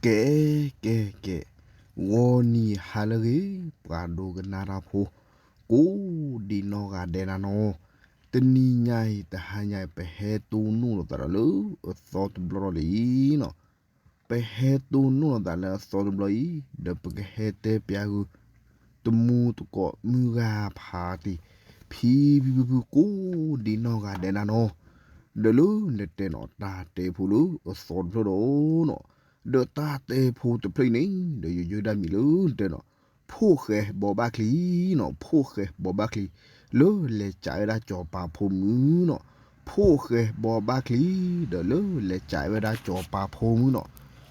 ကဲ ကဲ ကဲ, ဂီၤနံၤဟါလၢအဂ့ၤ, ပှၤဒိကနၣ်တၢ်ဖိ ကိးဒံနီၢ်ဂၤဒဲးနၤနီၤ, တနံၤညါအံၤတဟါညါအံၤ ပဟဲတိၢ်နီၣ်လိာ်သးဒီးလၢအသီတဘျီဒီးလံနီၤ, ပဟဲတိၢ်နီၣ်လိာ်သးလၢအသီတဘျီအံၤ ဒီးပကဟဲတဲပျးဂုာ် တမူတကိးမုၢ်ဂၤဖးတံၢ် ဖံဖံဖုဖု ကိးဒံနီၢ်ဂၤဒဲးနၤနီၤ, ဒီးလၢနတဲနီၤ တၢ်တဲဖိလၢအသီတဖျၢၣ်ဒီးနီၤ, ဒီးတၢ်တဲဖိတဖျၢၣ်အံၤန့ၣ် ဒီးယယုၢ်ဒၣ်မံၤလၢနတဲနီၤ ဖိၣ်ဃဲဘိးဘၣ်ချံနီၤ, ဖိၣ်ဃဲဘိးဘၣ်ချံ လၢလဲၤကးဝဲဒၣ်စီၤပၤဖိမုၣ်နီၤ, ဖိၣ်ဃဲဘိးဘၣ်ချံ ဒီးလၢလဲၤကးဝဲဒၣ်စီၤပၤဖိမုၣ်နီၤ,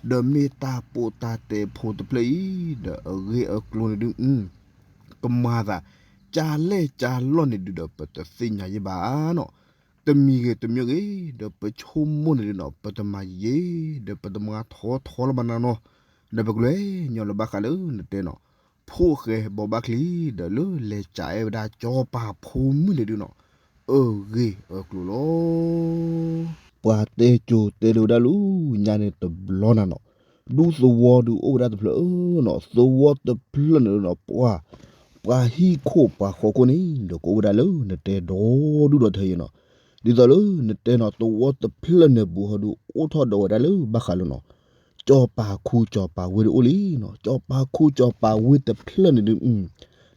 ဒီးမ့ၢ်တၢ်ပိာ်တၢ်တဲဖိတဖျၢၣ်အံၤ ဒီးအဂ့ၢ်အကျိၤန့ၣ်ဒုး ကမၤသး ကၢ်လဲၢ်ကၢ်လီၢ်န့ၣ်ဒုးဒီး ပတသ့ၣ်ညါယဲၢ်ဘၣ်နီၤ, တမံၤဂ့ၤတမံၤဂ့ၤ ဒီးပဆိကမိၣ်န့ၣ်ဒုးနီၤ ပတမၤယဲၢ် ဒီးပတမၤထီထီလၢၤဘၣ်နၤနီၤ, ဒီးပကလဲၤညီလၢဘၣ်ဃးလၢနတဲနီၤ ဖိၣ်ဃဲဘိးဘၣ်ချံ ဒီးလၢလဲၤကးအဲၣ်ဝဲဒၣ်စီၤပၤဖိမုၣ်န့ၣ်ဒုးနီၤ, အဂ့ၢ်အကျိၤလီၤ. ပှၤတဲကိၤတဲဒိးဝဲဒၣ်လၢညါန့ၣ်တဘျီနၤနီၤ, ဒူသဝီဒုးအိၣ်ဝဲဒၣ်တဖျၢၣ်နီၤ, သဝီတဖျၢၣ်န့ၣ်နီၤ ပှၤ ပှၤဟံၣ်ခိၣ်ပှၤဃီခိၣ်န့ၣ် ဒီးကအိၣ်ဝဲဒၣ်လၢနတဲဒီဒူၣ်ဒီထၢအံၤနီၤ, ဒ်သိးလၢနတဲနီၤ သဝီတဖျၢၣ်န့ၣ်ပူၤဟီဒုး အိၣ်ထီၣ်ဒီးဝဲဒၣ်လၢဘၣ်ဃးလၢနီၤ စီၤပၤခူစီၤပၤဝ့ၢ်တအိၣ်လံနီၤ, စီၤပၤခူစီၤပၤဝ့ၢ်တဖျၢၣ်န့ၣ်ဒုး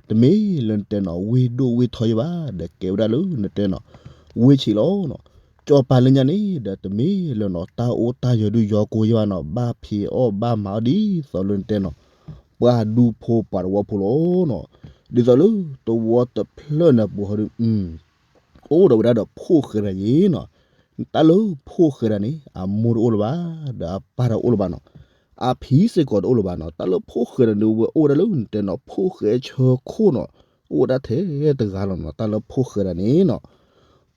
တမ့ၢ်လၢနတဲနီၤ ဝ့ၢ်ဒိၣ်ဝ့ၢ်ထီယဲၢ်ဘၣ် ဒီးကဲဝဲဒၣ်လၢနတဲနီၤ ဝ့ၢ်ဆံးလီၤနီၤ, စီၤပၤလၢညါန့ၣ် ဒီးတမ့ၢ်လၢနီၤ တၢ်အိၣ်တၢ်ယၢၤဒုးယီၤကိၤယဲၢ်ဘၣ်နီၤ, ဘၣ်ဖံးအီၣ်ဘၣ်မၤအီၣ်ဒ်သိးလၢနတဲနီၤ ပှၤဒူဖိပှၤတဝီဖိလီၤနီၤ, ဒ်သိးလၢသဝီတဖျၢၣ်န့ၣ်ပူၤဟီဒုး အိၣ်ဒီးဝဲဒၣ်ဒီးဖိၣ်ဃဲတဂၤအံၤနီၤ, တၢ်လၢဖိၣ်ဃဲတဂၤန့ၣ် အမိၢ်တအိၣ်လၢၤဘၣ်, ဒီးအပၢ်တအိၣ်လၢၤဘၣ်နီၤ, အဖံစ့ၢ်ကီးတအိၣ်လၢၤဘၣ်နီၤ, တၢ်လၢဖိၣ်ဃဲတဂၤန့ၣ် ဝဲအိၣ်ဝဲဒၣ်လၢနတဲနီၤ ဖိၣ်ဃဲဆၢခိၣ်နီၤ, အိၣ်ဝဲဒၣ်ထဲတဂၤလီၤနီၤ, တၢ်လၢဖိၣ်ဃဲတဂၤန့ၣ်နီၤ,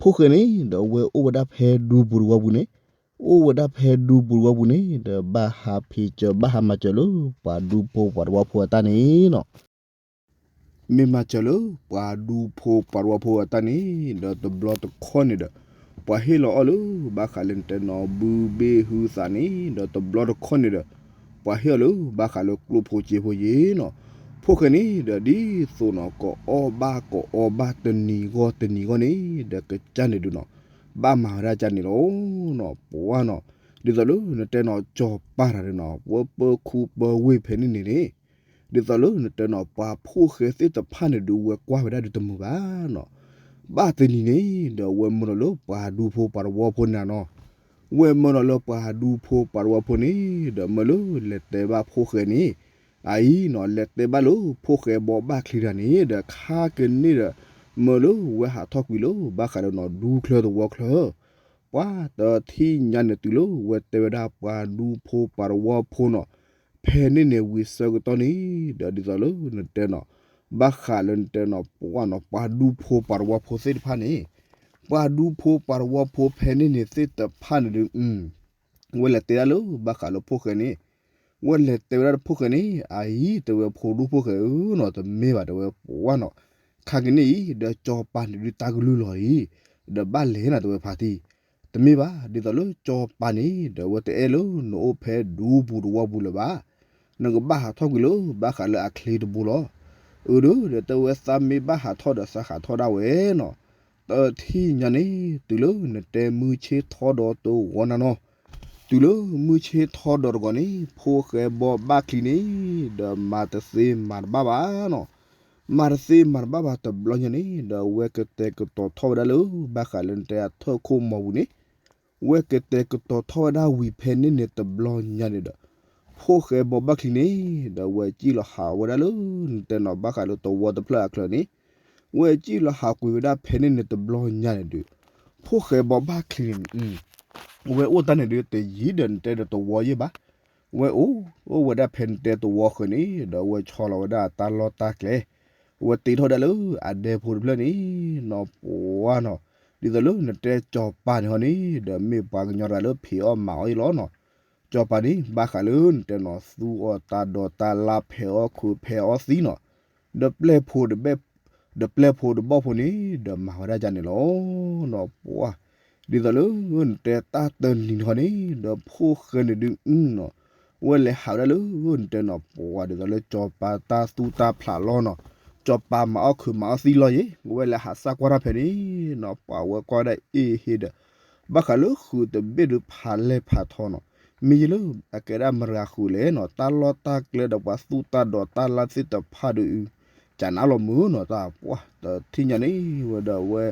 ဖိၣ်ဃဲန့ၣ် ဒီးဝဲအိၣ်ဝဲဒၣ်ဖဲဒူပူၤတဝီပူၤန့ၣ်, အိၣ်ဝဲဒၣ်ဖဲဒူပူၤတဝီပူၤန့ၣ် ဒီးဘၣ်ဟးဖံးစၢၤ ဘၣ်ဟးမၤစၢၤလၢ ပှၤဒူဖိပှၤတဝီဖိအတၢ်န့ၣ်နီၤ မ့ၢ်မၤစၢၤလၢပှၤဒူဖိပှၤတဝီဖိအတၢ်န့ၣ် ဒီးတဘျီတခီၣ်န့ၣ်ဒီး ပှၤဟ့ၣ်လီၤအီၣ်လၢ ဘၣ်ဃးလၢနတဲနီၤ ဘုဘ့ၣ်ဟုသးန့ၣ် ဒီးတဘျီတခီၣ်န့ၣ်ဒီး ပှၤဟ့ၣ်အီၤလၢ ဘၣ်ဃးလၢကျိၣ်ဖိစ့ဖိယ့ၢ်နီၤ, ဖိၣ်ဃဲန့ၣ်ဒီး ဒ်သိးနီၤ ကအီၣ်ဘၣ်ကအီဘၣ်တနံၤဂီၢ်တနံၤဂီၢ်န့ၣ် ဒီးကစၢ်န့ၣ်ဒုးနီၤ ဘၣ်မၤဝဲဒၣ်ကၢ်န့ၣ်လီၤနီၤ, ပှၤနီၤ, ဒ်သိးလၢနတဲနီၤ စီၤပၤတဂၤန့ၣ်နီၤ ပှၤပၢခူပၢဝ့ၢ်ဖဲန့ၣ်န့ၣ်န့ၣ် ဒ်သိးလၢနတဲနီၤ ပှၤဖိၣ်ဃဲသ့ၣ်တဖၣ်န့ၣ်ဒုး ဝဲကွၢ်ဝဲဒၣ်ဒုးတမုာ်ဘၣ်နီၤ, ဘၣ်တနံၤန့ၣ်ဒီး ဝဲမၢလီၤလၢပှၤဒူဖိပှၤတဝီဖိန့ၣ်နီၤ, ဝဲမၢလီၤလၢပှၤဒူဖိပှၤတဝီဖိန့ၣ် ဒီးမၢလၢလဲၤတဲဘၣ်ဖိၣ်ဃဲန့ၣ်, အအံၤနီၤ လဲၤတဲဘၣ်လၢဖိၣ်ဃဲဘိးဘၣ်ချံတဂၤန့ၣ် ဒီးခါကန့ၣ်ဒီး မၢလၢဝဲဟးထီၣ်ကွံာ်လၢ ဘၣ်ဃးဒီးနီၤ ဒူချၢသဝီချၢ ပှၤတထံၣ်ညါန့ၣ်တုၤလၢဝဲတဲဝဲဒၣ်ပှၤဒူဖိပှၤတဝီဖိနီၤ, ဖဲန့ၣ်န့ၣ်ဝံၤဆၢကတီၢ်န့ၣ် ဒီးဒ်သိးလၢနတဲနီၤ, ဘၣ်ဃးလၢနတဲနီၤ ပှၤနီၤ ပှၤဒူဖိပှၤတဝီဖိသ့ၣ်တဖၣ်န့ၣ်, ပှၤဒူဖိပှၤတဝီဖိဖဲန့ၣ်န့ၣ်သ့ၣ်တဖၣ်န့ၣ်ဒုး ဝဲလဲၤတဲဒၣ်လၢဘၣ်ဃးလၢဖိၣ်ဃဲန့ၣ်, ဝဲလဲၤတဲဝဲဒၣ်လၢဖိၣ်ဃဲန့ၣ် အအံၤတဲဝဲဖိဒူဖိၣ်ဃဲဧၢနီၤ တမ့ၢ်ဘၣ်တဲဝဲပှၤနီၤ, ခါကန့ၣ်အံၤ ဒီးစီၤပၤန့ၣ်ဒုးတၢ်ကလုၢ်လီၤအံၤ, ဒီးဘၣ်လဲၤနၤတဲဝဲဖါတံၢ်, တမ့ၢ်ဘၣ် ဒ်သိးလၢစီၤပၤန့ၣ် ဒီးဝဲတအဲၣ်လၢနအိၣ်ဖဲဒူပူၤတဝီပူၤလၢၤဘၣ်, နကဘၣ်ဟးထီၣ်ကွံာ်လၢဘၣ်ဃးလၢအချ့တဘိလီၤ, အၢ ဒီးတဲဝဲသးမ့ၢ်ဘၣ်ဟးထီၣ်ဒီးသးဟးထီၣ်ဒၣ်ဝဲနီၤ, တထံၣ်ညါန့ၣ် တုၤလၢနတဲမုၢ်ဆ့ၣ်ထီဒီးတဂီၤနၤနီၤ, တုၤလၢမုၢ်ဆ့ၣ်ထီဒီးတဂီၤန့ၣ် ဖိၣ်ဃဲဘိးဘၣ်ချံန့ၣ် ဒီးမၤတသ့မၤတဘၣ်ဘၣ်နီၤ, မၤတသ့မၤတဘၣ်ဘၣ်တဘျီညါန့ၣ် ဒီးဝဲကတဲာ်ကတီၤထီၣ်ဝဲဒၣ်လၢ ဘၣ်ဃးလၢနတဲအထၢၣ်ခိၣ်မီၤပူၤန့ၣ်, ဝဲကတဲာ်ကတီၤထီၣ်ဝဲဒၣ်ဝံၤဖဲန့ၣ်န့ၣ်တဘျီညါန့ၣ်ဒီး ဖိၣ်ဃဲဘိးဘၣ်ချံန့ၣ် ဒီးဝဲစံၣ်လီၤဟးဝဲဒၣ်လၢ နတဲနီၤဘၣ်ဃးလၢသဝီတဖျၢၣ်အချၢန့ၣ်, ဝဲစံၣ်လီၤဟးကွံာ်ဝဲဒၣ်ဖဲန့ၣ်န့ၣ်တဘျီညါန့ၣ်ဒီး ဖိၣ်ဃဲဘိးဘၣ်ချံန့ၣ် ဝဲအိၣ်တၢ်န့ၣ်ဒုးတယံၤဒီးနတဲဒီးသဝီယဲၢ်ဘၣ်, ဝဲအိၣ် အိၣ်ဝဲဒၣ်ဖဲနတဲသဝီဃၢၤန့ၣ် ဒီးဝဲဆီလီၤဝဲဒၣ်တၢ်လီၢ်တၢ်ကျဲ, ဝဲတ့ထီၣ်ဒၣ်လၢအဒဲဖိတဖျၢၣ်န့ၣ်နီၤ ပှၤနီၤ, ဒ်သိးလၢနတဲစီၤပၤန့ၣ်ဟီန့ၣ် ဒီးမ့ၢ်ပှၤကညီတဂၤလၢဖံးအီၣ်မၤအီၣ်အံၤလီၤနီၤ, စီၤပၤန့ၣ် ဘၣ်ဃးလၢနတဲနီၤ သူအီၣ်တၢ်ဒိးတၢ်လၢ် ဖဲးအီၣ်ခုးဖဲးအီၣ်သံနီၤ, ဒီးပျဲၢ်ဖိတဘီၣ်ဖိန့ၣ် ဒီးမၤဝဲဒၣ်ဒ်န့ၣ်လီၤနီၤ ပှၤ, ဒ်သိးလၢနတဲတၢ်တနံၤန့ၣ်ဟီန့ၣ် ဒီးဖိၣ်ဃဲန့ၣ်ဒုးနီၤ ဝဲလဲၤဟးဝဲဒၣ်လၢ နတဲနီၤ ပှၤဒ်သိးလၢကၠီၤပၤတၢ်သူတၢ်ဖျးလီၤနီၤ, ကၠီၤပၤမၤအီၣ်ခုးမၤအီၣ်သံလီၤယံၤ, ဝဲလဲၤဟးစၢ်ကွၢ်တၢ်ဖဲန့ၣ်နီၤ, ပှၤဝဲကွၢ်ဒၣ်အ့ၣ်ဟ့ဒီး ဘၣ်ဃးလၢဃုာ်တဘ့ၣ်ဒုးဖးလဲၢ်ဖးထီနီၤ, မ့ၢ်ယလၢအကဲဒၣ်မတၤဂၤဃုာ်လဲၣ်နီၤ, တၢ်လီၢ်တၢ်ကျဲဒီးပှၤသူၣ်တၢ်ဒိးတၢ်လၢ်သ့ၣ်တဖၣ်ဒီး ကနၣ်လီၤမုာ်နီၤ, တၢ်ပှၢ်တထံၣ်ညါန့ၣ် ဝဲဒီးဝဲ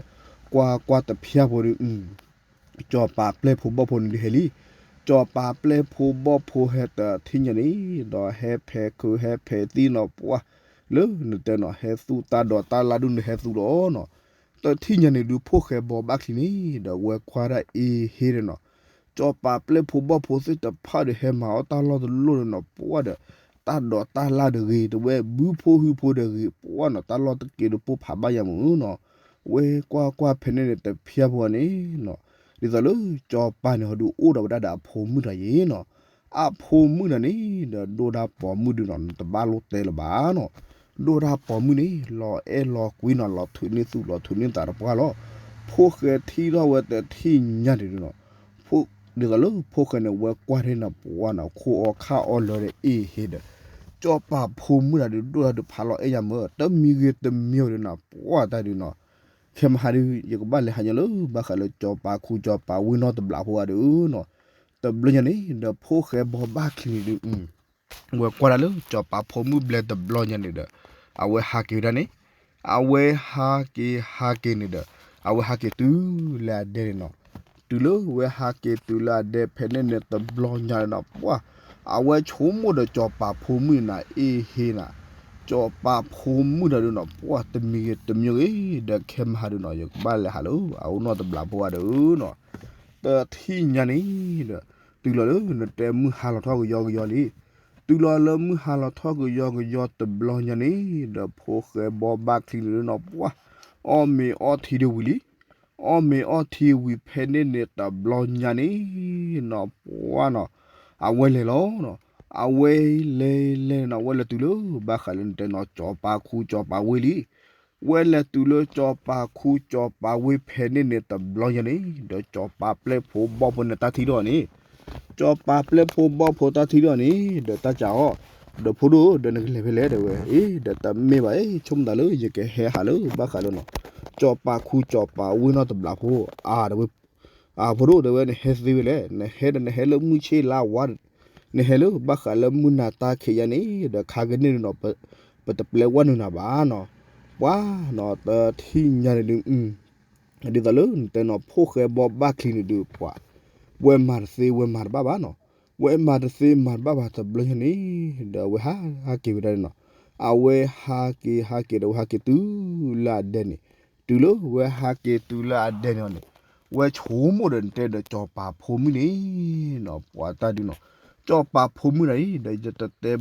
ကွၢ်ကွၢ်တဖျၢၣ်ဖိဒီး ကၠီၤပၤပျဲၢ်ဖိဘီၣ်ဖိန့ၣ်ဒုးဟဲလံ, ကၠီၤပၤပျဲၢ်ဖိဘီၣ်ဖိဟဲတထံၣ်ညါန့ၣ် ဒီးဟဲဖဲးခုးဟဲဖဲးသံနီၤ, ပှၢ်လၢနတဲနီၤ ဟဲသူတၢ်ဒိးတၢ်လၢ်ဒုးန့ၣ်ဟဲသူလီၤနီၤ, တထံၣ်ညါန့ၣ်ဒုး ဖိၣ်ဃဲဘီဘၣ်ချံန့ၣ် ဒီးဝဲကွၢ်ဒၣ်အ့ၣ်ဟ့ဒီးနီၤ, ကၠီၤပၤပျဲၢ်ဖိဘီၣ်ဖိသ့ၣ်တဖၣ်ဒီးဟဲမၤအီၣ်တၢ်လီၢ်တလီၢ်ဒီးနီၤ, ပှၢ်ဒီး တၢ်ဒိးတၢ်လၢ်တဂ့ၤ, တဝဲဘုဖိဟုဖိတဂ့ၤ, ပှၢ်နီၤ တၢ်လီၢ်တက့ၢ်ဒီးပိၢ်ဖးဘၣ်ယၤမုာ်နီၤ, ဝဲကွၢ်ကွၢ်ဖဲန့ၣ်န့ၣ် တဖျၢၣ်ဖိန့ၣ်နီၤ, ဒ်သိးလၢကၠီၤပၤန့ၣ်ဟီဒုးအိၣ်ဒီးဝဲဒၣ်ဒီးအဖိမုၣ်တဂၤယံၤနီၤ, အဖိမုၣ်တဂၤန့ၣ် ဒီးဒိၣ်ဒၣ်ပိာ်မုၣ်ဒုးနီၤ နတဘၣ်လိၣ်တဲလၢၤဘၣ်နီၤ, ဒိၣ်ဒၣ်ပိာ်မုၣ်န့ၣ် လီၤအဲၣ်လီၤကွံနီၤ, လီၤထုးန့ၢ်သူၣ်လီၤထုးန့ၢ်သးတပှၢ်လီၤ, ဖိၣ်ဃဲထံၣ်ထီၣ်ဝဲတထံၣ်ညါန့ၣ်ဒုးနီၤ ဒ်သိးလၢဖိၣ်ဃဲန့ၣ် ဝဲကွၢ်ထံၣ်န့ၣ် ပှၢ်နီၤ ခိၣ်အီခၣ်အီလၢာ်ဒီးအ့ၣ်ဟ့ဒီး ကၠီၤပၤဖိမုၣ်တဂၤဒုးဒိၣ်ဒၣ်ဒုးဖးလီၤအဲၣ်ယၤမုာ်, တမံၤဂ့ၤတမံၤဂ့ၤဒုးနီၤ ပှၢ်တၢ်ဒုးနီၤ, ခဲမဟါဒုး ယကဘၣ်လဲၤဟးညီလၢ ဘၣ်ဃးလၢကၠီၤပၤခူကၠီၤပၤဝ့ၢ်နီၢ်တဘျီဖိအံၤဒုးနီၤ, တဘျီညါန့ၣ် ဒီးဖိၣ်ဃဲဘီဘၣ်ချံန့ၣ်ဒုး ဝဲကွၢ်ဒၣ်လၢကၠီၤပၤဖိမုၣ်ဘျဲၣ်တဘျီညါန့ၣ်ဒီး အဝဲဟးက့ၤဝဲဒၣ်န့ၣ်, အဝဲဟးက့ၤဟးက့ၤန့ၣ်ဒီး အဝဲဟးက့ၤတုၤလၢအဒဲန့ၣ်နီၤ, တုၤလၢဝဲဟးက့ၤတုၤလၢအဒဲဖဲန့ၣ်န့ၣ် တဘျီညါန့ၣ်နီၤ ပှၢ်, အဝဲဆိကမိၣ်ဒီးကၠီၤပၤဖိမုၣ်န့ၣ် အ့ၣ်ဟ့နၤ, ကၠီၤပၤဖိမုၣ်တဂၤဒုးနီၤ ပှၢ်တမံၤဂ့ၤတမံၤဂ့ၤ ဒီးခဲမဟါဒုးနီၤ ယကဘၣ်လဲၤဟးလၢ အအိၣ်နီၢ်တဘျီဖိအံၤဒုးနီၤ, တထံၣ်ညါန့ၣ်ဒီး တုၤလီၤလၢနတဲမုၢ်ဟါလီၤထီၣ်ကယီကယီလံ, တုၤလီၤလၢမုၢ်ဟါလီၤထီၣ်ကယီကယီတဘျီညါန့ၣ် ဒီးဖိၣ်ဃဲဘီဘၣ်ချံန့ၣ်ဒုးနီၤ ပှၢ်, အီၣ်မ့ၤအီထံဒုးဝံၤလံ, အီၣ်မ့ၤအီထံဝံၤဖဲန့ၣ်န့ၣ်တဘျီညါန့ၣ်နီၤ ပှၢ်နီၤ, အဝဲလဲၤလီၤနီၤ, အဝဲလဲၤလဲၤနီၤ အဝဲလဲၤတုၤလၢ ဘၣ်ဃးလၢနတဲနီၤ ကၠီၤပၤခူကၠီၤပၤဝ့ၢ်လံ, ဝဲလဲၤတုၤလၢကၠီၤပၤခူကၠီၤပၤဝ့ၢ်ဖဲန့ၣ်န့ၣ်တဘျီညါန့ၣ် ဒီးကၠီၤပၤပျဲၢ်ဖိဘီၣ်ဖိန့ၣ်တၢ်ထံၣ်ဒီးန့ၣ်, ကၠီၤပၤပျဲၢ်ဖိဘီၣ်ဖိတၢ်ထံၣ်ဒီးန့ၣ် ဒီးတၢ်ကးအီၤ, ဒီးဖိဒိၣ် ဒီးနကလဲၤဖဲလဲၣ်တဲဝဲ, အ့ ဒီးတမ့ၢ်ဘၣ် ဆိကမိၣ်သးလၢယကဟဲဟးလၢ ဘၣ်ဃးလၢနီၤ ကၠီၤပၤခူကၠီၤပၤဝ့ၢ်နီၢ်တဘျီဖိ အါ တဲဝဲ, အဖိဒိၣ်တဲဝဲ နဟဲသ့ဝဲလဲၣ်, နဟဲဒီးနဟဲလၢမုၢ်ဆ့ၣ်လါဝါ, နဟဲလၢဘၣ်ဃးလၢမုၢ်နၤတၢ်ခံးယါန့ၣ် ဒီးခါကန့ၢ်နီၤ ပတပျဲဝဲနုာ်နၤဘၣ်နီၤ, ပှၤနီၤ တထံၣ်ညါန့ၣ်ဒုး ဒ်သိးလၢနတဲနီၤ ဖိၣ်ဃဲဘီဘၣ်ချံန့ၣ်ဒုး ပှၤ ဝဲမၤတသ့ဝဲမၤတဘၣ်ဘၣ်နီၤ, ဝဲမၤတသ့မၤတဘၣ်ဘၣ်တဘျီညါန့ၣ် ဒီးအဝဲဟးက့ၤဝဲဒၣ်န့ၣ်နီၤ, အဝဲဟးက့ၤဟးက့ၤဒီး အဝဲဟးက့ၤတုၤလၢအဒဲန့ၣ်, တုၤလၢဝဲဟးက့ၤတုၤလၢအဒဲန့ၣ်အီၤန့ၣ်, ဝဲဆိကမိၣ်ဒီးနတဲဒီးကၠီၤပၤဖိမုၣ်န့ၣ်နီၤ ပှၤတၢ်ဒုးနီၤ, ကၠီၤပၤဖိမုၣ်တဂၤအံၤ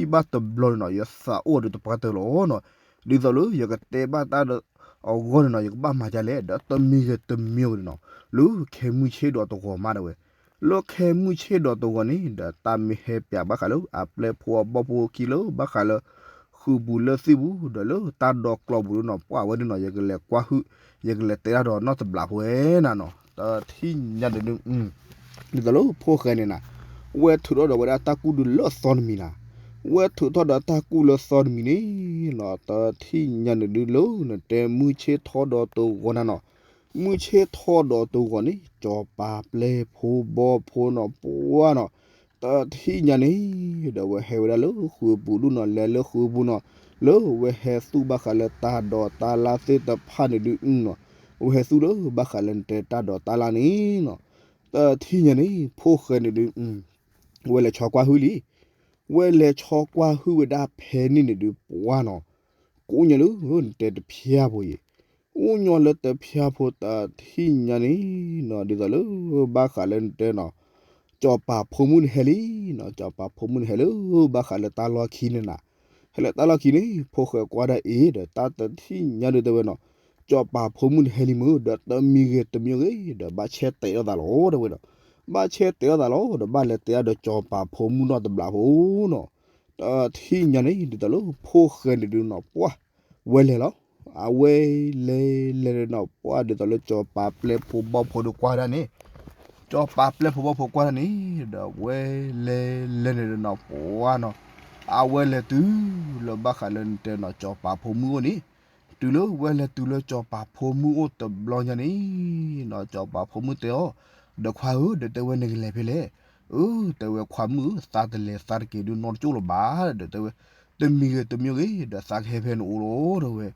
ဒီးယတတဲဘၣ်တၢ်ဒီးနီတဘျီဘၣ်, ယထံၣ်ဘၣ်တဘျီန့ၣ်နီၤ ယသးအိၣ်ဒီးတပှၢ်တၢၢ်လီၤနီၤ, ဒ်သိးလၢယကတဲဘၣ်တၢ်ဒီးအဂီၢ်န့ၣ်နီၤ ယကဘၣ်မၤဒ်လဲၣ်, ဒီးတမံၤဂ့ၤတမံၤဂ့ၤန့ၣ်နီၤ လၢခဲမုၢ်ဆ့ၣ်ဒီးတဂီၤမးတဲဝဲ, လၢခဲမုၢ်ဆ့ၣ်ဒီးတဂီၤန့ၣ် ဒီးတၢ်မ့ၢ်ဟဲပၠးဘၣ်ဃးလၢအပျဲၢ်ဖိအဘီၣ်ဖိခံလၢဘၣ်ဃးလၢ ဃုာ်ပူၤလၢသံၣ်ပူၤ ဒီးလၢတၢ်ဒီကျီပူၤဒုးနီၤ ပှၤဝဲဒၣ်နီၤ ယကလဲၤကွၢ်ဟုၣ် ယကလဲၤတဲတၢ်ဒီးနီတဘျီဖိဝဲနၤနီၤ တထံၣ်ညါဒုး ဒ်သိးလၢဖိၣ်ဃဲန့ၣ်နၤ ဝဲထုးထီၣ်ဒီးဝဲဒၣ်တၢ်ကူၣ်ဒုးလၢအသီတမံၤနၤ, ဝဲထုးထီၣ်ဒီးတၢ်ကူၣ်လၢသီတမံၤန့ၣ်နီၤ တထံၣ်ညါန့ၣ်ဒုးလၢနတဲမုၢ်ဆ့ၣ်ထီဒီးတဂီၤနၤနီၤ, မုၢ်ဆ့ၣ်ထီဒီးတဂီၤန့ၣ် ကၠီၤပၤပျဲၢ်ဖိဘီၣ်ဖိနီၤ ပှၤနီၤ တထံၣ်ညါန့ၣ် ဒီးဝဲဟဲဝဲဒၣ်လၢဃုာ်ပူၤဒုးနီၤ လဲၤလၢဃုာ်ပူၤနီၤ လၢဝဲဟဲသူၣ်ဘၣ်ဃးလၢတၢ်ဒိးတၢ်လၢ်သ့ၣ်တဖၣ်န့ၣ်ဒုးနီၤ ဝဲဟဲသူၣ်လၢဘၣ်ဃးလၢနတဲတၢ်ဒိးတၢ်လၢ်န့ၣ်နီၤ တထံၣ်ညါန့ၣ် ဖိၣ်ဃဲန့ၣ်ဒုး ဝဲလဲၤဆီကွၢ်ဟုၣ်လံ ဝဲလဲၤဆီကွၢ်ဟုၣ်ဝဲဒၣ်ဖဲန့ၣ်န့ၣ်ဒုးပှၤနီၤ ကအိၣ်ညီလၢနတဲတဖျၢၣ်ဖိအံၤ အိၣ်ညီလၢတဖျၢၣ်ဖိတထံၣ်ညါန့ၣ်နီၤ ဒ်သိးလၢဘၣ်ဃးလၢနတဲနီၤ ကၠီၤပၤဖိမုၣ်န့ၣ်ဟဲလံနီၤ ကၠီၤပၤဖိမုၣ်န့ၣ်ဟဲလၢဘၣ်ဃးလၢတၢ်လီၢ်ခံန့ၣ်နၤ ဟဲလၢတၢ်လီၢ်ခံန့ၣ် ဖိၣ်ဃဲကွၢ်ဒၣ်အံၤဒီးတၢ်တထံၣ်ညါဒုးတဲဝဲနီၤ ကၠီၤပၤဖိမုၣ်န့ၣ်ဟဲလံမုာ် ဒီးတမံၤဂ့ၤတမံၤဂ့ၤ ဒီးဘၣ်ဆဲးတဲာ်ထီၣ်သးလီၤ တဲဝဲနီၤ ဘၣ်ဆဲးတဲာ်ထီၣ်သးလီၤ ဒီးဘၣ်လဲၤတဲအါဒီးကၠီၤပၤဖိမုၣ်နီတဘျီဖိနီၤ တထံၣ်ညါန့ၣ် ဒ်သိးလၢဖိၣ်ဃဲန့ၣ်ဒုးနီၤ ပှၤ ဝဲလဲၤလီၤ အဝဲလဲၤလဲၤနီၤ ပှၤဒ်သိးလၢကၠီၤပၤပျဲၢ်ဖိဘီၣ်ဖိဒုးကွၢ်ဒၣ်န့ၣ် ကၠီ စီၤပၤပျဲၢ်ဖိဘီၣ်ဖိကွၢ်တၢ်န့ၣ် ဒီးဝဲလဲၤလဲၤန့ၣ်ဒီးနီၤ ပှၢ်နီၤ, အဝဲလဲၤတုၤလၢဘၣ်ဃးလၢနတဲနီၤ စီၤပၤဖိမုၣ်အိၣ်န့ၣ်, တုၤလၢဝဲလဲၤတုၤလၢစီၤပၤဖိမုၣ်အိၣ်တဘျီညါန့ၣ်နီၤ စီၤပၤဖိမုၣ်တဲအီၤ, ဒီးခွါဧၢ, ဒီးတဲဝဲနကလဲၤဖဲလဲၣ်. အၢ တဲဝဲခွါမုၣ်ဧၢ, သးတလဲၤသးတက့ၤဒုးနီတကၠိၣ်လၢၤဘၣ်, ဒီးတဲဝဲ, တမံၤဂ့ၤတမံၤဂ့ၤ ဒီးသးကဟဲဖဲနအိၣ်လီၤ တဲဝဲ.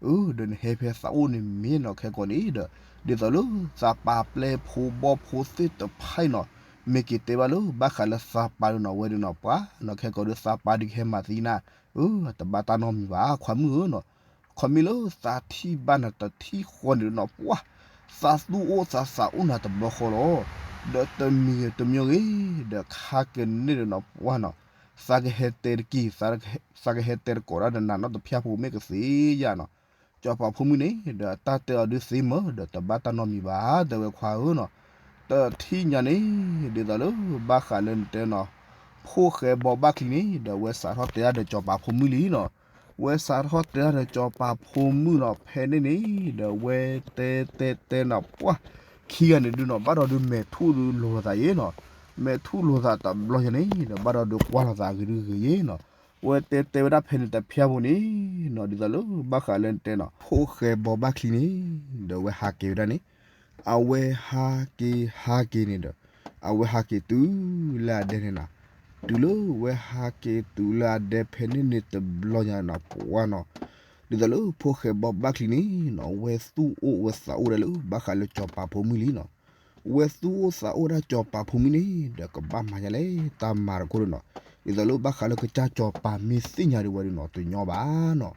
အၢ ဒီးနဟဲဖဲသးအိၣ်န့ၣ်မ့ၢ်နီၤ ခဲကိာ်န့ၣ်ဒီး, ဒ်သိးလၢသးပာ်ပျဲဖိဘီၣ်ဖိသ့ၣ်တဖၣ်အံၤနီၤ, မ့ၢ်က့ၤတဲဘၣ်လၢဘၣ်ဃးလၢသးပာ်ဒီးနီၤ ဝဲဒုးနီၤ ပှၢ်နီၤ ခဲကိာ်ဒီးသးပာ်ဒုးကဟဲမၤသံနၤ, အၢ တဘၣ်တၢ်နီတမံၤဘၣ် ခွါမုၣ်ဧၢနီၤ. ခီမ့ၢ်လၢသးထံၣ်ဘၣ်နၤတထံၣ်ဃီန့ၣ်ဒီးနီၤ ပှၢ်, သးသူၣ်အိၣ်သးသးအိၣ်နၤတဘျီဃီလီၤ. ဒီးတမံၤဂ့ၤတမံၤဂ့ၤ ဒီးခါကန့ၣ်ဒီးနီၤ ပှၢ်နီၤ, သးကဟဲတဲတက့ၢ်, သးကဟဲတဲတကိးဒၣ်ဒီးနၤနီတဖျၢၣ်ဖိမ့ၢ်ကသ့ဧါနီၤ. စီၤပၤဖိမုၣ်န့ၣ်ဒီး တၢ်တဲအီၤဒုးသ့မၢ် ဒီးတဘၣ်တၢ်နီတမံၤဘၣ် တဲဝဲခွါဧၢနီၤ. တထံၣ်ညါန့ၣ် ဒ်သိးလၢဘၣ်ဃးလၢနတဲနီၤ ဖိၣ်ဃဲဘီဘၣ်ချံန့ၣ်ဒီး ဝဲစးထီၣ်တဲတၢ်ဒီးစီၤပၤဖိမုၣ်လံနီၤ. ဝဲစးထီၣ်တဲတၢ်ဒီးစီၤပၤဖိမုၣ်နီၤ ဖဲန့ၣ်န့ၣ်ဒီး ဝဲတဲတဲတဲနီၤ ပှၢ်, ခံဂၤန့ၣ်ဒုးနီၤ ဘၣ်ဒီးဒုးမဲာ်ထူၣ်ဒုးလိာ်လိာ်သးယ့နီၤ. မဲာ်ထူၣ်လိာ်သးတဘျီညါန့ၣ်ဒီး ဘၣ်ဒီးဒုးကွၢ်လိာ်သးဂ့ၤဒုးဂ့ၤယ့နီၤ. ဝဲတဲတဲဝဲဒၣ်ဖဲန့ၣ်တဖျၢၣ်ဖိန့ၣ်နီၤ ဒ်သိးလၢဘၣ်ဃးလၢနတဲနီၤ ဖိၣ်ဃဲဘီဘၣ်ချံန့ၣ်ဒီး ဝဲဟးက့ၤဝဲဒၣ်န့ၣ် အဝဲဟးက့ၤဟးက့ၤန့ၣ်ဒီး အဝဲဟးက့ၤတုၤလၢအဒဲန့ၣ်နီၤ. တုၤလၢဝဲဟးက့ၤတုၤလၢအဒဲဖဲန့ၣ်န့ၣ်တဘျီညါနီၤ ပှၢ်နီၤ, ဒ်သိးလၢဖိၣ်ဃဲဘီဘၣ်ချံန့ၣ်နီၤ ဝဲသူၣ်အိၣ်ဝဲသးအိၣ်ဒၣ်လၢဘၣ်ဃးလၢစီၤပၤဖိမုၣ်လံနီၤ. ဝဲသူၣ်အိၣ်သးအိၣ်ဒၣ်စီၤပၤဖိမုၣ်န့ၣ်ဒီး ကဘၣ်မၤဒ်လဲၣ် တၢ်မၤတခိၣ်ဒီးနီၤ, ဒ်သိးလၢဘၣ်ဃးလၢကစၢ်စီၤပၤမ့ၢ်သ့ၣ်ညါဒ်ဝဲဒုးနီၤ တညီဘၣ်နီၤ.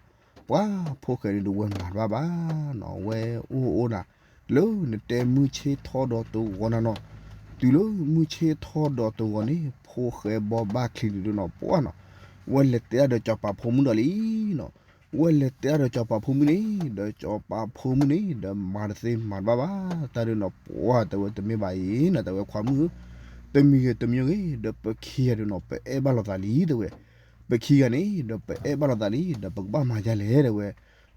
ပှၤဖိၣ်ဃဲန့ၣ်ဒုးဝဲမၤတဘၣ်ဘၣ်နီၤ, ဝဲအိၣ်အိၣ်နၤ လၢနတဲမုၢ်ဆ့ၣ်ထီၣ်ဒီးတဂီၤနၤနီၤ, တုၤလၢမုၢ်ဆ့ၣ်ထီၣ်ဒီးတဂီၤန့ၣ် ဖိၣ်ဃဲဘီဘၣ်ချံန့ၣ်ဒုးနီၤ ပှၢ်နီၤ, ဝဲလဲၤတဲဒၣ်ဒီးစီၤပၤဖိမုၣ်ဒီးလံနီၤ. ဝဲလဲၤတဲဒၣ်ဒီးစီၤပၤဖိမုၣ်န့ၣ် ဒီးစီၤပၤဖိမုၣ်န့ၣ်ဒီး မၤတသ့မၤတဘၣ်ဘၣ်, တၢ်ဒုးနီၤ ပှၢ်တဲဝဲတမ့ၢ်ဘၣ်အံၤနီၤ တဲဝဲခွါမုၣ်ဧၢ, တမံၤဂ့ၤတမံၤဂ့ၤ ဒီးပခံဂၤဒုးနီၤ ပအဲၣ်ဘၣ်လိာ်သးလံ တဲဝဲ, ပခံဂၤန့ၣ်ဒီး ပအဲၣ်ဘၣ်လိာ်သးလံ ဒီးပကဘၣ်မၤဒ်လဲၣ် တဲဝဲ,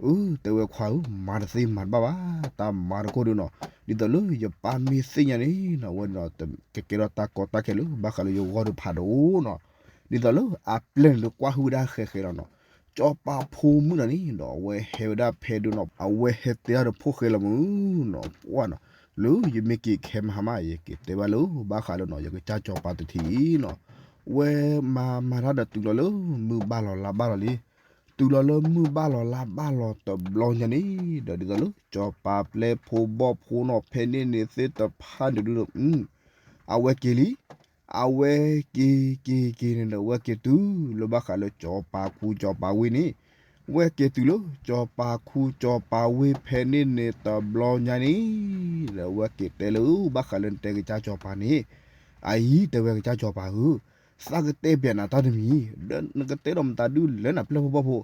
အၢ တဲဝဲခွါဧၢ မၤတသ့မၤတဘၣ်ဘၣ်, တၢ်မၤတခိၣ်ဒုးနီၤ, ဒ်သိးလၢယပၢ်မ့ၢ်သ့ၣ်ညါန့ၣ်နီၤ ဝဲဒုးနီၤ ကကဲထီၣ်တၢ်ကီတၢ်ခဲလၢဘၣ်ဃးလၢယဂီၢ်ဒီးဖးဒိၣ်နီၤ, ဒ်သိးလၢအပျဲၢ်န့ၣ်ဒီးကွၢ်ဟုၣ်ဝဲဒၣ်ဃဲးဃဲးလီၤနီၤ. စီၤပၤဖိမုၣ်နီၤန့ၣ်ဒီး အဝဲဟဲဝဲဒၣ်ဖဲဒုးနီၤ အဝဲဟဲတဲအီၤဒီးဖိၣ်ဃဲလီၤမုၢ်နီၤ ပှၢ်နီၤ, လၢယမ့ၢ်က့ၤခဲမဟါမး ယက့ၤတဲဘၣ်လၢဘၣ်ဃးလၢနီၤ ယကစၢ်စီၤပၤတထံၣ်နီၤ, ဝဲမၤမၤတၢ်ဒီးတုၤလီၤလၢမုၢ်ဘၣ်လီၤလါဘၣ်လီၤလံ, တုၤလီၤလၢမုၢ်ဘၣ်လီၤလါဘၣ်လီၤတဘျီညါန့ၣ်ဒီး ဒ်သိးလၢစီၤပၤပျဲၢ်ဖိဘီၣ်ဖိနီၤ ဖဲန့ၣ်န့ၣ်သ့ၣ်တဖၣ်န့ၣ်ဒုး အဝဲက့ၤလံ, အဝဲက့ၤက့ၤက့ၤန့ၣ်ဒီး ဝဲက့ၤတုၤလၢဘၣ်ဃးလၢစီၤပၤခူစီၤပၤဝ့ၢ်န့ၣ်, ဝဲက့ၤတုၤလၢစီၤပၤခူစီၤပၤဝ့ၢ်ဖဲန့ၣ်န့ၣ်တဘျီညါန့ၣ်, ဒီးဝဲက့ၤတဲလၢဘၣ်ဃးလၢနတဲကစၢ်စီၤပၤန့ၣ်, အအံၤတဲဝဲကစၢ်စီၤပၤဧၢ, သးကတဲပျးနၤတၢ်တမံၤ, ဒီးနကတဲဒီးမတၤဒုးလဲၣ်နၤ ပျဲၢ်ဖိဘီၣ်ဖိ,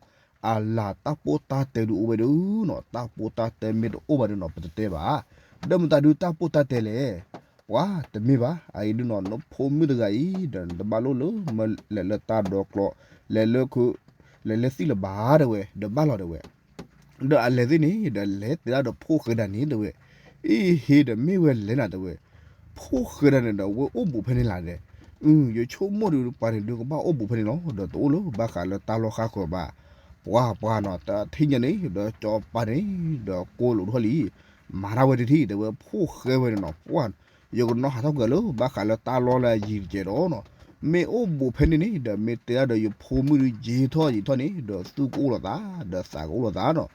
အလၤတၢ်ပိၢ်တၢ်တဲဒုးအိၣ်ဝဲဒုးနီၤ, တၢ်ပိၢ်တၢ်တဲမ့ၢ်တအိၣ်ဘၣ်ဒုးနီၤ ပတတဲဘၣ်, ဒီးမတၤဒုးတၢ်ပိၢ်တၢ်တဲလဲၣ် ပှၤတမ့ၢ်ဘၣ်, အအံၤဒုးနီၤ နဖိမုၣ်တဂၤအံၤ ဒီးနတဘၣ်လိၣ်လၢ မ့ၢ်လဲၤလၢတၢ်ဒိးကျိး လဲၤလၢခုး လဲၤလၢသံၣ်လၢၤဘၣ် တဲဝဲ, ဒီးဘၣ်လီၤတဲဝဲ, ဒီးအလဲၤသ့ၣ်န့ၣ် ဒီးလဲၤတဲဒၣ်ဒီးဖိၣ်ဃဲဒၣ်န့ၣ် တဲဝဲ, အ့ဟ့ဒီးမ့ၢ်ဝဲလဲၤနၤ တဲဝဲ, ဖိၣ်ဃဲဒၣ်န့ၣ်ဒီး ဝဲအိၣ်ဘူးဖဲန့ၣ်လီၤဒီး, အု ယဆိကမိၣ်ဒီးပှၤန့ၣ်ဒုးကဘၣ်အိၣ်ဘူးဖဲန့ၣ်လီၤ, ဒီးတအိၣ်လၢဘၣ်ဃးလၢတၢ်လီၢ်ဃါဃၢၤဘၣ်, ပှၤပှၤနီၤ တထံၣ်ညါန့ၣ် ဒီးစီၤပၤန့ၣ် ဒီးကိးလိာ်ထီၣ်လံ, မၤတၢ်ဝဲတထံၣ် တဲဝဲ ဖိၣ်ဃဲဝဲန့ၣ်နီၤ ပှၤ ယကနီၣ်ဟးထီၣ်ကွံာ်လၢ ဘၣ်ဃးလၢတၢ်လီၢ်လၢအယံၤတကဲးဒီးနီၤ, မ့ၢ်အိၣ်ဘူးဖဲန့ၣ်န့ၣ် ဒီးမ့ၢ်တဲဒၣ်ဒီးယဖိမုၣ်ဒုးယံာ်ထီၣ်ယံာ်ထီၣ်န့ၣ် ဒီးသူၣ်ကအိၣ်လိာ်သး ဒီးသးကအိၣ်လိာ်သးနီၤ,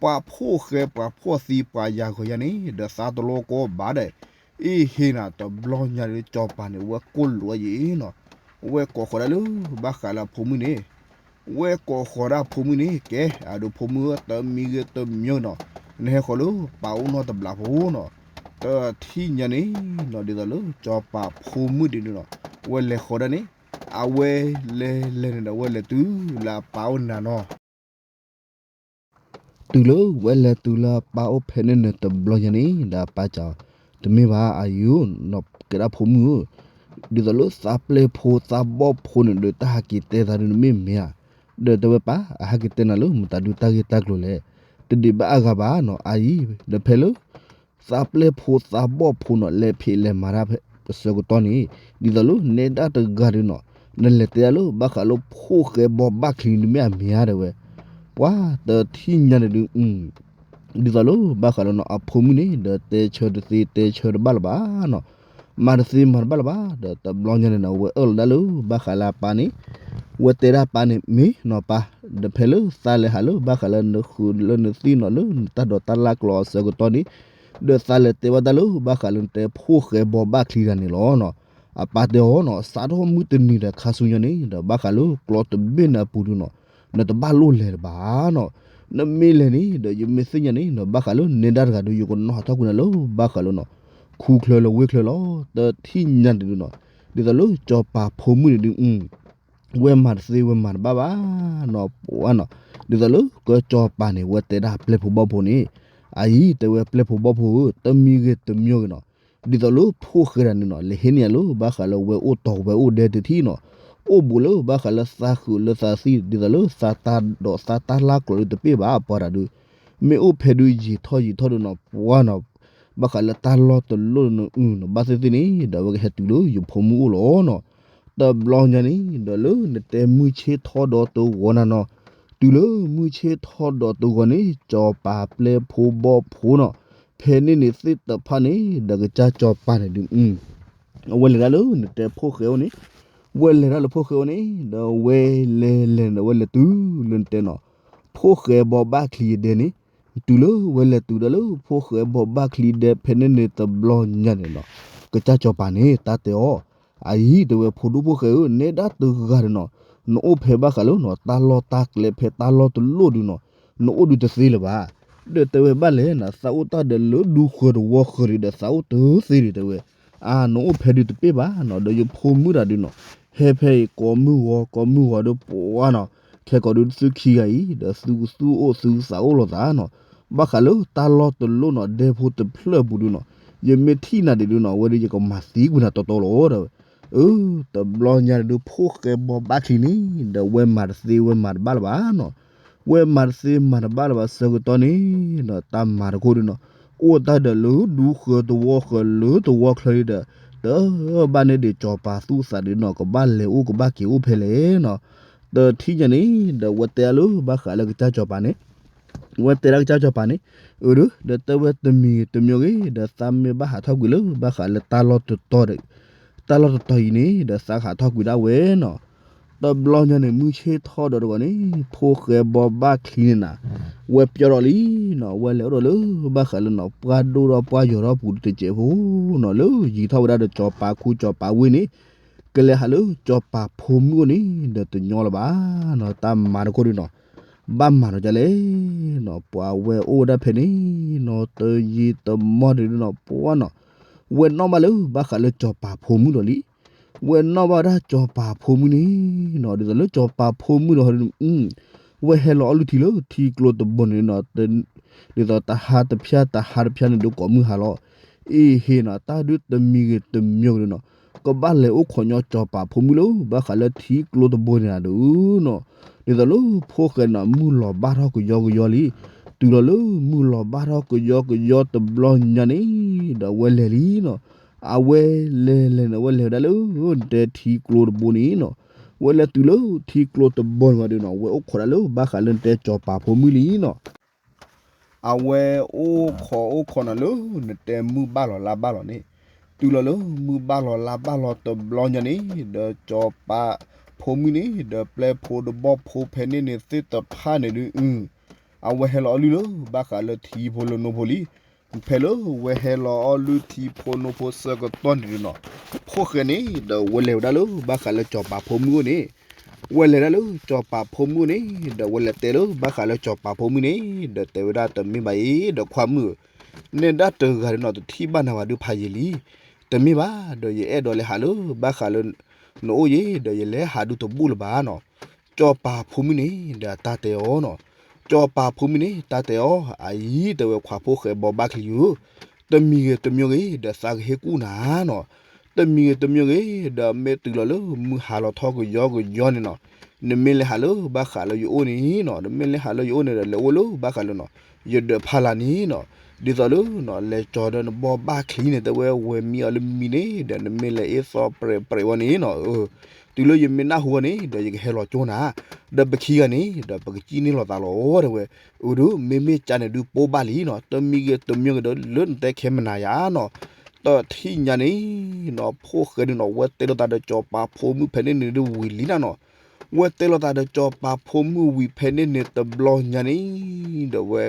ပှၤဖိၣ်ဃဲပှၤဖိၣ်သံပှၤယၤဂီၤယၤန့ၣ် ဒီးသးတလိၣ်ကီဘၣ်ဒီး, အ့ဟ့နၤ တဘျီညါဒီးစီၤပၤန့ၣ် ဝဲကိးလိာ်အီၤယံၤနီၤ, ဝဲကိးဃီၤဒၣ်လၢ ဘၣ်ဃးလၢအဖိမုၣ်န့ၣ် ဝဲကိးဃီၤဒၣ်ဖိမုၣ်န့ၣ် ကဲ အဒိးဖိမုၣ်ဧၢ တမံၤဂ့ၤတမံၤနီၤ, နဟဲဃီၤလၢပၢ်အိၣ်နီတဘျီဖိနီၤ, တထံၣ်ညါန့ၣ်နီၤ ဒ်သိးလၢစီၤပၤဖိမုၣ်ဒ်န့ၣ်နီၤ, ဝဲလဲၤဃီၤဒၣ်န့ၣ်, အဝဲလဲၤလဲၤန့ၣ်ဒီး ဝဲလဲၤတုၤလၢအပၢ်အိၣ်နၤနီၤ တုၤလၢဝဲလဲၤတုၤလၢအပၢ်အိၣ်ဖဲန့ၣ်န့ၣ်တဘျီညါန့ၣ် ဒီးအပၢ်စံး, တမ့ၢ်ဘၣ်အယိၤ, ကဲဒၣ်ဖိမုၣ်ဧၢ, ဒ်သိးလၢသးပျဲၢ်ဖိသးဘီၣ်ဖိန့ၣ်ဒီး တၢ်ဟးက့ၤတဲသးဒုးနမ့ၢ်မ့ၢ်ဧါ, ဒီးတဲဝဲပၢ် အဟဲက့ၤတဲနၤလၢမတၤဒုးတၢ်ဂ့ၢ်တၢ်ကျိၤလဲၣ်, တဒံးဘၣ်အဂၤဘၣ်နီၤ အအံၤ, ဒီးဖဲလၢ သးပျဲၢ်ဖိသးဘီၣ်ဖိနီၤ လဲၤဖံးလဲၤမၤတၢ်အဆၢကတီၢ်န့ၣ်, ဒ်သိးလၢနဲဒၣ်တဂၤဒုးနီၤ, နလဲၤတဲဒၣ်လၢဘၣ်ဃးလၢဖိၣ်ဃဲဘီဘၣ်ချံန့ၣ်မ့ၢ်အမ့ၢ်ဧါတဲဝဲ, ပှၤတထံၣ်ညါန့ၣ်ဒုး ဒ်သိးလၢဘၣ်ဃးလၢနီၤ အဖိမုၣ်န့ၣ် ဒီးတဲဆၢတသ့တဲဆၢတဘၣ်လၢၤဘၣ်နီၤ, မၤတသ့မၤတဘၣ်လၢၤဘၣ်, ဒီးတဘျီညါန့ၣ်နီၤ ဝဲအၢၣ်လီၤဒၣ်လၢဘၣ်ဃးလၢအပၢ်န့ၣ်, ဝဲတဲဒၣ်ပၢ်န့ၣ် မ့ၢ်နီၤပၢ်, ဒီးဖဲလၢသးလဲၤဟးလၢဘၣ်ဃးလၢနဃုလၢနသံၣ်နီၤ လၢနတၢ်ဒိးတၢ်လၢကျိၤအဆၢကတီၢ်န့ၣ်, ဒီးသးလဲၤတဲဘၣ်တၢ်လၢဘၣ်ဃးလၢနတဲဖိၣ်ဃဲဘီဘၣ်ချံတဂၤန့ၣ်လီၤနီၤ. အပၢ်တဲအီၤနီၤ စးထီၣ်မုၢ်တနံၤဒီးခါဆူညါန့ၣ် ဒီးဘၣ်ဃးလၢကျိၤတဘ့ၣ်န့ၣ်အပူၤဒုးနီၤ, နတဘၣ်လိၣ်လဲၤလၢၤဘၣ်နီၤ, နမ့ၢ်လဲၤန့ၣ် ဒီးယမ့ၢ်သ့ၣ်ညါန့ၣ် ဒီးဘၣ်ဃးလၢနဲဒၣ်တဂၤဒုး ယကနီၣ်ဟးထီၣ်ကွံာ်နၤလၢဘၣ်ဃးလၢနီၤ ခူချၢလၢဝ့ၢ်ချၢလီၤ. တထံၣ်ညါန့ၣ်ဒုးနီၤ, ဒ်သိးလၢစီၤပၤဖိမုၣ်န့ၣ်ဒုး ဝဲမၤတသ့ဝဲမၤတဘၣ်ဘၣ်နီၤ, ပှၤနီၤ, ဒ်သိးလၢကစီၤပၤန့ၣ် ဝဲတဲဒၣ်ပျဲၢ်ဖိဘီၣ်ဖိန့ၣ်, အအံၤ တဲဝဲပျဲၢ်ဖိဘီၣ်ဖိဧၢ, တမံၤဂ့ၤတမံၤဂ့ၤနီၤ, ဒ်သိးလၢဖိၣ်ဃဲတဂၤန့ၣ်နီၤ လဲၤဟ့ၣ်န့ၢ်ယၤလၢဘၣ်ဃးလၢဝဲအိၣ်တီၤဝဲအိၣ်ဒဲတထံၣ်နီၤ, အိၣ်ဘူးလၢဘၣ်ဃးလၢသးဃုာ်လၢသးသံၣ် ဒ်သိးလၢသးတၢ်ဒိးသးတၢ်လၢကျိၤဒုးတပ့ၢ်ဘၣ် ပှၤတဂၤဒုး, မ့ၢ်အိၣ်ဖဲဒုးယံာ်ထီၣ်ယံာ်ထီၣ်ဒုးနီၤ ပှၤနီၤ, ဘၣ်ဃးလၢတၢ်လီၢ်တလိၣ်န့ၣ် အုနီၤ ဘၣ်သ့ၣ်သ့ၣ်န့ၣ် ဒီးအဝဲကဟဲတုၤလၢယဖိမုၣ်အိၣ်လီၤနီၤ. တဘျီညါန့ၣ် ဒီးလၢနတဲမုၢ်ဆ့ၣ်ထီၣ်ဒီးတဂီၤနၤနီၤ, တုၤလၢမုၢ်ဆ့ၣ်ထီၣ်ဒီးတဂီၤန့ၣ် စီၤပၤပျဲၢ်ဖိဘီၣ်ဖိနီၤ, ဖဲန့ၣ်န့ၣ်သ့ၣ်တဖၣ်န့ၣ် ဒီးကစၢ်စီၤပၤန့ၣ်ဒုး အဝဲလဲၤဒၣ်လၢနတဲဖိၣ်ဃဲအိၣ်န့ၣ်, ဝဲလဲၤဒၣ်လၢဖိၣ်ဃဲအိၣ်န့ၣ် ဒီးဝဲလဲၤလဲၤဒီး ဝဲလဲၤတုၤလၢနတဲနီၤ, ဖိၣ်ဃဲဘီဘၣ်ချံအဒဲန့ၣ်, တုၤလၢဝဲလဲၤတုၤဒၣ်လၢဖိၣ်ဃဲဘီဘၣ်ချံဒဲ ဖဲန့ၣ်န့ၣ်တဘျီညါန့ၣ်နီၤ, ကစၢ်စီၤပၤန့ၣ် တၢ်တဲအီၤ, အအံၤ တဲဝဲ ဖိဒိၣ်ဖိၣ်ဃဲဧၢ, နဲဒၣ်တဂၤဒီးနီၤ, နအိၣ်ဖဲဘၣ်ဃးလၢနီၤ တၢ်လီၢ်တၢ်ကျဲဖဲတၢ်လီၢ်တလိၣ်ဒုးနီၤ, နအိၣ်ဒုးတသ့လၢၤဘၣ်. ဒီးတဲဝဲဘၣ်လဲၣ်နီၤ, သးအိၣ်တၢ်ဒီးလၢဒူဃၢၤတဝီဃၢၤဒုးဒီး သးအိၣ်တသ့ဒုး တဲဝဲ, အါ နအိၣ်ဖဲဒုးတပ့ၢ်ဘၣ်နီၤ, ဒီးယဖိမုၣ်တဂၤဒုးနီၤ, ဟဲဖဲအံၤကိးမုၢ်ဂီၤ ကိးမုၢ်ဂီၤဒီးပှၤနီၤ, ခဲကိးဒုးသုခံဂၤအံၤ ဒီးသုကသူၣ်အိၣ်သုကသးအိၣ်လိာ်သးနီၤ, ဘၣ်ဃးလၢတၢ်လီၢ်တလိၣ်နီၤ ဒဲဖိတဖျၢၣ်ပူၤဒုးနီၤ, ယမ့ၢ်ထံၣ်နၤဒံးဒုးနီၤ အဝဲဒုးယကမၤသံကွံာ်နၤတီတီလီၤ တဲဝဲ. အၢ တဘျီညါန့ၣ်ဒုး ဖိၣ်ဃဲဘီဘၣ်ချံန့ၣ် ဒီးဝဲမၤတသ့ဝဲမၤတဘၣ်လၢၤဘၣ်နီၤ, ဝဲမၤတသ့မၤတဘၣ်လၢၤဘၣ်ဆၢကတီၢ်န့ၣ်နီၤ, တၢ်မၤတခိၣ်ဒုးနီၤ, အိၣ်တၢ်ဒီးလၢဒူဃၢၤတဝီဃၢၤလၢတဝီချၢလံဒီး, တဘၣ်န့ၢ်ဒံးစီၤပၤသူၣ်သးဒုးနီၤ, ကဘၣ်လဲၤအိၣ်ကဘၣ်က့ၤအိၣ်ဖဲလဲၣ်နီၤ, တထံၣ်ညါန့ၣ် ဒီးဝဲတဲဒၣ်လၢဘၣ်ဃးလၢကစၢ်စီၤပၤန့ၣ် ဝဲတဲဒၣ်ကစၢ်စီၤပၤန့ၣ်, အၢ ဒီး ဒီးတဲဝဲတမံၤတမံၤဂ့ၤ ဒီးသးမ့ၢ်ဘၣ်ဟးထီၣ်ကွံာ်လၢဘၣ်ဃးလၢတၢ်လီၢ်တတီၤဒီး, တၢ်လီၢ်တတီၤအံၤန့ၣ် ဒီးသးကဟးထီၣ်ကွံာ်ဒၣ်ဝဲနီၤ. တဘျီညါန့ၣ် မုၢ်ဆ့ၣ်ထီၣ်ဒီးတဂီၤန့ၣ် ဖိၣ်ဃဲဘီဘၣ်ချံန့ၣ်နၤ, ဝဲပျီထီၣ်လံနီၤ, ဝဲလဲၤအိၣ်ဒီးလၢဘၣ်ဃးလၢနီၤ ပှၢ်ဒိၣ်ဒီးပှၢ်ယိာ်ထီၣ်ပူၤတစဲးဖိနီၤ, လၢယံၤထီၣ်ဝဲဒၣ်ဒီးစီၤပၤခူစီၤပၤဝ့ၢ်န့ၣ်, ကလဲၤဟးလၢစီၤပၤဖိမုၣ်အိၣ်န့ၣ် ဒီးတညီလၢၤဘၣ်နီၤ, တၢ်မၤတခိၣ်ဒုးနီၤ ဘၣ်မၤဒီးဒ်လဲၣ်နီၤ, ပှၤဝဲအိၣ်ဝဲဒၣ်ဖဲန့ၣ်နီၤ, တယံာ်တမီၢ်တဒုးနီၤ ပှၤနီၤ, ဝဲနီၣ်ဘၣ်လၢဘၣ်ဃးလၢစီၤပၤဖိမုၣ်ဒီးလံ. ဝဲနီၣ်ဘၣ်ဝဲဒၣ်စီၤပၤဖိမုၣ်န့ၣ်နီၤ, ဒ်သိးလၢစီၤပၤဖိမုၣ်ဒီး ဝဲဟဲလီၤအီၣ်လုၢ်ထံလၢထံကျိတဘိန့ၣ်နီၤ, ဒ်သိးတဟါတဖျၢၣ်တဟါတဖျၢၣ်န့ၣ်ဒုးကိးမုၢ်ဟါလီၤ. အ့ဟ့နီၤ, တၢ်ဒုးတမံၤဂ့ၤတမံၤဂ့ၤဒုးနီၤ, ကဘၣ်လဲၤအိၣ်ခိးညီစီၤပၤဖိမုၣ်လၢဘၣ်ဃးလၢထံကျိတဘိန့ၣ်ဒုးနီၤ, ဒ်သိးလၢဖိၣ်ဃဲန့ၣ် မုၢ်လီၤဘၣ်ထီၣ်ကယီကယီလံ. တုၤလီၤလၢမုၢ်လီၤဘၣ်ထီၣ်ကယီကယီတဘျီညါန့ၣ်, ဒီးဝဲလဲၤလံနီၤ. အဝဲလဲၤလဲၤန့ၣ် ဝဲလဲၤဝဲဒၣ်လၢ နတဲထံကျိတဘိန့ၣ်နီၤ, ဝဲလဲၤတုၤလၢထံကျိတဘိန့ၣ်ဝဲဒုးနီၤ, ဝဲအိၣ်ခိးဒၣ်လၢဘၣ်ဃးလၢနတဲစီၤပၤဖိမုၣ်လံနီၤ. အဝဲအိၣ်ခိးအိၣ်ခိးနၤလၢနတဲမုၢ်ဘၣ်လီၤလါဘၣ်လီၤန့ၣ်, တုၤလီၤလၢမုၢ်ဘၣ်လီၤလါဘၣ်လီၤတဘျီညါန့ၣ်, ဒီးစီၤပၤဖိမုၣ်န့ၣ် ဒီးပျဲၢ်ဖိဒီးဘီၣ်ဖိဖဲန့ၣ်န့ၣ်သ့ၣ်တဖၣ်န့ၣ်ဒုး, အဝဲဟဲလီၤအီၣ်လုၢ်လၢဘၣ်ဃးလၢထံဖိလၢနိဖိလံ. ဖဲလၢဝဲဟဲလီၤအီၣ်လုၢ်ထံဖိနိဖိဆၢကတီၢ်န့ၣ်ဒုးနီၤ, ဖိၣ်ဃဲန့ၣ် ဒီးဝဲလဲၤဝဲဒၣ်လၢဘၣ်ဃးလၢစီၤပၤဖိမုၣ်အိၣ်န့ၣ်, ဝဲလဲၤဒၣ်လၢစီၤပၤဖိမုၣ်အိၣ်န့ၣ်, ဒီးဝဲလဲၤတဲလၢဘၣ်ဃးလၢစီၤပၤဖိမုၣ်န့ၣ်, ဒီးတဲဝဲဒၣ်တမ့ၢ်ဘၣ်အံၤ ဒီးခွါမုၣ်ဧၢ, နဲဒၣ်တဂၤဒုးနီၤ တထံၣ်ဘၣ်နၤဝဲဒုးဖးယံာ်လံ, တမ့ၢ်ဘၣ်, ဒီးယအဲၣ်ဒိးလဲၤဟးလၢဘၣ်ဃးလၢ နအိၣ်ယံၤ ဒီးယလဲၤဟးဒုးတဘူၣ်လၢၤဘၣ်နီၤ. စီၤပၤဖိမုၣ်န့ၣ် ဒီးတၢ်တဲအီၤနီၤ, စီၤပၤဖိမုၣ်န့ၣ် တၢ်တဲအီၤ, အအံၤ တဲဝဲခွါဖိၣ်ဃဲဘီဘၣ်ချံဧၢ, တမံၤဂ့ၤတမံၤဂ့ၤ ဒီးသးကဟ့ၣ်ကူၣ်နၤနီၤ, တမံၤဂ့ၤတမံၤဂ့ၤ ဒီးမ့ၢ်တုၤလီၤလၢမုၢ်ဟါလီၤထီၣ်ကယီကယီန့ၣ်နီၤ, နမ့ၢ်လဲၤဟးလၢဘၣ်ဃးလၢယအိၣ်န့ၣ်နီၤ, နမ့ၢ်လဲၤဟးလၢယအိၣ်န့ၣ်ဒီး လဲၤအိၣ်လၢဘၣ်ဃးလၢနီၤ ယဒၢးဖးလၢ်န့ၣ်နီၤ, ဒ်သိးလၢနီၤ လဲၤကၠီၤဒီးနဘီဘၣ်ချံန့ၣ် တဲဝဲဝဲၤမံအီၤလၢမံန့ၣ် ဒီးနမ့ၢ်လဲၤအ့ၣ်သီပြဲးပြဲးဝဲန့ၣ်နီၤ, တုၤလၢယမ့ၢ်နၢ်ဟူဝဲန့ၣ် ဒီးယကဟဲလီၤကၠိနၤ, ဒီးပခံဂၤန့ၣ် ဒီးပကစံၣ်န့ၢ်လိာ်သးလီၤ တဲဝဲ, အၢဒုး မ့မ့ၢ်ကန့ၣ်ဒုးပိၢ်ဘၣ်လံနီၤ, တမံၤဂ့ၤတမံၤဂ့ၤဒီး လၢနတဲခဲမနၤယၤနီၤ, တထံၣ်ညါန့ၣ်နီၤ ဖိၣ်ဃဲန့ၣ်နီၤ ဝဲတဲလိာ်သးဒီးစီၤပၤဖိမုၣ်ဖဲန့ၣ်န့ၣ်ဒုးဝံၤလံနၤနီၤ, ဝဲတဲလိာ်သးဒီးစီၤပၤဖိမုၣ်ဝံၤဖဲန့ၣ်န့ၣ်တဘျီညါန့ၣ် ဒီးဝဲ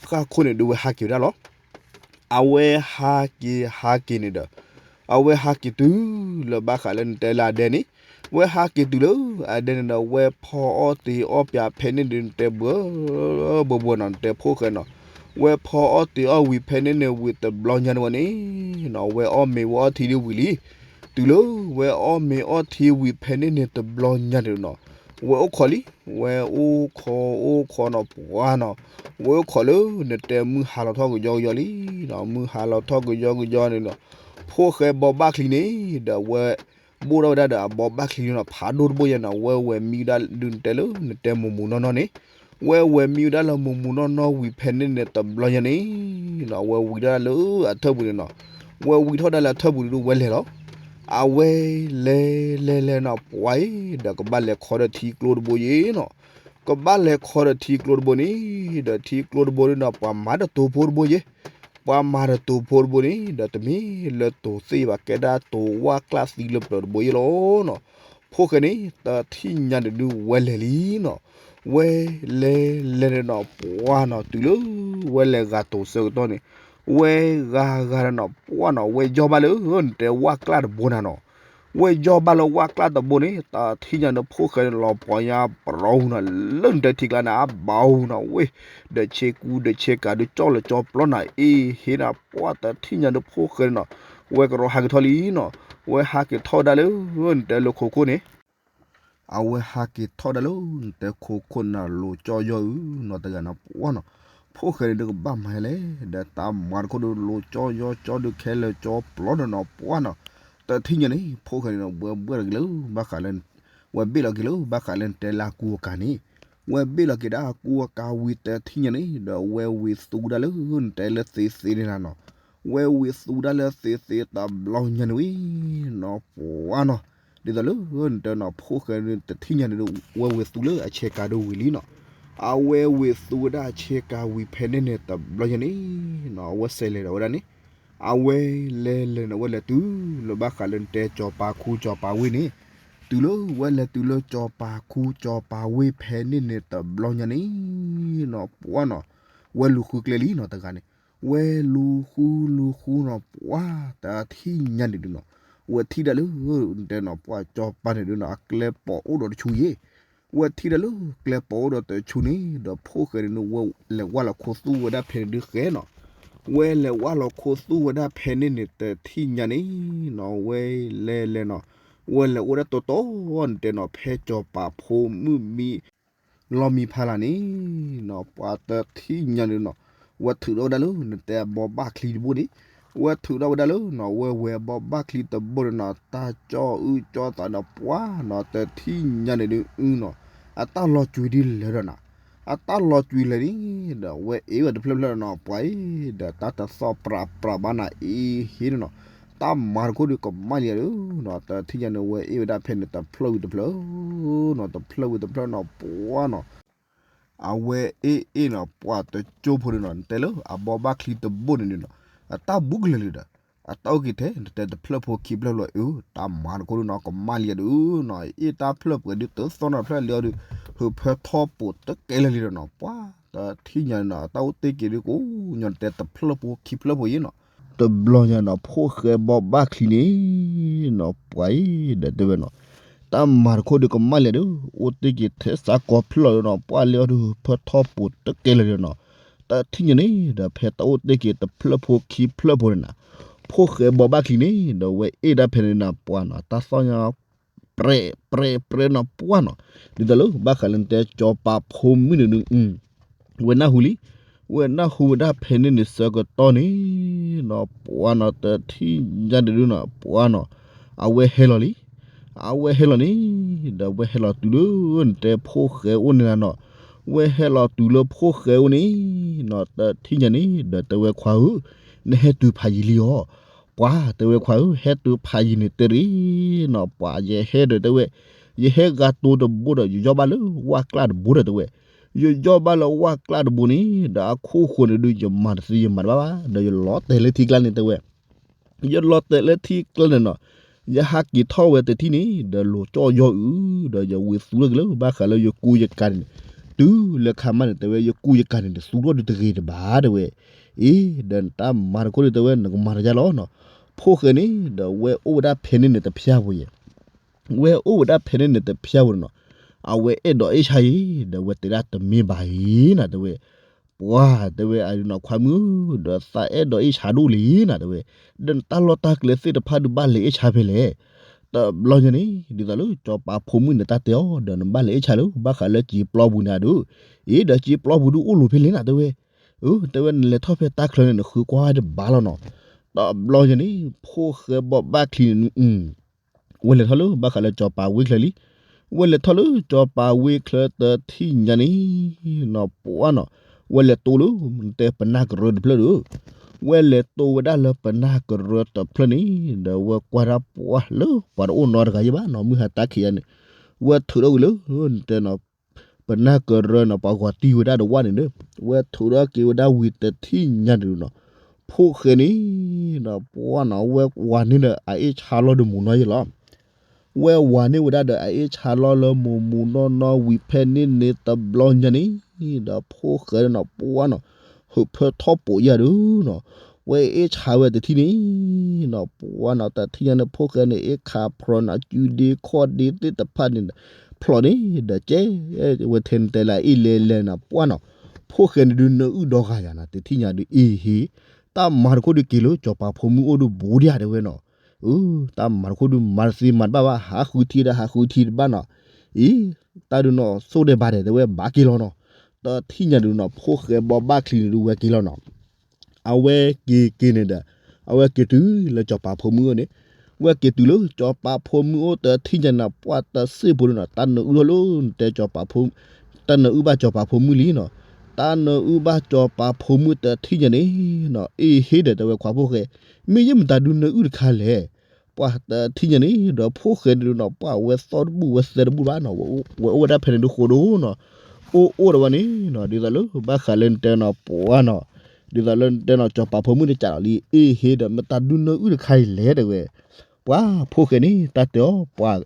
ဃၣ်ခိၣ်န့ၣ်ဒုးဝဲဟးက့ၤဝဲဒၣ်လီၤ. အဝဲဟးက့ၤဟးက့ၤန့ၣ်ဒီး အဝဲဟးက့ၤတုၤလၢဘၣ်ဃးလၢနတဲလၢအဒဲန့ၣ်, ဝဲဟးက့ၤတုၤလၢအဒဲန့ၣ်ဒီး ဝဲဖီအီၣ်တ့ၤအီၣ်ပၠးဖဲန့ၣ်ဒုး နတဲဘှၢဘှၢဘှၢနီၤ နတဲဖိၣ်ဃဲနီၤ, ဝဲဖီအီၣ်တ့ၤအီၣ်ဝံၤဖဲန့ၣ်န့ၣ်ဝံၤတဘျီညါန့ၣ်ဝဲန့ၣ်နီၤ ဝဲအီၣ်မ့ၤဝဲအီထံဒုးဝံၤလံ, တုၤလၢဝဲအီၣ်မ့ၤအီထံဝံၤဖဲန့ၣ်န့ၣ်တဘျီညါန့ၣ်နီၤ, ဝဲအိၣ်ခိးလံ, ဝဲအိၣ်ခိးအိၣ်ခိးနီၤ ပှၤနီၤ, ဝဲအိၣ်ခိးလၢနတဲမုၢ်ဟါလီၤထီၣ်ကယီကယီလံနီၤ, မုၢ်ဟါလီၤထီၣ်ကယီကယီန့ၣ်နီၤ, ဖိၣ်ဃဲဘီဘၣ်ချံန့ၣ် ဒီးဝဲ ဘိၣ်ထီၣ်ဝဲဒၣ်ဒီးအဘီဘၣ်ချံန့ၣ်နီၤ ဖးဒိၣ်တဘိယဲနီၤ, ဝဲဝဲၤမံဝဲဒၣ်ဒုးနတဲလၢနတဲမိၢ်မိၢ်နီၢ်နီၢ်န့ၣ်, ဝဲဝဲၤမံဝဲဒၣ်လၢမိၢ်မိၢ်နီၢ်နီၢ်ဝံၤဖဲန့ၣ်န့ၣ်တဘျီညါန့ၣ်နီၤ ဝဲဝံၤထီၣ်ဒၣ်လၢအထၢၣ်ပူၤန့ၣ်နီၤ, ဝဲဝံၤထီၣ်ဒၣ်လၢအထၢၣ်ပူၤန့ၣ်ဒုးဝဲလဲၤလီၤ. အဝဲလဲၤလဲၤလဲၤနီၤ ပှၤအံၤ ဒီးကဘၣ်လဲၤခီဒီးထံကျိတဘိယဲနီၤ, ကဘၣ်လဲၤခီဒီးထံကျိတဘိန့ၣ်, ဒီးထံကျိတဘိန့ၣ်နီၤ ပှၤမၤတတိၤဖိတဘိယဲ, ပှၤမၤတတိၤဖိတဘိန့ၣ် ဒီးတမ့ၢ်လၢတိၤသ့ၣ်ဘၣ် ကဲဒၣ်တိၤဝၣ်ကျၣ်သံလၢပျၢၤတဘိယဲလီၤနီၤ, ဖိၣ်ဃဲန့ၣ် တထံၣ်ညါန့ၣ်ဒုးဝဲလဲၤလံ နီၤ, ဝဲလဲၤလဲၤန့ၣ်နီၤ ပှၤနီၤ တုၤလၢ ဝဲလဲၤဂၤတိၤဆၢကတီၢ်န့ၣ်, ဝဲဂၤဂၤန့ၣ်နီၤ ပှၤနီၤ ဝဲယီၢ်ဘၣ်လၢ နတဲဝၣ်ကျၣ်တဘိနၤနီၤ, ဝဲယီၢ်ဘၣ်လၢဝၣ်ကျၣ်တဘိန့ၣ် တထံၣ်ညါန့ၣ် ဖိၣ်ဃဲန့ၣ်လီၤပှီၢ်ညါပရီဟူနီၤ လၢနတဲထံကျါန့ၣ် အဘၣ်ဟူနီၤ ဝဲ ဒီးဆ့ကူဒီးဆ့ကၤဒုး ကၠီၣ်လၢကၠီပျီနၤအ့ဟ့နီၤ ပှၤတထံၣ်ညါန့ၣ် ဖိၣ်ဃဲန့ၣ်နီၤ ဝဲကရီဟးက့ၤထီၣ်လံနီၤ, ဝဲဟးက့ၤထီၣ်ဝဲဒၣ်လၢ နတဲလၢခိခိၣ်န့ၣ် အဝဲဟးက့ၤထီၣ်ဒၣ်လၢ နတဲခိခိၣ်န့ၣ် လိၤကၠီယီၢ်ဧၢနီၤ တဂၤန့ၣ် ပှၤနီၤ, ဖိၣ်ဃဲန့ၣ်ဒုးကဘၣ်မၤလဲၣ် ဒီးတၢ်မၤတခိၣ်ဒုး လိၤကၠီယီၢ်ကၠီဒုး ခဲလၢာ်ကၠီပျီနီၤနီၤ ပှၤနီၤ, တထံၣ်ညါန့ၣ် ဖိၣ်ဃဲန့ၣ် ဝဲဘှဲၣ်လီၤက့ၤလၢ ဘၣ်ဃးလၢ ဝဲဘ့ၣ်လီၤက့ၤလၢ ဘၣ်ဃးလၢနတဲလၢအကူအကၤန့ၣ်, ဝဲဘ့ၣ်လီၤက့ၤဒၣ်အကူအကၤဝံၤတထံၣ်ညါန့ၣ် ဒီးဝဲဝံၤသူဝဲဒၣ်လၢ နတဲလၢသ့သ့န့ၣ်လီၤနီၤ, ဝဲဝံၤသူဝဲဒၣ်လၢသ့သ့တဘျီညါန့ၣ်ဝံၤနီၤ ပှၤနီၤ, ဒ်သိးလၢ နတဲနီၤ ဖိၣ်ဃဲန့ၣ် တထံၣ်ညါန့ၣ်ဒုး ဝဲဝံၤသူလၢအဆ့ကၤဒုးဝံၤလံနီၤ, အဝဲဝံၤသူဝဲဒၣ်အဆ့ကၤဝံၤဖဲန့ၣ်န့ၣ် တဘျီညါန့ၣ်နီၤ အဝဲစဲးလဲၤဒီးဝဲဒၣ်န့ၣ်, အဝဲလဲၤလဲၤန့ၣ် အဝဲလဲၤတုၤလၢဘၣ်ဃးလၢနတဲကၠီၤပၤခူကၠီၤပၤဝ့ၢ်န့ၣ်, တုၤလၢဝဲလဲၤတုၤလၢကၠီၤပၤခူကၠီၤပၤဝ့ၢ်ဖဲန့ၣ်န့ၣ် တဘျီညါန့ၣ်နီၤ ပှၤနီၤ, ဝဲလူၤဃုကျဲလံနီၤ တဂၤန့ၣ်, ဝဲလူၤဃုလူၤဃုနီၤ ပှၤတထံၣ်ညါန့ၣ်ဒုးနီၤ, ဝဲထံၣ်ဒၣ်လၢ နတဲနီၤ ပှၤကၠီၤပၤန့ၣ်ဒုးနီၤ အကျဲပိာ်အိၣ်ဒီးတဆူယဲ ဝဲထံၣ်ဒၣ်လၢကျဲပိာ်အိၣ်ဒီးတဆူန့ၣ် ဒီးဖိၣ်ဃဲန့ၣ် ဝဲလဲၤဝၢ်လီၤခူသူၣ်ဝဲဒၣ်ဖဲန့ၣ်ဒုးဃဲနီၤ, ဝဲလဲၤဝၢ်လီၤခူသူၣ်ဝဲဒၣ်ဖဲန့ၣ်န့ၣ် တထံၣ်ညါန့ၣ်နီၤ ဝဲလဲၤလဲၤနီၤ, ဝဲလဲၤအိၣ်ဒၣ်တီတီ နတဲနီၤ ဖဲကၠီၤပၤဖိမုၣ်မံ လီၢ်မံဖးလၢ်န့ၣ်နီၤ ပှၤတထံၣ်ညါန့ၣ်နီၤ, ဝဲထုးထီၣ်ဝဲဒၣ်လၢ နတဲအဘီဘၣ်ချံတဘိန့ၣ်, ဝဲထုးထီၣ်ဝဲဒၣ်လၢနီၤ ဝဲဝဲၢ်အဘီဘၣ်ချံတဘိန့ၣ်နီၤ တၢ်ကၠီအုၣ်ကၠီသးဒီးပှၤနီၤ တထံၣ်ညါန့ၣ်ဒုးနီၤ, အတၢ်လီၤကွံာ်ဒ်လဲၣ်ဒီးနီၤ, အတၢ်လီၤကွံာ်လဲၣ်န့ၣ် ဒီးဝဲအ့ၣ်ဝဲတဖျၢၣ်ဖျၢၣ်နီၤ ပှၤအံၤ ဒီးတၢ်တသီၣ်ပြးပြးဘၣ်နၤအ့ဟ့န့ၣ်နီၤ, တၢ်မၤတခိၣ်ဒုးကမၣ်လံဧါဒုးနီၤ တထံၣ်ညါန့ၣ် ဝဲအ့ၣ်ဝဲဒၣ်ဖဲန့ၣ်တဖျၢၣ်ဝံၤတဖျၢၣ်နီၤ တဖျၢၣ်ဝံၤတဖျၢၣ်နီၤ ပှၤနီၤ အဝဲအ့ၣ်အ့ၣ်နီၤ ပှၤတကၠိဖိဒုးနီၤ နတဲလၢအဘီဘၣ်ချံတဘိန့ၣ်ဒုးနီၤ အတၢ်ဘူးကလၢာ်လံဒီး အတၢ်အိၣ်က့ၤထဲ နတဲတဖျၢၣ်ဖိခံဖျၢၣ်လီၤအု တၢ်မၤတခိၣ်ဒုးနီၤ ကမၣ်လံဧါဒုးနီၤ အ့ၣ်တၢ်ဖျၢၣ်ပှဲၤဒုးတသီၣ်နီၤ တဖျၢၣ်လံအီၤဒုး ဟၢဖၢထီၣ်ပိာ်တကဲလၢာ်လံဒီးနီၤ ပှၤတထံၣ်ညါန့ၣ်နီၤ အတၢ်အိၣ်တ့ၢ်က့ၤဒုးကိးညါ နတဲတဖျၢၣ်ဖိခံဖျၢၣ်ဖိယဲနီၤ တဘျီညါနီၤ ဖိၣ်ဃဲဘီဘၣ်ချံန့ၣ်နီၤ ပှၤအံၤဒီးတဲဝဲနီၤ တၢ်မၤတခိၣ်ဒုးကမၣ်လံဧါဒုး အိၣ်တ့ၢ်က့ၤထဲစးကီးဖျၢၣ်လီၤဒုးနီၤ ပှၤလံအီၤဒုး ဟၢဖၢထီၣ်ပိာ်တကဲလၢာ်လံနီၤ တထံၣ်ညါန့ၣ် ဒီးဖဲတၢ်အိၣ်တ့ၢ်က့ၤတဖျၢၣ်ဖိခံဖျၢၣ်ဖိန့ၣ်နီၤ ဖိၣ်ဃဲဘီဘၣ်ချံန့ၣ် ဒီးဝဲအ့ၣ်ဒၣ်ဖဲန့ၣ်နီၤ ပှၤနီၤ တၢ်သီၣ်ညါ ပြဲးပြဲးပြဲးနီၤ ပှၤနီၤ ဒ်သိးလၢဘၣ်ဃးလၢနတဲကၠီၤပၤဖိမုၣ်န့ၣ်ဒုး ဝဲနၢ်ဟူလံ ဝဲနၢ်ဟူဝဲဒၣ်ဖဲန့ၣ်န့ၣ်ဆၢကတီၢ်န့ၣ်နီၤ ပှၤနီၤ တထံၣ်ညါဒုးနီၤ ပှၤနီၤ အဝဲဟဲလီၤလံ အဝဲဟဲလီၤန့ၣ် ဒီးဝဲဟဲလီၤတုၤလၢ နတဲဖိၣ်ဃဲအိၣ်န့ၣ်လီၤနီၤ ဝဲဟဲလီၤတုၤလၢဖိၣ်ဃဲအိၣ်န့ၣ်နီၤ, တထံၣ်ညါန့ၣ်ဒီးတဲဝဲခွါဧၢ, နဟဲတုၤဖးယံၤလံဧါ. ပှၤတဲဝဲခွါဧၢ, ဟဲတုၤဖးယံၤန့ၣ်တဲရ့ၣ်နီၤ, ပှၤယဟဲဒီးတဲဝဲ, ယဟဲဂၤတိၤတဘိဒီး ယယီၢ်ဘၣ်လၢဝၣ်ကျၢ်တဘိဒီးတဲဝဲ, ယယီၢ်ဘၣ်လၢဝၣ်ကျၢ်တဘိန့ၣ်ဒီး အခိၣ်ဃိန့ၣ်ဒုး ယမၤတသ့ယမၤတဘၣ်ဘၣ်, ဒီးယလီၤတဲာ်လၢထံကျါန့ၣ်တဲဝဲ ယလီၤတဲာ်လၢထံကျါန့ၣ်နီၤ, ယဟးက့ၤထီၣ်ဝဲတထံၣ်န့ၣ် ဒီးလိၤကၠီၣ်ယီၢ်အုး, ဒီးယဝံၤသူထီၣ်က့ၤလၢဘၣ်ဃးလၢယကူယကၤန့ၣ်, တုၤလၢခါမးန့ၣ်တဲဝဲ ယကူယကၤန့ၣ် သူထီၣ်ဒုးတဂ့ၤတဘၣ်တဲဝဲ, အ့ ဒီးနတၢ်မၤတခိၣ်ဒုးတဲဝဲ နကမၤတယါလီၤနီၤ, ဖိၣ်ဃဲန့ၣ် ဒီးဝဲအိၣ်ဝဲဒၣ်ဖဲန့ၣ်န့ၣ်တဖျၢၣ်ဖိယဲၢ် ဝဲအိၣ်ဝဲဒၣ်ဖဲန့ၣ်န့ၣ်တဖျၢၣ်ဖိန့ၣ်နီၤ, အဝဲအဲၣ်ဒိးအ့ၣ်ဆါအံၤ ဒီးဝဲတဲဒၣ်တမ့ၢ်ဘၣ်အံၤနီၤတဲဝဲ, ပှၤတဲဝဲအဒုးနီၤ ခွါမုၣ်ဧၢ, ဒီးသးအဲၣ်ဒိးအ့ၣ်ဆါဒိၣ်လံနီၤတဲဝဲ, ဒီးနတၢ်လီၢ်တၢ်ကျဲသ့ၣ်တဖၣ်ဒုးဘၣ်လဲၤအ့ၣ်ဆါဖဲလဲၣ်, တဘျီညါန့ၣ် ဒ်သိးလၢစီၤပၤဖိမုၣ်န့ၣ်တၢ်တဲအီၤ ဒီးနဘၣ်လဲၤအ့ၣ်ဆါလၢဘၣ်ဃးလၢစံာ်ပျီပူၤန့ၣ်အဒုး, အ့ ဒီးစံာ်ပျီပူၤဒုးအိၣ်လိၤဖဲလဲၣ်နီၤတဲဝဲ, အ တဲဝဲနလဲၤထီၣ်ဖဲတၢ်ချၢန့ၣ် နဃုကွၢ်တဘၣ်လီၤနီၤ, တဘျီညါန့ၣ် ဖိၣ်ဃဲဘီဘၣ်ချံန့ၣ် ဝဲလဲၤထီၣ်လၢဘၣ်ဃးလၢစီၤပၤဝ့ၢ်ချၢလံ, ဝဲလဲၤထီၣ်လၢစီၤပၤဝ့ၢ်ချၢတထံၣ်ညါန့ၣ်နီၤ ပှၤနီၤ, ဝဲလဲၤတိလၢ နတဲပနၢ်ကရၢတဖျၢၣ်ဒီး, ဝဲလဲၤတိဝဲဒၣ်လၢပနၢ်ကရၢတဖျၢၣ်န့ၣ်, ဒီးဝဲကွၢ်တၢ်ပှၤလၢပှၤတအိၣ်နီတဂၤယဲၢ်ဘၣ်နီၤ မုၢ်ဟါတၢ်ခံးယါန့ၣ်, ဝဲထုးထီၣ်က့ၤလၢ နတဲနီၤ ပနၢ်ကရၢနီၤ ပှၤဂီၤတံၢ်ဝဲဒၣ်ဒီးဝၣ်န့ၣ်ဒီး, ဝဲထုးထီၣ်က့ၤဝဲဒၣ်ဝံၤတထံၣ်ညါန့ၣ်နီၤ, ဖိၣ်ဃဲန့ၣ်နီၤ ပှၤနီၤ ဝဲဝၤန့ၢ်ဒီးအအ့ၣ်ဆါလီၤဒီးမူနီၤယဲၢ်လီၤ ဝဲဝၤန့ၢ်ဝဲဒၣ်ဒီးအအ့ၣ်ဆါလီၤလၢမူမူနီၢ်နီၢ်ဝံၤဖဲန့ၣ်န့ၣ်တဘျီညါန့ၣ်, ဒီးဖိၣ်ဃဲန့ၣ်နီၤ ပှၤနီၤ ဟုးဖၢထီၣ်ပိာ်ယၢ်ဒီးနီၤ, ဝဲအ့ၣ်ဆါဝဲတထံၣ်န့ၣ်နီၤ ပှၤနီၤ တထံၣ်ညါန့ၣ် ဖိၣ်ဃဲန့ၣ် အ့ၣ်ခးဖျိးနီၤ ကုဒ့ခီၣ်ဒ့သ့ၣ်တဖၣ်န့ၣ် ဖျိးန့ၣ်ဒီးကဲ ဝဲထဲန့ၣ်တဲလၢအအ့ၣ်လဲၤလဲၤနီၤ ပှၤနီၤ, ဖိၣ်ဃဲန့ၣ်ဒုးနအုၣ်ဒီဂၤယၤနီၤ တထံၣ်ညါဒုးအ့ၣ်ဟ့ၣ်, တၢ်မၤတခိၣ်ဒုးက့ၤလၢစီၤပၤဖိမုၣ်အိၣ်ဒုးဘူးဒံးဧါတဲဝဲနီၤ တၢ်မၤတခိၣ်ဒုးမၤတသ့မၤတဘၣ်ဘၣ် ဟးဃုထံဒီးဟးဃုထံတဘၣ်နီၤ, အံၤ တၢ်ဒုးနီၤ ဆိၣ်ဒဲးဘၣ်ဒဲးတဲဝဲဘၣ်က့ၤလီၤနီၤ, တထံၣ်ညါဒုးနီၤ ဖိၣ်ဃဲဘီဘၣ်ချံန့ၣ်ဒုးဝဲက့ၤလီၤနီၤ, အဝဲက့ၤက့ၤန့ၣ်ဒီး အဝဲက့ၤတုၤလၢစီၤပၤဖိမုၣ်အိၣ်န့ၣ်, ဝဲက့ၤတုၤလၢစီၤပၤဖိမုၣ်အိၣ်တထံၣ်ညါန့ၣ် ပှၤတစ့ၢ်ဖိဒုးနီၤ တၢ်နအုၣ်ထီၣ်လၢနတဲစီၤပၤဖိ တၢ်နအုၣ်ဘၣ်စီၤပၤဖိမုၣ်လံနီၤ, တၢ်နအုၣ်ဘၣ်စီၤပၤဖိမုၣ်တထံၣ်ညါန့ၣ်နီၤ အ့ၣ်ဟ့ၣ်ဒီးတဲဝဲခွါဖိၣ်ဃဲ, မ့ၢ်ယမတၤဒုးနအုၣ်တခါလဲၣ်, ပှၤတထံၣ်ညါန့ၣ်ဒီးဖိၣ်ဃဲန့ၣ်ဒုးနီၤ ပှၤဝဲသီၣ်တဘူၣ်ဝဲသဲတဘူၣ်ဘၣ်နီၤ, ဝဲအိၣ်ဝဲဒၣ်ဖဲန့ၣ်ဒုးဃိဒိၣ်နီၤ, အိၣ်အိၣ်ဒီးဝဲန့ၣ်နီၤ ဒ်သိးလၢဘၣ်ဃးလၢနတဲနီၤ ပှၤနီၤ, ဒ်သိးလၢနတဲနီၤ စီၤပၤဖိမုၣ်န့ၣ်ကးလီၤလံ အ့ၣ်ဟ့ၣ်ဒီး မတၤဒုးနအုၣ်တခါအံၤလဲၣ်တဲဝဲ, ပှၤဖိၣ်ဃဲန့ၣ် တၢ်တဲအီၤ ပှၤ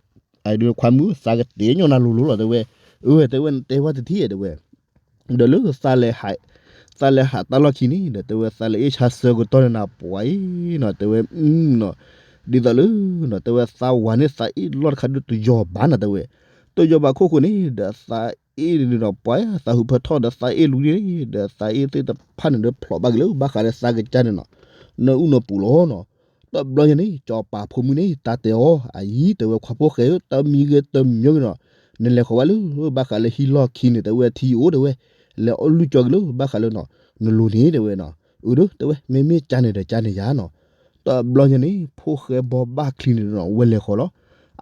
အဒုးခွါမုၣ် သးကတဲညီနၤလိၤလိၤလီၤတဲဝဲ, အၢ တဲဝဲ နတဲဝဲတထံၣ်တဲဝဲ, ဒီးလၢ သးလဲၤဟးတၢ်လီၢ်ခံန့ၣ်ဒီး တဲဝဲ သးလဲၤအ့ၣ်ဆါဆၢကတီၢ်န့ၣ်နၤပှၤအံၤနီၤ တဲဝဲ အၢနီၤ, ဒ်သိးလၢ တဲဝဲသးဝၤန့ၣ်သးအ့ၣ်လီၢ်တခါဒုးတယီၤဘၣ်နီၤတဲဝဲ, တယီၤဘၣ်ခိၣ်ဃိန့ၣ်ဒီး သးအ့ၣ်န့ၣ်နီၤ ပှၤသးဟုးဖၢထီၣ်ဒီးသးအ့ၣ်လူၤန့ၣ် ဒီးသးအ့ၣ်သ့ၣ်တဖၣ်န့ၣ်ဒီးဖျိးဘၣ်က့ၤလၢ ဘၣ်ဃးလၢသးကစၢ်န့ၣ်နီၤ, နအုၣ်နပူၤလီၤနီၤ, တဘျီညါန့ၣ် စီၤပၤဖိမုၣ်န့ၣ် တၢ်တဲအီၤ အအံၤ တဲဝဲခွါဖိၣ်ဃဲဧၢ တမံၤဂ့ၤတမံၤဂ့ၤနီၤ, နလဲၤဃီၤဘၣ်လၢ ဘၣ်ဃးလၢဟံၣ်လီၢ်ခံန့ၣ် တဲဝဲထံအိၣ်တဲဝဲ, လဲၤအီၣ်လုၢ်ကၠီက့ၤလၢ ဘၣ်ဃးလၢနီၤ နလိၤန့ၣ်တဲဝဲနီၤ, အၢ ဒီး တဲဝဲ မ့မ့ၢ်ကန့ၣ်ဒီးကန့ၣ်ယၤနီၤ, တဘျီညါန့ၣ် ဖိၣ်ဃဲဘီဘၣ်ချံန့ၣ်နီၤ ဝဲလဲၤဃီၤလီၤ,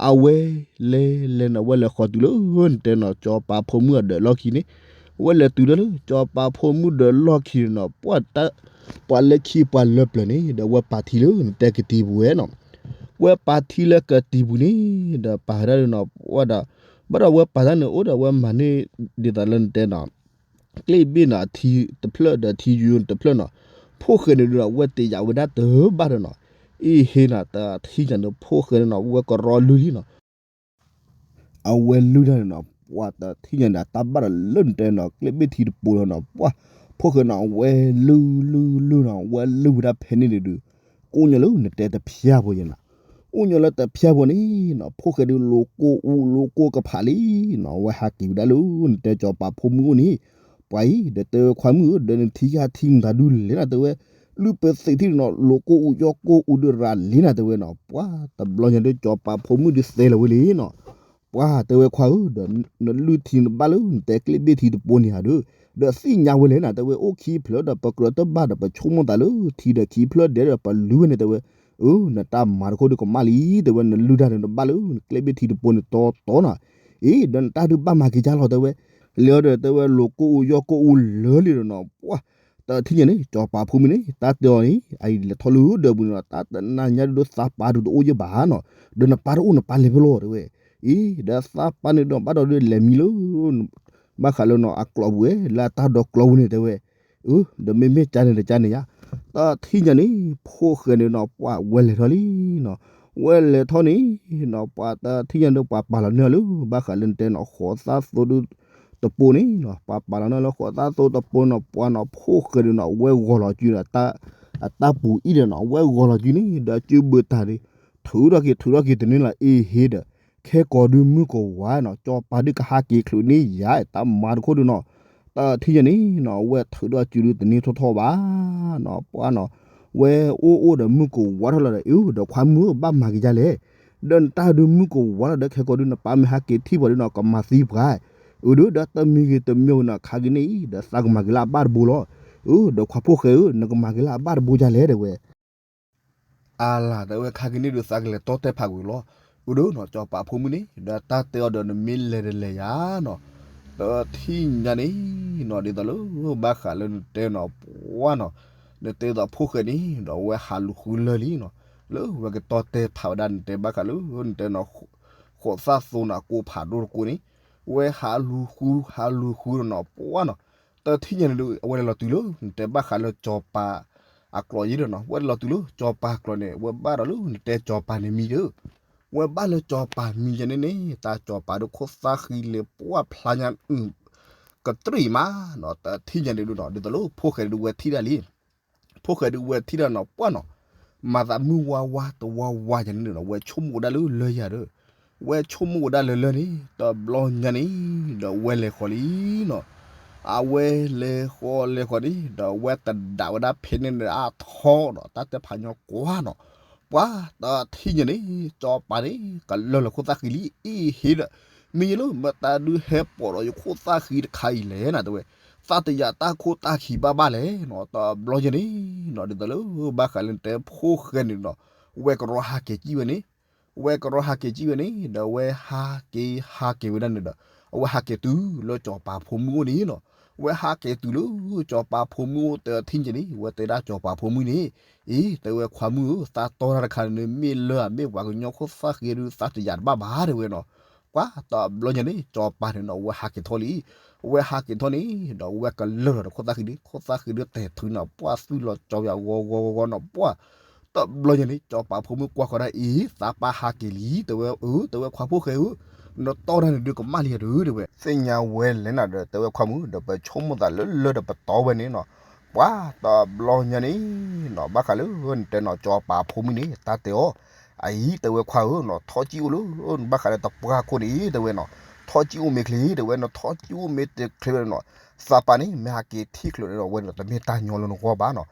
အဝဲလဲၤလဲၤနီၤ ဝဲလဲၤဃီၤတုၤလၢ နတဲနီၤ စီၤပၤဖိမုၣ်အဒၢးလီၢ်ခံန့ၣ်, ဝဲလဲၤတုၤလၢလၢ စီၤပၤဖိမုၣ်ဒၢးလီၢ်ခံန့ၣ်နီၤ ပှၤ ပှၤလၢခံပှၤလၢပျၢၤန့ၣ် ဒီးဝဲပာ်ထံလၢနတဲကတံၤပူၤဝဲနီၤ, ဝဲပာ်ထံလၢကတံၤပူၤန့ၣ် ဒီးပာ်ဝဲဒၣ်ဒီးနီၤ ဝဲဒီး ဘၣ်ဒီးဝဲပာ်တၢ်န့ၣ်အိၣ်ဒီးဝဲမၤန့ၢ် ဒ်သိးလၢနတဲနီၤ ကျ့ၣ်ဘ့ၣ်နီၤ အထံတဖျၢၣ်ဒီးထံယိၤတဖျၢၣ်နီၤ, ဖိၣ်ဃဲန့ၣ်ဒုးနီၤ ဝဲတယာ်ဝဲဒၣ်တဘၣ်ဒီးနီၤ, အ့ၣ်ဟ့ၣ်နီၤ တထံၣ်ညါန့ၣ် ဖိၣ်ဃဲန့ၣ်နီၤ ဝဲကရီလုၢ်လံနီၤ အဝဲလုၢ်တၢ်န့ၣ်နီၤ ပှၤတထံၣ်ညါန့ၣ် တၢ်ဘၣ်ဒီးလၢနတဲနီၤ ကျ့ၣ်ဘ့ၣ်ထံတပိၤလီၤနီၤ ပှၤ ဖိၣ်ဃဲနီၤ အဝဲလုၢ်လုၢ်လုၢ်နီၤ ဝဲလုၢ်ဝဲဒၣ်ဖဲန့ၣ်န့ၣ်ဒုး ကအိၣ်ညီလၢနတဲတဖျၢၣ်ဖိယဲနီၤ, အိၣ်ညီလၢတဖျၢၣ်ဖိန့ၣ်နီၤ ဖိၣ်ဃဲဒုးလိၤကိၢ်အူလိၤကိၢ်ကဖးလံနီၤ အဝဲဟးက့ၤဝဲဒၣ်လၢနတဲစီၤပၤဖိမုၣ်အိၣ်န့ၣ်, ပှၤအံၤ ဒီးတဲဝဲခွါမုၣ်ဧၢ ဒီးနထံၣ်ယၤထံမတၤဒုးလဲၣ်နီၤ တဲဝဲ, လုၢ်ပသံးထံၣ်နီၤ လိၤကိၢ်အူယီၢ်ကိၢ်အူဒုးရၤလံနီၤ တဲဝဲနီၤ, ပှၤ တဘျီညါဒုးစီၤပၤဖိမုၣ်ဒုးသဲလီၤဝဲလံနီၤ ပှၤတဲဝဲခွါဧၢ ဒီးနလုၢ်ထံနဘၣ်လၢနတဲကျ့ၣ်ဘ့ၣ်ထံတပိၤန့ၣ်ဧါဒီး, ဒီးသ့ၣ်ညါဝဲလဲၣ်နီၤ တဲဝဲအိၣ်ခံဖျၢၣ်ဒီးပကြၢးတဘၣ်ဒီး ပဆိကမိၣ်သးလၢထံဒီးခံဖျၢၣ်ဒဲးဒီးပလုၢ်ဝဲန့ၣ် တဲဝဲ, အၢ နတၢ်မၤတခိၣ်ဒုးကမၣ်လံ တဲဝဲ နလုၢ်တၢ်န့ၣ်နဘၣ်လၢနကျ့ၣ်ဘ့ၣ်ထံတပိၤန့ၣ်တီတီနီၤ, အ့ ဒီးနတၢ်ဒုးဘၣ်မၤက့ၤကၢ်လီၤ တဲဝဲ လဲၤအီၤဒီးတဲဝဲ လိာ်ကိၣ်အူယီၢ်ကိၣ်အူလၢာ်လံဒီးနီၤ, ပှၢ်, တထံၣ်ညါန့ၣ် စီၤပၤဖိမုၣ်န့ၣ် တၢ်တဲအီၤန့ၣ် အအံၤလဲၤထီၣ်လၢဒၢးပူၤန့ၣ်ဒီး တၢ်တနၤညါဒုးဒိသးပာ်ဒုးတအိၣ်ယဲၢ်ဘၣ်နီၤ, ဒီးနပၢ်တအိၣ်နပၢ်လဲၤဖဲလဲၣ်တဲဝဲ, အံၤ ဒီးသးပာ်န့ၣ်ဒီးဘၣ်ဒီးဒုးလဲၤမံလၢ ဘၣ်ဃးလၢနီၤ အကျိးပူၤဝဲ လၢအတၢ်ဒီးကျိးပူၤန့ၣ်တဲဝဲ, အၢ ဒီးမ့မ့ၢ်ကန့ၣ်တကန့ၣ်ယါ, တထံၣ်ညါန့ၣ် ဖိၣ်ဃဲန့ၣ်နီၤ ပှၢ်ဝဲလဲၤထီၣ်လံနီၤ, ဝဲလဲၤထီၣ်န့ၣ်နီၤ ပှၢ်တထံၣ်ညါန့ၣ် ပှၤပာ်လီၤန့ၢ်အီၤလၢ ဘၣ်ဃးလၢနတဲနီၤ ဃိးသၣ်သိဒုတပိၤန့ၣ်နီၤ, ပှၤပာ်လီၤန့ၢ်လၢဃိးသၣ်သိတပိၤနီၤ, ပှၢ်နီၤ ဖိၣ်ဃဲန့ၣ်နီၤ ဝဲဂီၤလီၤစုန့ၣ် အတၢ်ပူၤအံၤဒီးနီၤ ဝဲဂီၤလီၤစုန့ၣ် ဒီးစုဘၢတၢ်န့ၣ် ထုးထီၣ်က့ၤ ထုးထီၣ်က့ၤတန့ၢ်လီၤ အ့ဟ့ဒီး ခဲကိာ်ဒုးမုၢ်ကဝါနီၤ စီၤပၤဒုးကဟးက့ၤချုးန့ၢ်ယၤ တၢ်မၤတခိၣ်ဒုးနီၤ, တထံၣ်ညါန့ၣ်နီၤ အဝဲထုးထီၣ်စုဒုးတန့ၢ်ထီၣ်ထီၣ်ဘၣ်နီၤ, ပှၢ်နီၤ ဝဲအိၣ်အိၣ်ဒီးမုၢ်ကဝါထီၣ်လီၤဒီး အၢ ဒီးခွါမုၣ်ဧၢ ဘၣ်မၤက့ၤဒ်လဲၣ်, ဒီးနတၢ်ဒုးမုၢ်ကဝါလီၤဒီး ခဲကိာ်ဒုးနပၢ်မ့ၢ်ဟးက့ၤထံၣ်ပှၤဒုးနီၤ ကမၤသံပှၤ, အၢ ဒီးတၢ်မံဂ့ၤတမံဂ့ၤနီၤ ခါက့ၤန့ၣ်အံၤ ဒီးသးကမၤက့ၤလၢအဘၣ်တဘိလီၤ, အၢ ဒီးခွါဖိၣ်ဃဲဧၢ နကမၤက့ၤလၢအဘၣ်တဘိဒ်လဲၣ်တဲဝဲ အလၤ တဲဝဲခါက့ၤန့ၣ်ဒုးသးကလဲၤတီတဲာ်ဖးကွံာ်လီၤ, အၢ ဒီးနီၤ စီၤပၤဖိမုၣ်န့ၣ် ဒီးတၢ်တဲအီၤဒီးနမ့ၢ်လဲၤတလဲၤယါနီၤ, တထံၣ်ညါန့ၣ်နီၤ ဒ်သိးလၢ ဘၣ်ဃးလၢနတဲနီၤ ပှၢ်နီၤ, နတဲသိးဖိၣ်ဃဲန့ၣ် ဒီးဝဲဟးလူၤဃုလၢာ်လံနီၤ, လၢဝဲကတီတဲာ်ဖးဝဲဒၣ်နတဲဘၣ်ဃးလၢ နတဲနီၤ ဃိးသၣ်သိနီၤ အကိးဖးဒိၣ်တကိးန့ၣ် ဝဲဟးလူၤဃု ဟးလူၤဃုဒီးနီၤ ပှၢ်နီၤ, တထံၣ်ညါန့ၣ်ဒုး အဝဲလဲၤလီၤတုၤလၢ နတဲဘၣ်ဃးလၢစီၤပၤအကျိာ်ယံၤဒီးနီၤ ဝဲလဲၤလီၤတုၤလၢစီၤပၤကျိာ်န့ၣ် ဝဲဘၣ်ဒီးလၢနတဲစီၤပၤန့ၣ်မံဒီး ဝဲဘၣ်လၢစီၤပၤမံယါန့ၣ်န့ၣ် တၢ်စီၤပၤဒုးခိၣ်သၣ်ဃံလၢပှၢ်ဖျါညါ ကတြံၣ်မးနီၤ, တထံၣ်ညါန့ၣ်ဒုးနီၤ ဒ်သိးလၢဖိၣ်ဃဲဒုးဝဲထံၣ်ဒၣ်လံ, ဖိၣ်ဃဲဒုးဝဲထံၣ်ဒၣ်နီၤ ပှၢ်နီၤ, မၤသးမုၢ်ဝါဝါတဝါဝါယါန့ၣ်နီၤ ဝဲဆိကမိၣ်ဝဲဒၣ်လၢလၢယၤဒီး ဝဲဆိကမိၣ်ဝဲဒၣ်လၢလၢန့ၣ် တဘျီညါန့ၣ် ဒီးဝဲလဲၤဃီၤလံနီၤ, အဝဲလဲၤဃီၤလဲၤဃီၤန့ၣ် ဒီးဝဲတဒးဝဲဒၣ်ဖဲန့ၣ်န့ၣ်အထီနီၤ တၢ်တဲဖးညီကွၢ်နီၤ, ပှၢ်တထံၣ်ညါန့ၣ် စီၤပၤန့ၣ် ကလၢာ်လီၤခိၣ်သၣ်ဃံလံ အ့ဟ့ဒီး မ့ၢ်ယလၢမတၤဒုးဟဲပိာ်ဒီးယခိၣ်သၣ်ဃံတခါအံၤလဲၣ်နၤတဲဝဲ, သးတယာ်တၢ်ခိၣ်တၢ်ခံဘၣ်ဘၣ်လဲၣ်နီၤ, တဘျီညါန့ၣ်နီၤ ဒ်သိးလၢ ဘၣ်ဃးလၢနတဲဖိၣ်ဃဲန့ၣ်နီၤ ဝဲကရီဟးက့ၤကံၣ်ဝဲန့ၣ် ဝဲကရီဟးက့ၤကံၣ်ဝဲန့ၣ် ဒီးဝဲဟးက့ၤဟးက့ၤဝဲဒၣ်န့ၣ်ဒီး အဝဲဟးက့ၤတုၤလၢစီၤပၤဖိမုၣ်အိၣ်န့ၣ်နီၤ, ဝဲဟးက့ၤတုၤလၢစီၤပၤဖိမုၣ်အိၣ် တထံၣ်ညါန့ၣ် ဝဲတဲဒၣ်စီၤပၤဖိမုၣ်န့ၣ်, အ့ တဲဝဲခွါမုၣ်ဧၢ သးတီတၢ်တခါန့ၣ် မ့ၢ်လၢအမ့ၢ်ပှၤကညီခိၣ်သၣ်ဃံဒုး သးတယာ်တဘၣ်ဘၣ်တဲဝဲနီၤ, ပှၢ်တဘျီညါန့ၣ် စီၤပၤန့ၣ်နီၤ ဝဲဟးက့ၤထီၣ်လံ ဝဲဟးက့ၤထီၣ်န့ၣ် ဒီးဝဲကလၢာ်လီၤဒီးခိၣ်သၣ်ဃံန့ၣ် ခိၣ်သၣ်ဃံဒုးတဲာ်ထုးနီၤ ပှၢ်သွံၣ်လီၤကၠီယါဂီၤဂီၤဂီၤဂီၤနီၤ ပှၢ်, တဘျီညါန့ၣ် စီၤပၤဖိမုၣ်ကွၢ်ဃီၤဒၣ်အံၤ သးပၢ်ဟးက့ၤလံ တဲဝဲ အၢ တဲဝဲခွါဖိၣ်ဃဲဧၢ, နတီတၢ်န့ၣ်ဒုးကမၣ်လံယၤဒုး တဲဝဲ သ့ၣ်ညါဝဲလဲၣ်နၤဒီး တဲဝဲခွါမုၣ် ဒီးပဆိကမိၣ်သးလၢလၢဒီးပတီဝဲန့ၣ်နီၤ, ပှၢ်တဘျီညါန့ၣ်နီၤ ဘၣ်ဃးလၢနတဲနီၤ စီၤပၤဖိမုၣ်န့ၣ် တၢ်တဲအီၤ အံၤ တဲဝဲခွါဧၢနီၤ ထီၣ်ကံၣ်အိၣ်လၢ ဘၣ်ဃးလၢတပှၢ်ခိၣ်န့ၣ် တဲဝဲနီၤ, ထီၣ်ကံၣ်အိၣ်မ့ၢ်ချ့ တဲဝဲနီၤ ထီၣ်ကံၣ်အိၣ်မ့ၢ်တချ့ဝဲနီၤ, သးပၢ်န့ၣ် မ့ၢ်ဟးက့ၤထံၣ်ချုးန့ၣ်ဒီး ဝဲန့ၣ်ဒီးတမ့ၢ်တၢ်ညီလၢနဂီၢ်ဘၣ်နီၤ,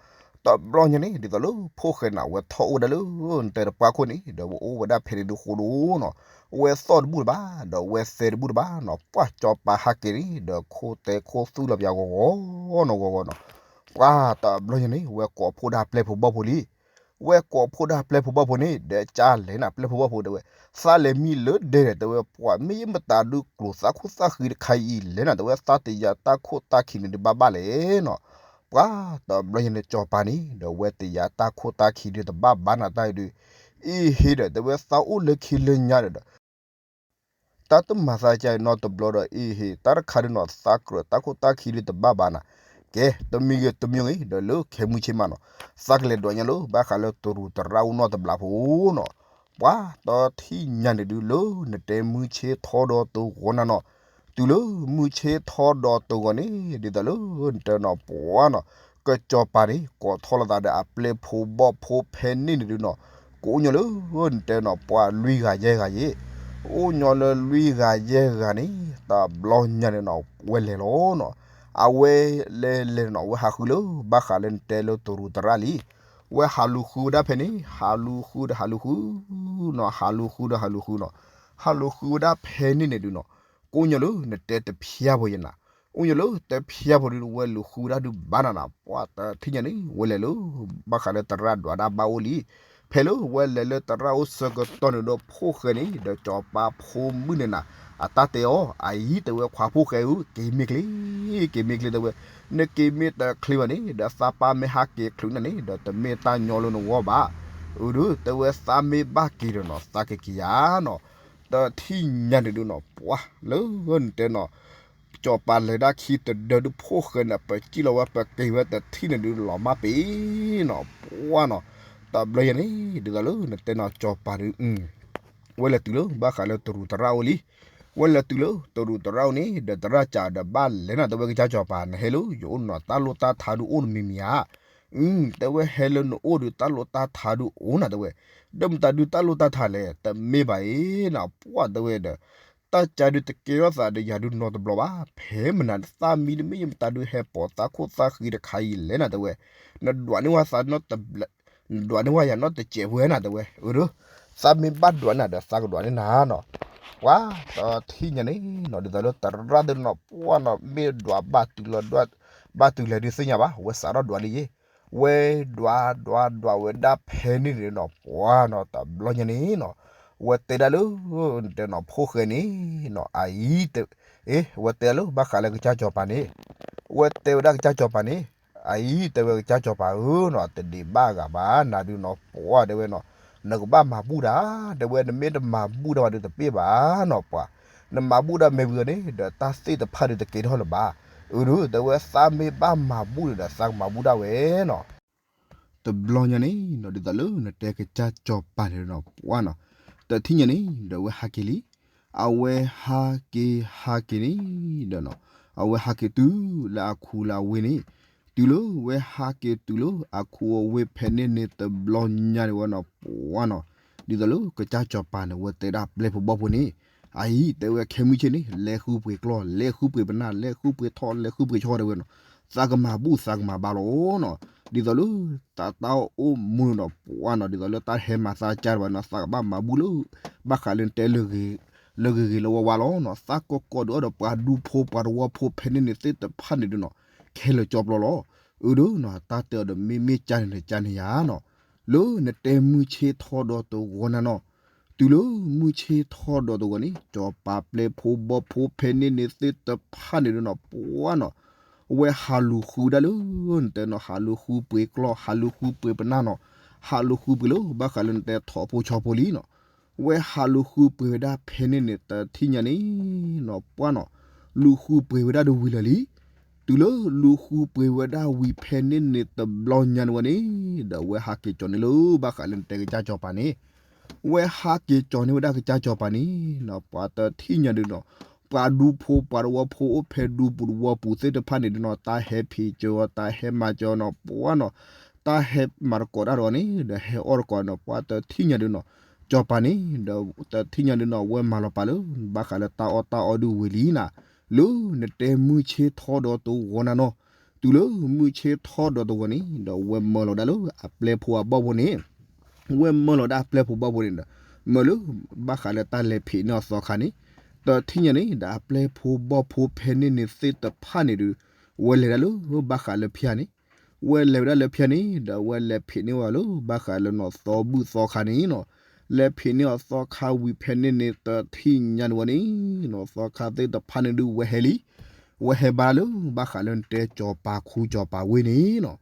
တဘျီညါန့ၣ် ဒ်သိးလၢဖိၣ်ဃဲန့ၣ် အဝဲထီၣ်အိၣ်ဝဲဒၣ်လၢ နတဲတပှၢ်ခိၣ်န့ၣ် ဒီးဝဲအိၣ်ဝဲဒၣ်ဖဲန့ၣ်ဒုးဃိဒိၣ်နီၤ, ဝဲသီၣ်တဘူၣ်တဘၣ် ဒီးဝဲသဲတဘူၣ်တဘၣ်နီၤ, ပှၢ်စီၤပၤဟးက့ၤန့ၣ် ဒီးခိၣ်တဲခိၣ်သူၣ်လီၤပယါဂီၤဂီၤနီၤ ဂီၤဂီၤနီၤ, ပှၢ်တဘျီညါန့ၣ် ဝဲကိးဖှိၣ်ဒၣ်ပျဲၢ်ဖိဘီၣ်ဖိလံ ဝဲကိးဖှိၣ်ဒၣ်ပျဲၢ်ဖိဘီၣ်ဖိန့ၣ် ဒီးကၢ်လဲၣ်နၤပျဲၢ်ဖိဘီၣ်ဖိတဲဝဲ, သးလဲၤမံလၢဒဲဒီး တဲဝဲ ပှၤမ့ၢ်ယမတၤဒုးကျိၤသးခိၣ်သးဃံတခါအံၤလဲၣ်နၤ တဲဝဲ သးတယာ်တၢ်ခိၣ်တၢ်ခံန့ၣ်ဒုးဘၣ်ဘၣ်လဲၣ်နီၤ, ပှၢ်တဘျီညါန့ၣ်စီၤပၤန့ၣ် ဒီးဝဲတယာ်တၢ်ခိၣ်တၢ်ခံဒုးတဘၣ်ဘၣ်နၤတၢ်အံၤဒုး, အ့ဟ့ဒီး တဲဝဲသးအိၣ်လၢခံလၢညါဒီး တၢ်တမၤသးကါအံၤနီတဘျီဒီး အ့ဟ့ တၢ်တခါဒုးနီၤ သးကြၢးတၢ်ခိၣ်တၢ်ခံဒုးတဘၣ်ဘၣ်နၤ, ကဲ တမံၤဂ့ၤတမံၤဂ့ၤ ဒီးလၢခဲမုၢ်ဆ့ၣ်မးနီၤ, သးကလဲၤဒွးညါလၢ ဘၣ်ဃးလၢတရူးတရၣ်အိၣ်နီတဘျီဖိနီၤ, ပှၢ်တထံၣ်ညါန့ၣ်ဒုးလၢ နတဲမုၢ်ဆ့ၣ်ထီဒီးတဂီၤနၤနီၤ, တုၤလၢမုၢ်ဆ့ၣ်ထီဒီးတဂီၤန့ၣ် ဒ်သိးလၢ နတဲနီၤ ပှၢ်နီၤ, ကစီၤပၤန့ၣ် ကိးထီၣ်လိာ်သးဒီးအပျဲၢ်ဖိဘီၣ်ဖိဖဲန့ၣ်န့ၣ်ဒုးနီၤ, ကအိၣ်ညီလၢ နတဲနီၤ ပှၢ်လွံၢ်ဂၤယဲၢ်ဂၤယဲၢ်, အိၣ်ညီလၢလွံၢ်ဂၤယဲၢ်ဂၤန့ၣ် တဘျီညါန့ၣ်နီၤ ဝဲလဲၤလီၤနီၤ, အဝဲလဲၤလဲၤနီၤ ဝဲဟးဃုလၢ ဘၣ်ဃးလၢနတဲလၢတရူးတရၣ်လံ, ဝဲဟးလူၤဃုဝဲဒၣ်ဖဲန့ၣ် ဟးလူၤဃုဒီးဟးလူၤဃုနီၤ ဟးလူၤဃုဒီးဟးလူၤဃုနီၤ, ဟးလူၤဃုဝဲဒၣ်ဖဲန့ၣ်န့ၣ်ဒုးနီၤ, ကအိၣ်ညီလၢနတဲတဖျါဖိယဲၢ်နၤ, အိၣ်ညီလၢတဖျါဖိဒုး ဝဲလူၤဃုဝဲဒၣ်ဒုးဘၣ်နၤနၤ, ပှၢ်တထံၣ်ညါန့ၣ် ဝဲလဲၤလၢ ဘၣ်ဃးလၢတရၣ်ဒွးဒၣ်ဘၣ်အိၣ်လံ, ဖဲလၢဝဲလဲၤလၢသရၣ်အိၣ်ဆၢကတီၢ်န့ၣ်ဒီး ဖိၣ်ဃဲန့ၣ်ဒီး စီၤပၤဖိမုၣ်န့ၣ်နၤ အတၢ်တဲအီၤ အအံၤ တဲဝဲ ခွါဖိၣ်ဃဲဧၢ, က့ၤမ့ၢ်ချ့, က့ၤမ့ၢ်ချ့ တဲဝဲ, နက့ၤမ့ၢ်တချ့ဘၣ်န့ၣ်ဒီး သးပၢ်မ့ၢ်ဟးက့ၤချုးနၤန့ၣ်ဒီး တမ့ၢ်တၢ်ညီလၢနဂီၢ်ဘၣ်. အၢ ဒီးတဲဝဲ သးမ့ၢ်ဘၣ်က့ၤဒီးနီၤ သးကက့ၤယၤနီၤ. တထံၣ်ညါန့ၣ်ဒုးနီၤ ပှၤလၢနတဲနီၤ စီၤပၤလဲၤဒၣ်ခံတဒၢဒုး ဖိၣ်ဃဲန့ၣ် ပစံၣ်လီၤဝဲ ပက့ၤဝဲတထံၣ်န့ၣ်ဒုး လီၤမၢ်ပ့ၤနီၤ ပှၤနီၤ. တဘျီယဲန့ၣ် ဒ်သိးလၢနတဲနီၤ စီၤပၤဒုး ဝဲလဲၤတုၤလၢဘၣ်ဃးလၢတရူးသရၣ်အိၣ်လံ. ဝဲလဲၤတုၤလၢတရူးသရၣ်အိၣ်န့ၣ်ဒီး သရၣ်စံးဒီး ဘၣ်လဲၤနၤ တဲဝဲ ကစၢ်စီၤပၤ နဟဲလၢယအိၣ်နီၤ တၢ်လိၣ်တၢ်ထါဒုးအိၣ်တမံၤမံၤဧါ. တဲဝဲ ဟဲလၢနအိၣ်ဒီး တၢ်လိၣ်တၢ်ထါဒုးအိၣ်နၤ တဲဝဲ. ဒီးမတၤဒုးတၢ်လိၣ်တၢ်ထါလဲၣ် တမ့ၢ်ဘၣ်အံၤနီၤ ပှၤတဲဝဲဒီး တၢ်ကါဒုးတကဲထီၣ်သးဒီးယၤဒုးနီတဘျီဘၣ်. ဖဲမနၤသၣ်မံတမ့ၢ် မတၤဒုးဟဲပိာ်သးခိၣ်သၣ်ဃံတခါအံၤလဲၣ်နၤ တဲဝဲ. နဒွးန့ၢ်ဝဲသးနီတဘျီ နဒွးန့ၢ်ဝဲယၤနီတစဲးဝဲနၤ တဲဝဲ. အၢ ဒီး သးမ့ၢ်ဘၣ်ဒွးနၤဒီး သးကဒွးန့ၢ်နၤနီၤ. ပှၤတထံၣ်ညါန့ၣ်နီၤ ဒ်သိးလၢသရၣ်ဒုးနီၤ ပှၤနီၤ မ့ၢ်ဒွးဘၣ်တုၤလီၤ ဘၣ်တုၤလဲၤဒုးသ့ၣ်ညါဘၣ် ဝဲစးထီၣ်ဒွးလံယ့ၣ်. ဝဲဒွးဒွးဒွးဝဲဒၣ်ဖဲန့ၣ်န့ၣ်နီၤ ပှၤနီၤ တဘျီညါန့ၣ်နီၤ ဝဲတဲဒၣ်လၢ နတဲနီၤ ဖိၣ်ဃဲန့ၣ်နီၤ အအံၤ အ့ ဝဲတဲဒၣ်လၢဘၣ်ဃးလၢကစၢ်စီၤပၤန့ၣ် ဝဲတဲဝဲဒၣ်ကစၢ်စီၤပၤန့ၣ် အအံၤ တဲဝဲ ကစၢ်စီၤပၤဧၢနီၤ တဒံးဘၣ်ဂၤဘၣ် နၤဒုးနီၤ ပှၤတဲဝဲနီၤ နကဘၣ်မၤဘူၣ်တၢ် တဲဝဲ နမ့ၢ်တမၤဘူၣ်တၢ်ဘၣ်ဒုးတပ့ၢ်ဘၣ်နီၤ ပှၤ နမၤဘူၣ်တၢ်မ့ၢ်ဝံၤအီၤန့ၣ်ဒီး တၢ်သ့ၣ်တဖၣ်ဒုးတကဲထီၣ်လၢၤဘၣ်. အၢ ဒီး တဲဝဲ သးမ့ၢ်ဘၣ်မၤဘူၣ်န့ၣ်ဒီး သးကမၤဘူၣ်ဒၣ်ဝဲနီၤ. တဘျီညါန့ၣ်နီၤ ဒ်သိးလၢနတဲကစၢ်စီၤပၤန့ၣ်နီၤ ပှၤနီၤ တထံၣ်ညါန့ၣ်ဒီး အဝဲဟးက့ၤလံ. အဝဲဟးက့ၤဟးက့ၤန့ၣ်ဒီးနီၤ အဝဲဟးက့ၤတုၤလၢအခူလၢအဝ့ၢ်န့ၣ် တုၤလၢဝဲဟးက့ၤတုၤလၢအခူအဝ့ၢ်ဖဲန့ၣ်န့ၣ် တဘျီညါန့ၣ်ဝဲနီၤ ပှၤနီၤ ဒ်သိးလၢကစၢ်စီၤပၤန့ၣ် ဝဲတဲဒၣ်ပျဲၢ်ဖိဘီၣ်ဖိန့ၣ် အအံၤ တဲဝဲ ခဲမုၢ်ဆ့ၣ်န့ၣ် လဲၤဃုပှ့ၤကျီၢ် လဲၤဃုပှ့ၤပနၢ် လဲၤဃုပှ့ၤထီၣ် လဲၤဃုပှ့ၤဆီ တဲဝဲနီၤ သးကမၤဘူၣ်သးကမၤဘါလီၤနီၤ. ဒ်သိးလၢ တၢ်တၢ်အိၣ်မူန့ၣ်ဒီး ပှၤနီၤ ဒ်သိးလၢတၢ်ဟဲမၤသးကါတဘၣ်နီၤ သးကဘၣ်မၤဘူၣ်လၢ ဘၣ်ဃးလၢနတဲ လၢဂ့ၤဂ့ၤလၢဝါဝါလီၤနီၤ. သးကကိးဒုးအီၤဒီး ပှၤဒူဖိပှၤတဝီဖိဖဲန့ၣ်န့ၣ်သ့ၣ်တဖၣ်န့ၣ်ဒုးနီၤ ခဲလၢာ်ကၠီပျီလီၤ. အၢ ဒီးနီၤ တၢ်တဲအီၤဒီး မ့မ့ၢ်ကၢန့ၣ်ဒီးကၢန့ၣ်ယါနီၤ လၢနတဲမုၢ်ဆ့ၣ်ထီၣ်ဒီးတဂီၤနၤနီၤ တုၤလၢမုၢ်ဆ့ၣ်ထီၣ်ဒီးတဂီၤန့ၣ် စီၤပၤပျဲၢ်ဖိဘီၣ်ဖိဖဲန့ၣ်န့ၣ်သ့ၣ်တဖၣ်န့ၣ်ဒုးနီၤ ပှၤနီၤ ဝဲဟးလူၤဃုဒၣ်လၢ နတဲနီၤ ဟးလူၤဃုပှ့ၤကျီၢ် ဟးလူၤဃုပှ့ၤပနၢ်နီၤ ဟးလူၤဃုပှ့ၤလၢ ဘၣ်ဃးလၢနတဲထီၣ်ဖိဆီဖိလံနီၤ ဝဲဟးလူၤဃုပှ့ၤဝဲဒၣ်ဖဲန့ၣ်န့ၣ် တထံၣ်ညါန့ၣ်နီၤ ပှၤနီၤ လူၤဃုပှ့ၤဝဲဒၣ်ဒီးဝံၤလၢာ်လံ. တုၤလၢလူၤဃုပှ့ၤဝဲဒၣ်ဝံၤဖဲန့ၣ်န့ၣ် တဘျီညါန့ၣ်ဝဲန့ၣ် ဒီးဝဲဟးက့ၤကၠီၤန့ၣ်လၢ ဘၣ်ဃးလၢနတဲကစၢ်စီၤပၤန့ၣ် ဝဲဟးက့ၤကၠီၤန့ၢ်ဝဲဒၣ်ကစၢ်စီၤပၤန့ၣ်နီၤ ပှၤတထံၣ်ညါဒုးနီၤ ပှၤဒူဖိပှၤတဝီဖိအိၣ်ဖဲဒူပူၤတဝီပူၤသ့ၣ်တဖၣ်န့ၣ်ဒုးနီၤ တၢ်ဟဲဖံးစၢၤအီၤ တၢ်ဟဲမၤစၢၤအီၤနီၤ ပှၤနီၤ တၢ်ဟဲမၤသကိးတၢ်ဒီးအီၤန့ၣ် ဒီးဟဲအီၣ်သကိးနီၤ ပှၤတထံၣ်ညါဒုးနီၤ စီၤပၤန့ၣ်ဒီး တထံၣ်ညါဒုးနီၤ ဝဲမၤလီၤပာ်လၢ ဘၣ်ဃးလၢတၢ်အီၣ်တၢ်အီဒုးဝံၤလံနီၤ လၢနတဲမုၢ်ဆ့ၣ်ထီၣ်ဒီးတဂီၤနၤနီၤ တုၤလၢမုၢ်ဆ့ၣ်ထီၣ်ဒီးတဂီၤန့ၣ် ဒီးဝဲမၢလီၤဒၣ်လၢအပျဲၢ်ဖိအဘီၣ်ဖိန့ၣ် ဝဲမၢလီၤဒၣ်အပျဲၢ်ဖိဘီၣ်ဖိန့ၣ်ဒီး မၢလၢ ဘၣ်ဃးလၢတၢ်လဲၤဖံးန့ၢ်အီၤသီခါန့ၣ် တထံၣ်ညါန့ၣ် ဒီးအပျဲၢ်ဖိဘီၣ်ဖိဖဲန့ၣ်န့ၣ်သ့ၣ်တဖၣ်န့ၣ်ဒုး ဝဲလဲၤဒၣ်လၢ ဘၣ်ဃးလၢဖၠါန့ၣ် ဝဲလဲၤဝဲဒၣ်လၢဖၠါန့ၣ် ဒီးဝဲလဲၤဖံးန့ၢ်အီၤလၢ ဘၣ်ဃးလၢနီၤသီဘူၣ်သီခါန့ၣ်နီၤ လဲၤဖံးန့ၢ်အီၤသီခါဝံၤဖဲန့ၣ်န့ၣ် တထံၣ်ညါန့ၣ်ဝဲန့ၣ် နီၤသီခါသ့ၣ်တဖၣ်န့ၣ်ဒုးဝဲဟဲလံ ဝဲဟဲဘါလၢ ဘၣ်ဃးလၢနတဲစီၤပၤခူစီၤပၤဝ့ၢ်န့ၣ်နီၤ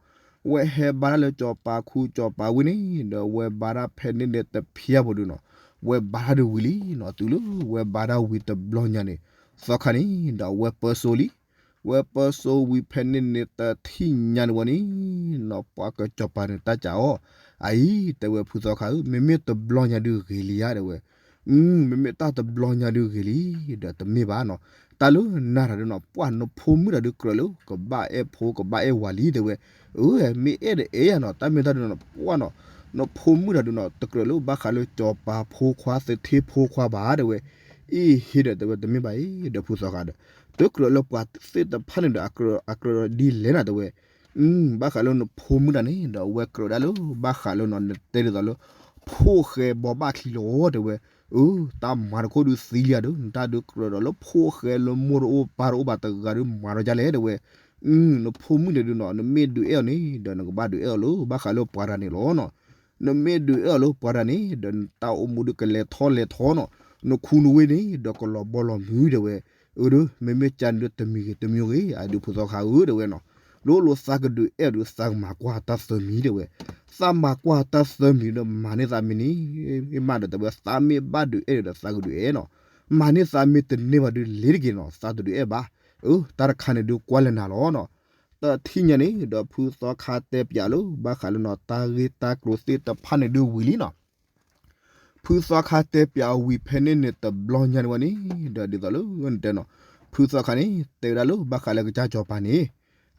ဝဲဟဲဘါလၢစီၤပၤခူစီၤပၤဝ့ၢ်န့ၣ် ဒီးဝဲဘါတၢ်ဖဲန့ၣ်န့ၣ်တဖၠါဖိဒုးနီၤ ဝဲဘါတၢ်ဒုးဝံၤလံနီၤ တုၤလၢဝဲဘါတၢ်ဝံၤတဘျီညါန့ၣ် သီခါန့ၣ် ဒီးဝဲပၢစိလံ ဝဲပၢစိဝံၤဖဲန့ၣ်န့ၣ်တထံၣ်ညါန့ၣ်ဝဲန့ၣ်နီၤ ပှၤကစီၤပၤန့ၣ်တၢ်စံးအီၤ အအံၤ တဲဝဲဖုသီခါဧၢ မ့မ့ၢ်တဘျီညါဒုးဂ့ၤလံဧါ တဲဝဲ မ့မ့ၢ်တၢ်တဘျီညါဒုးဂ့ၤလံ ဒီးတမ့ၢ်ဘၣ်နီၤ တၢ်လၢနၤတၢ်ဒုးနီၤ ပှၤနဖိမုၣ်တၢ်ဒုးကြၢးလၢ ကဘၣ်အဲၣ်ဖိကဘၣ်အဲၣ်ဝၤလံ တဲဝဲ အၢ မ့ၢ်အဲၣ်ဒီးအဲၣ်ယၤနီၤ တၢ်မ့ၢ်တၢ်ဒုးနီၤ ပှၤနီၤ နဖိမုၣ်တၢ်ဒုးနီၤ တကြၢးလၢဘၣ်ဃးလၢစီၤပၤဖိခွါသထ့ဖိခွါဘၣ် တဲဝဲ အ့ဟ့ဒီး တဲဝဲ တမ့ၢ်ဘၣ်အံၤ ဒီးဖုသီခါဒီး တကြၢးလၢပှၤသ့ၣ်တဖၣ်န့ၣ်ဒီး အကြၢးဒ်လဲၣ်နၤ တဲဝဲ ဘၣ်ဃးလၢနဖိမုၣ်တၢ်န့ၣ် ဒီးအဝဲကြၢးဒၣ်လၢ ဘၣ်ဃးလၢနီၤ နတဲဒ်သိးလၢ ဖိၣ်ဃဲဘီဘၣ်ချံလီၤ တဲဝဲ အၢ တၢ်မၤတခိၣ်ဒုးသံလံဧါဒီး နတၢ်ဒုးကြၢးဒီးလၢဖိၣ်ဃဲလၢမိၢ်တအိၣ်ပၢ်တအိၣ်ဘၣ်တဂၤဒုးမၤဒီးဒ်လဲၣ် တဲဝဲ နဖိမုၣ်န့ၣ်ဒုးနီၤ နမ့ၢ်ဒုးအဲၣ်အီၤန့ၣ် ဒီးနကဘၣ်ဒုးအဲၣ်အီၤလၢ ဘၣ်ဃးလၢပှၤတၢ်န့ၣ်လီၤနီၤ နမ့ၢ်ဒုးအဲၣ်အီၤလၢပှၤတဂၤန့ၣ် ဒီးနတၢ်အိၣ်မူဒုးကလဲၤထီၣ်လဲၤထီနီၤ, နခူနဝ့ၢ်န့ၣ် ဒီးကလီၤဘီလီၤမုၢ်တဲဝဲ, အၢ ဒီး မ့မ့ၢ်ကန့ၣ်ဒီးတမံၤဂ့ၤတမံၤဂ့ၤ အဒုးဖိသီခါဧၢ တဲဝဲနီၤ, လိၣ်လိၣ်သးကဒုးအဲၣ်ဒုးသးကမၤကွၢ်တၢ်သၢမံၤတဲဝဲ, သးမၤကွၢ်တၢ်သၢမံၤဒီးမၤန့ၢ်သးမ့ၢ်န့ၣ် မးဒီးတဲဝဲ သးမ့ၢ်ဘၣ်ဒုးအဲၣ်ဒုးဒီးသးကဒုးအဲၣ်နီၤ, မၤန့ၢ်သးမ့ၢ်တန့ၢ်ဘၣ်ဒုးလ့ၤတက့ၢ်နီၤ, သးတဒုးအဲၣ်ဘၣ်, အၢ တၢ်တခါန့ၣ်ဒုးကွၢ်လၢနၤလီၤနီၤ, တထံၣ်ညါန့ၣ် ဒီးဖုသီခါတဲပၠးလၢ ဘၣ်ဃးလၢနီၤ တၢ်ဂ့ၢ်တၢ်ကျိၤသ့ၣ်တဖၣ်န့ၣ်ဒုးဝံၤလံနီၤ ဖုသီခါတဲပၠးဝံၤဖဲန့ၣ်န့ၣ် တဘျီညါန့ၣ်ဝဲန့ၣ် ဒီးဒ်သိးလၢနတဲနီၤ, ဖုသီခါန့ၣ် တဲဝဲဒၣ်လၢဘၣ်ဃးလၢကစၢ်စီၤပၤန့ၣ်,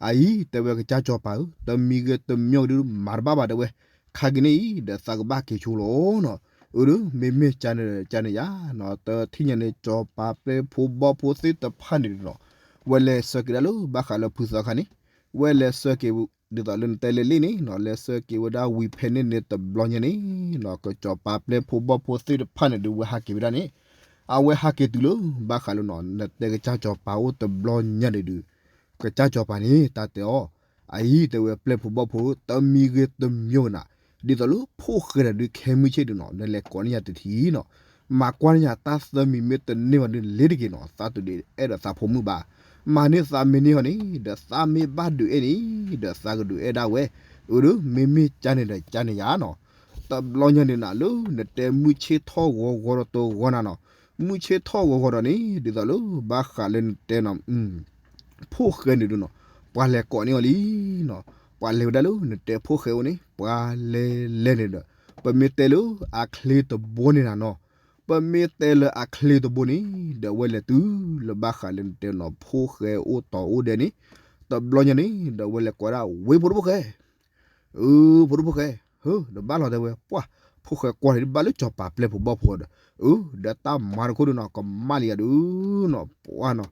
အအံၤ တဲဝဲကစၢ်စီၤပၤဧၢ, တမံၤဂ့ၤတမံၤဂ့ၤဒုးမၤတဘၣ်ဘၣ်တဲဝဲ, ခါက့ၤန့ၣ်အံၤ ဒီးသးကဘၣ်က့ၤဆိလီၤနီၤ, အၢ ဒီး မ့မ့ၢ်ကန့ၣ်ဒီးကန့ၣ်ယါနီၤ, တထံၣ်ညါန့ၣ် စီၤပၤပျဲၢ်ဖိဘီၣ်ဖိသ့ၣ်တဖၣ်န့ၣ်နီၤ, ဝဲလဲၤဆၢက့ၤဒၣ်လၢဘၣ်ဃးလၢဖုသီခါန့ၣ်, ဝဲလဲၤဆၢက့ၤ ဒ်သိးလၢနတဲလၢလံန့ၣ်နီၤ, လဲၤဆၢက့ၤဝဲဒၣ်ဝံၤဖဲန့ၣ်န့ၣ်တဘျီညါန့ၣ်နီၤ, ကစီၤပၤပျဲၢ်ဖိဘီၣ်ဖိသ့ၣ်တဖၣ်န့ၣ်ဒုးဝဲဟးက့ၤဝဲဒၣ်န့ၣ်, အဝဲဟးက့ၤတုၤလၢ ဘၣ်ဃးလၢနီၤ နတဲကစၢ်စီၤပၤအိၣ်တဘျီညါန့ၣ်ဒုး, ကစၢ်စီၤပၤန့ၣ် တၢ်တဲအီၤ, အအံၤ တဲဝဲပျဲၢ်ဖိဘီၣ်ဖိ တမံၤဂ့ၤတမံၤဂ့ၤနၤ, ဒ်သိးလၢဖိၣ်ဃဲတဒုးခဲမုၢ်ဆ့ၣ်ဒုးနီၤ နလဲၤကိးန့ၢ်ယၤတထံၣ်နီၤ, မၤကွၢ်န့ၢ်ယၤတၢ်သၢမံၤမ့ၢ်တန့ၢ်ဘၣ်ဒုးလ့ၤတက့ၢ်နီၤ, သးတဒုးအဲၣ်ဒီးသးဖိမုၣ်ဘၣ်, မၤန့ၢ်သးမ့ၢ်န့ၢ်ဟီန့ၣ် ဒီးသးမ့ၢ်ဘၣ်ဒုးအဲၣ်န့ၣ် ဒီးသးကဒုးအဲၣ်ဒၣ်ဝဲ, အၢ ဒီး မ့မ့ၢ်ကန့ၣ်ဒီးကန့ၣ်ယါနီၤ, တဘျီညါန့ၣ်နၤလၢနတဲမုၢ်ဆ့ၣ်ထီၣ်ဂီၤဂီၤဒီးတဂီၤနၤနီၤ, မုၢ်ဆ့ၣ်ထီၣ်ဂီၤဂီၤဒီးန့ၣ် ဒ်သိးလၢဘၣ်ဃးလၢနတဲနီၤ ဖိၣ်ဃဲန့ၣ်ဒုးနီၤ, ပှၤလဲၤကိးန့ၢ်အီၤလံနီၤ, ပှၤလဲၤဝဲဒၣ်လၢနတဲဖိၣ်ဃဲအိၣ်န့ၣ် ပှၤလဲၤလဲၤန့ၣ်ဒီး, ပမ့ၢ်တဲလၢအချ့တဘိန့ၣ်နၤနီၤ, ပမ့ၢ်တဲလၢအချ့တဘိန့ၣ် ဒီးဝဲလဲၤတုၤလၢဘၣ်ဃးလၢနတဲနီၤ ဖိၣ်ဃဲအိၣ်တီၤအိၣ်ဒဲးန့ၣ်, တဘျီညါန့ၣ် ဒီးဝဲလဲၤကိးဒၣ်ဝ့ၢ်ဖိဒိၣ်ဖိၣ်ဃဲ အၢ ဖိဒိၣ်ဖိၣ်ဃဲ, ဟၢ ဒီးဘၣ်လီၤတဲဝဲ ပှၢ် ဖိၣ်ဃဲကွၢ်န့ၣ် ဘၣ်လၢစီၤပၤပျဲၢ်ဖိဘီၣ်ဖိဒီး, အၢ ဒီးတၢ်မၤတခိၣ်ဒုးနီၤ ကမၣ်လံယၤဒုးနီၤ ပှၢ်နီၤ,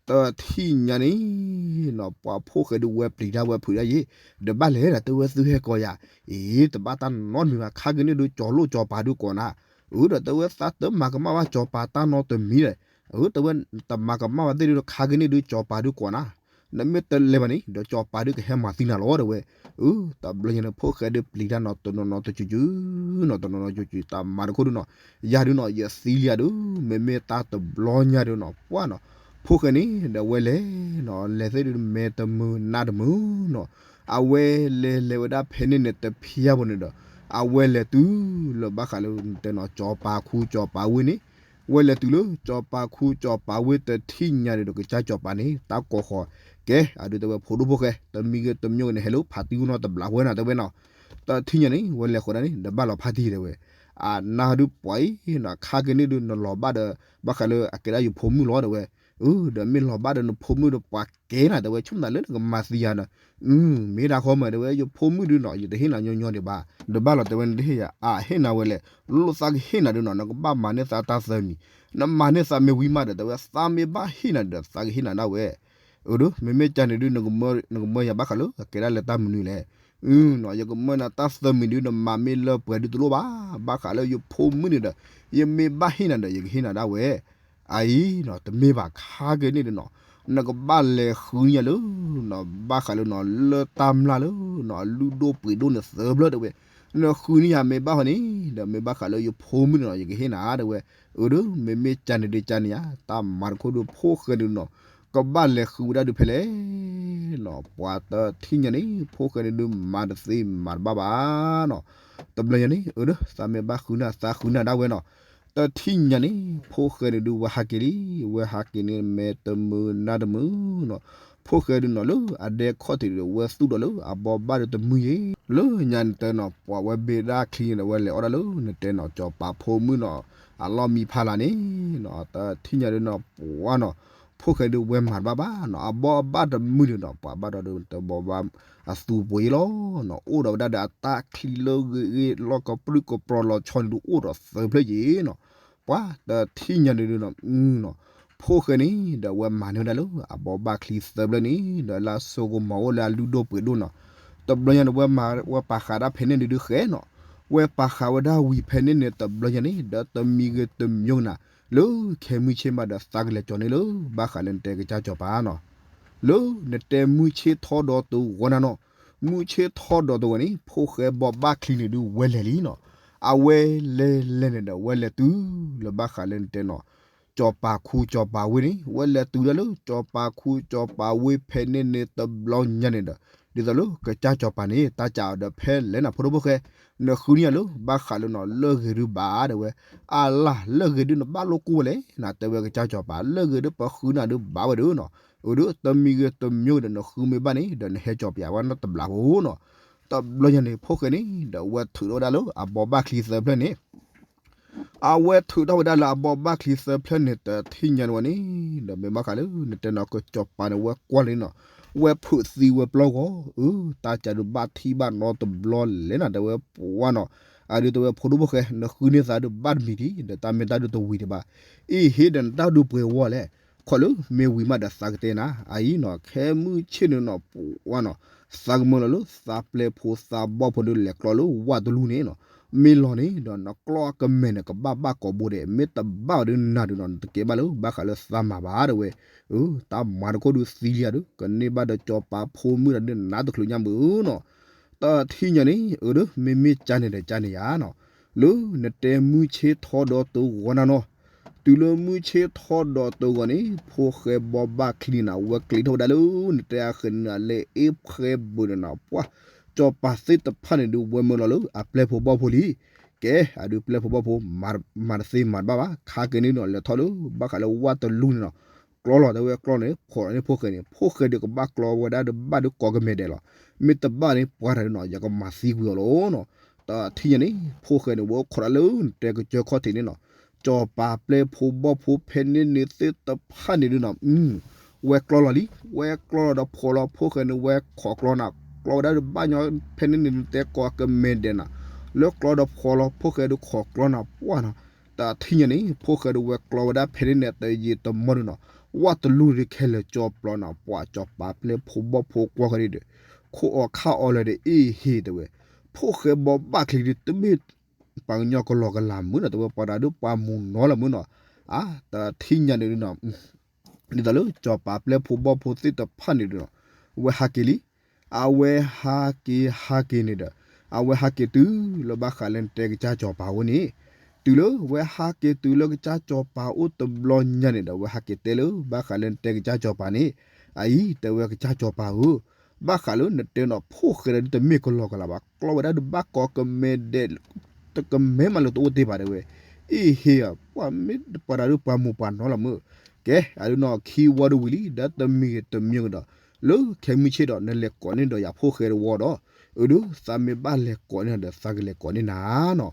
တထံၣ်ညါန့ၣ်နီၤ ပှၤဖိၣ်ဃဲဒုးဝဲပျံၤတၢ်ဝဲဖုးတၢ်ယ့ၣ်, ဒီးဘၣ်လဲၤဒီးတဲဝဲသုဟဲကိးယၤ, အ့ တဘၣ်တၢ်နီတမံၤဘၣ် ခါက့ၤန့ၣ်ဒုး ကၠီၤလိၣ်စီၤပၤဒုးကိးနၤ, အၢ ဒီးတဲဝဲသးတမၤကမၣ်ဘၣ်စီၤပၤတၢ်နီတမံၤဒီး, အၢ တဲဝဲ တမၤကမၣ်ဘၣ်သ့ၣ်ဒုး ခါက့ၤန့ၣ်ဒုး စီၤပၤဒုးကိးနၤ နမ့ၢ်တလဲၤဘၣ်န့ၣ် ဒီးစီၤပၤဒုးကဟဲမၤသံနၤလီၤတဲဝဲ, အၢ တဘျီညါန့ၣ် ဖိၣ်ဃဲဒုးပျံၤတၢ်နီၤ တနီၤနီၤတစုၤစုၤနီၤ တနီၤနီၤစုၤစုၤ တၢ်မၤတခိၣ်ဒုးနီၤ, ယၤဒုးနီၤ ယသံလံယၤဒုး မ့မ့ၢ်တၢ်တဘျီညါဒုးနီၤ ပှၢ်နီၤ, ဖိၣ်ဃဲန့ၣ် ဒီးဝဲလဲၤနီၤ လဲၤသ့ၣ်ဒုးမဲာ်တမုာ်နါတမုာ်နီၤ, အဝဲလဲၤလဲၤဝဲဒၣ်ဖဲန့ၣ်န့ၣ် တဖျၢၣ်ဘိန့ၣ်ဒီး အဝဲလဲၤတုၤလၢဘၣ်ဃးလၢတဲနီၤ စီၤပၤခူစီၤပၤဝ့ၢ်န့ၣ်, ဝဲလဲၤတုၤလၢ စီၤပၤခူစီၤပၤဝ့ၢ်တထံၣ်ညါန့ၣ်ဒီး ကစၢ်စီၤပၤန့ၣ် တၢ်ကိးဃီၤ, ကဲ အဒုးတဲဝဲ ဖိဒိၣ်ဖိၣ်ဃဲ တမံၤဂ့ၤတမံၤဂ့ၤန့ၣ် ဟဲလၢဖးတံၢ်အိၣ်နီတဘျီဝဲနီၤ တဲဝဲနီၤ, တထံၣ်ညါန့ၣ် ဝဲလဲၤဃီၤဒၣ်န့ၣ် ဒီးဘၣ်လီၤဖးတံၢ်တဲဝဲ, အနၢ်ဒုးပှၤအံၤနီၤ ခါက့ၤန့ၣ်ဒုး နလီၤဘၣ်ဒီး ဘၣ်ဃးလၢအကဲဒၣ်ယဖိမုၣ်လီၤတဲဝဲ, အၢ ဒီးမ့ၢ်လီၤဘၣ်ဒီးနဖိမုၣ်ဒီးပှၤကဲနၤတဲဝဲ ဆိကမိၣ်နၤလၢနကမၤသံယၤနီၤ, မ့ၢ်ဒၣ်ဃီမးတဲဝဲ ယဖိမုၣ်ဒုးနီၤ ယတဟ့ၣ်နၤညီညီဒံးဘၣ်, ဒီးဘၣ်လီၤတဲဝဲ နတဟ့ၣ်ယၤ အဟ့ၣ်နၤဝဲလဲၣ်, လိၣ်သးကဟ့ၣ်နၤဒုးနီၤ နကဘၣ်မၤန့ၢ်သးတၢ်သၢမံၤ, နမၤန့ၢ်သးမ့ၢ်ဝံၤမးဒီး တဲဝဲ သးမ့ၢ်ဘၣ်ဟ့ၣ်နၤဒီး သးကဟ့ၣ်နၤဒၣ်ဝဲ, အၢ ဒီး မ့မ့ၢ်ကန့ၣ်ဒုး နကမၢယၤဘၣ်ဃးလၢ အကဲဒၣ်လၢတၢ်မနုၤလဲၣ်, အၢ နီၤ ယကမၢနၤတၢ်သၢမံၤဒုး နမၤမ့ၢ်လၢပှဲၤဒုးတလိၣ်ဘၣ်, ဘၣ်ဃးလၢယဖိမုၣ်န့ၣ်ဒီး ယမ့ၢ်ဘၣ်ဟ့ၣ်နၤဒီး ယကဟ့ၣ်နၤဒၣ်ဝဲ အအံၤနီၤ တမ့ၢ်ဘၣ်ခါက့ၤန့ၣ်ဒုးနီၤ, နကဘၣ်လဲၤဃုန့ၢ်ယၤလၢ နီၤ ဘၣ်ဃးလၢနီၤ လၢတၢ်မျၢ်လၢနီၤ အလုၢ်ဒိၣ်ပှ့ၤဒိၣ်န့ၣ်သၢဖျၢၣ်တဲဝဲ, နဃုန့ၢ်ယၤမ့ၢ်ဘၣ်ဟီန့ၣ် ဒီးမ့ၢ်ဘၣ်ဃးလၢယဖိမုၣ်န့ၣ်နီၤ ယကဟ့ၣ်နၤတဲဝဲ, အၢ ဒီး မ့မ့ၢ်ကန့ၣ်ဒုးကန့ၣ်ယါ တၢ်မၤတခိၣ်ဒုး ဖိၣ်ဃဲန့ၣ်ဒုးနီၤ ကဘၣ်လဲၤဃုဝဲဒၣ်ဒုးဖဲလဲၣ်နီၤ, ပှၤတထံၣ်ညါန့ၣ် ဖိၣ်ဃဲန့ၣ်ဒုးမၤတသ့မၤတဘၣ်ဘၣ်နီၤ, တဘျီညါန့ၣ် အၢ ဒီး သးမ့ၢ်ဘၣ်ဃုန့ၢ် သးဃုန့ၢ်ဒၣ်ဝဲနီၤ, တထံၣ်ညါန့ၣ် ဖိၣ်ဃဲန့ၣ်ဒုးဝဲဟးက့ၤလံ, ဝဲဟးက့ၤန့ၣ် မဲာ်တမုာ်နါတမုာ်နီၤ, ဖိၣ်ဃဲဒုးနီၤ လၢအဒဲခီၣ်ထံးဒီး ဝဲသူၣ်ဒီးလၢအဘိးဘၣ်ဒီးတမုာ်ယ့ၤ, လၢညါနတဲနီၤ ပှၤဝဲဘ့ၣ်ဒၣ်ချံန့ၣ်ဒီး ဝဲလဲၤအီၣ်ဒၣ်လၢနတဲနီၤ စီၤပၤဖိမုၣ်နီၤ အလီၢ်မံဖးလာ်န့ၣ်နီၤ, တထံၣ်ညါဒုးနီၤ ပှၤနီၤ ဖိၣ်ဃဲဒုးဝဲမၤတဘၣ်ဘၣ်နီၤ, အဘိးအဘၣ်တမုာ်န့ၣ်နီၤ ပှၤဘၣ်ဒီးဒုးတဘိးဘၣ်အသူပှ့ၤလီၤနီၤ, အိၣ်ဒီးဝဲဒၣ်ဒီးအတၢ်ချံလၢ ဂ့ၤဂ့ၤ လီၢ်ကပြုၢ်ကပြီၤလီၤဆီန့ၣ်ဒုး အိၣ်ဒီးသၢဖျၢၣ်ယ့ၤနီၤ, ပှၤတထံၣ်ညါန့ၣ်ဒုးနီၤ နီၤ ဖိၣ်ဃဲန့ၣ်ဒီး ဝဲမၤန့ၢ်ဝဲဒၣ်လၢအဘိးဘၣ်ချံသၢဖျၢၣ်န့ၣ် ဒီးလၢအစိကမီၤအိၣ်လၢအလုၢ်ဒိၣ်ပှ့ၤဒိၣ်နီၤ, တဘျီညါန့ၣ် ဝဲမၤ ဝဲပာ်ဃာ်ဒၣ်ဖဲန့ၣ်ဒုးဒုးဃဲနီၤ, ဝဲပာ်ဃာ်ဝဲဒၣ်ဝံၤဖဲန့ၣ်န့ၣ် တဘျီညါန့ၣ် ဒီးတမံၤဂ့ၤတမံၤဂ့ၤနၤ လၢခဲမုၢ်ဆ့ၣ်မးဒီး သးကလဲၤကၠီၤန့ၢ်လၢ ဘၣ်ဃးလၢနတဲကစၢ်စီၤပၤနီၤ, လၢနတဲမုၢ်ဆ့ၣ်ထီၣ်ဒီးတဂီၤနၤနီၤ, မုၢ်ဆ့ၣ်ထီၣ်ဒီးတဂီၤန့ၣ် ဖိၣ်ဃဲဘီဘၣ်ချံန့ၣ်ဒုးဝဲလဲၤလံနီၤ. အဝဲလဲၤလဲၤန့ၣ်ဒီး ဝဲလဲၤတုၤလၢဘၣ်ဃးလၢနတဲနီၤ ကၠီၤပၤခူကၠီၤပၤဝ့ၢ်န့ၣ် ဝဲလဲၤတုၤဒၣ်လၢကၠီၤပၤခူကၠီၤပၤဝ့ၢ်ဖဲန့ၣ်န့ၣ်တဘျီညါန့ၣ်ဒီး ဒ်သိးလၢကစၢ်ကၠီၤပၤန့ၣ် တၢ်ကးအီၤဒီးဖဲလဲၣ်နၤ ဖိဒိၣ်ဖိၣ်ဃဲ နဃုန့ၢ်ယၤလၢ ဘၣ်ဃးလၢနီၤ လၢဂ့ၤဒုးဘၣ်တဲဝဲ, အလၢ် လၢဂ့ၤဒုးနဘၣ်လိၣ်ကိၢ်ဝဲလဲၣ်နၤ တဲဝဲကစၢ်ကၠီၤပၤ လၢဂ့ၤဒုးပဃုနၤဒုးဘၣ်ဝဲဒီးနီၤ, အၢ ဒုးတမံၤဂ့ၤတမံၤဂ့ၤဒီး နဃုမ့ၢ်ဘၣ်န့ၣ်ဒီး နဟဲကၠီၤပၤဝဲနီတဘျီဖိနီၤ. တဘျီညါန့ၣ် ဖိၣ်ဃဲန့ၣ်ဒီး အဝဲထုးထီၣ်ဝဲဒၣ်လၢအဘီဘၣ်ချံသၢဖျၢၣ်န့ၣ် အဝဲထုးထီၣ်ဝဲဒၣ်လၢအဘီဘၣ်ချံသၢဖျၢၣ်န့ၣ် တထံၣ်ညါန့ၣ်ဝဲန့ၣ် ဒီးမ့ၢ်ဘၣ်ဃးလၢ နတဲနီၤ ကစၢ်ကၠီၤပၤန့ၣ် ဝဲကွၢ်လံနီၤ, ဝဲဖုးသံဝဲပျီဂီၤ, အၢ တၢ်ကးဒုးဘၣ်ထံၣ်ဘၣ်နီတဘျီလဲၣ်နၤ တဲဝဲပှၤနီၤ, အဒုးတဲဝဲဖိဒိၣ်ဖိၣ်ဃဲ နဃုန့ၢ်သးဒုးဘၣ်တမံၤဒံး ဒီးတၢ်မ့ၢ်တၢ်ဒုးတဝံၤဒံးဘၣ်, အ့ၣ် ဟ့ၣ်ဒီးနတၢ်ဒုးပှဲၤဝဲလဲၣ်, ခီၣ်လၢမ့ၢ်ဝံၤမးဒီးသးကတဲနၤ အအံၤနီၤ ခဲမုၢ်ဆ့ၣ်န့ၣ်နီၤ ပှၤနီၤ သးကမၢလီၤလၢသးပျဲၢ်ဖိသးဘီၣ်ဖိဒုးလဲၤကျီလၢဝၣ်တလူၢ်န့ၣ်နီၤ, မ့ၢ်လီၤန့ၣ်ဒီး နကျီအကမဲာ်န့ၣ် ကဘၣ်ဘၣ်ကိးဘိဒဲး မ့ၢ်တဘၣ်အီၤဒုးနၤဒုးနီၤ နတကဲဘၣ်လၢဘၣ်ဃးလၢသးမၤဘၣ်တဲဝဲ, အၢ တၢ်မၤတခိၣ်ဒုးသံလံဧါဒုး ကန့ၢ်ဘၣ်ဒီးကၠီၤပၤဖိမုၣ်ဒီးဒုးနးတချုးညါမုၢ်နီၤ, တထံၣ်ညါန့ၣ် အၢ ဒုး မ့မ့ၢ်ကၠါန့ၣ်ဒီးကၠါန့ၣ်ယါနီၤ, လၢနတဲမုၢ်ဆ့ၣ်ထီၣ်ဒီးတဂီၤနၤနီၤ, တုၤလၢမုၢ်ဆ့ၣ်ထီၣ်ဒီးတဂီၤန့ၣ် ဖိၣ်ဃဲဘီဘၣ်ချံန့ၣ်နၤ ဝဲကျ့ထီၣ်ဝဲဒၣ်လၢ နတဲအဃဲန့ၣ်နၤ လၢအ့ၣ်ဖှဲဘၢန့ၣ်နီၤ ပှၤ ကၠီၤပၤသ့ၣ်တဖၣ်န့ၣ်ဒုး ဝဲမၢလီၤလၢအပျဲၢ်ဖိဘီၣ်ဖိလံ, ကဲ အဒုးပျဲၢ်ဖိဘီၣ်ဖိ မၤတသ့မၤတဘၣ်ဘၣ် ခါက့ၤန့ၣ်နီၤ လဲၤထီၣ်လၢ ဘၣ်ဃးလၢဝၣ်တလူၢ်န့ၣ်နီၤ, ကျီလီၤတဲဝဲကျီန့ၣ် ဖီၣ်န့ၢ်ဖိၣ်ဃဲန့ၣ် ဖိၣ်ဃဲဒုးကဘၣ်ကျီဝဲဒၣ်ဒီးဘၣ်ဒုးကိးကမဲာ်ဒဲးလီၤ, မ့ၢ်တဘၣ်န့ၣ် ပှၤတၢ်ဒုးနီၤ ယကမၤသံကွံာ်အီၤလီၤနီၤ, တထံၣ်ညါန့ၣ် ဖိၣ်ဃဲန့ၣ် ဝဲအိၣ်ခိးဒၣ်လၢနတဲကစၢၢ်ခီၣ်ထံးန့ၣ်နီၤ, ကၠီၤပၤပျဲၢ်ဖိဘီၣ်ဖိဖဲန့ၣ်န့ၣ်သ့ၣ်တဖၣ်န့ၣ်ဒုးနီၤ ဝဲကျီလီၤလံ, ဝဲကျီလီၤဒီးဖီၣ်လီၤ ဖိၣ်ဃဲန့ၣ် ဝဲခိးကျီနၤ ကျီဝဲဒၣ်ဒီးဘၣ်ညီဖဲန့ၣ်န့ၣ် နတဲကိးကမဲာ်ဒဲးနၤ, လၢကျီဒီးဖီၣ်လီၤ ဖိၣ်ဃဲဒုးခိးကျီနၤ ပှၢ်နီၤ, တထံၣ်ညါန့ၣ် ဖိၣ်ဃဲဒုးဝဲကျီဝဲဒၣ်ဖဲန့ၣ်န့ၣ် တယံာ်တမီၢ်ဒုးနီၤ, ဝၣ်တလူၢ်ဒုးခဲလၢာ်ကၠီပျီနၤ ပှၤကၠီၤပၤပျဲၢ်ဖိဘီၣ်ဖိကွၢ်ဃဲဒုး ခိးအီၤခးအီၤလၢာ်ဒီး အ့ၣ်ဟ့ၣ်တဲဝဲ, ဖိၣ်ဃဲဘီဘၣ်ချံဒုး တမ့ၢ် ပှၤကညီကလီကလီမုၢ်နီၤ တဲဝဲ ပှၤတၢ်ဒုးပှၤမူနီၤလီၤမုၢ်နီၤ, အါ တထံၣ်ညါန့ၣ်ဒုးနီၤ, ဒ်သိးလၢကၠီၤပၤပျဲၢ်ဖိဘီၣ်ဖိသ့ၣ်တဖၣ်န့ၣ်ဒုးနီၤ, ဝဲဟးက့ၤလံ, အဝဲဟးက့ၤဟးက့ၤန့ၣ်ဒီး အဝဲဟးက့ၤတုၤလၢဘၣ်ဃးလၢနတဲကစၢ်ကၠီၤပၤအအိၣ်န့ၣ်, တုၤလၢဝဲဟးက့ၤတုၤလၢကစၢ်ကၠီၤပၤအိၣ်တဘျီညါန့ၣ်ဒီး ဝဲဟးက့ၤတဲလၢဘၣ်ဃးလၢနတဲကစၢ်ကၠီၤပၤန့ၣ်, အအံၤ တဲဝဲကစၢ်ကၠီၤပၤဧၢ ဘၣ်ဃးလၢနတဲနီၤ ဖိၣ်ဃဲဒုးတမ့ၢ်ကလီကလီဘၣ် ကျီဝဲဒၣ်ဒုးဘၣ်ကိးကမဲာ်ဒဲး တကမဲာ်မးလၢတအိၣ်တ့ၢ်ဘၣ်တဲဝဲ, အ့ၣ်ဟ့ၣ်ဧၢ ပှၤမ့ၢ်ပှၤတၢ်ဒုးပှၤမူပှၤနီၤလီၤမုၢ်, ကဲ အဒုးနီၤ ခံဝီဒုးဝံၤလံ ဒီးတမံၤဂ့ၤတမံၤဂ့ၤဒီး လၢခဲမုၢ်ဆ့ၣ်ဒီး နလဲၤကိးန့ၢ်ဒီးယၤဖိၣ်ဃဲတဝီဒီး အၢ ဒုးသးမ့ၢ်ဘၣ်လဲၤကိးန့ၢ်ဒီး သးကလဲၤကိးန့ၢ်နၤနီၤ,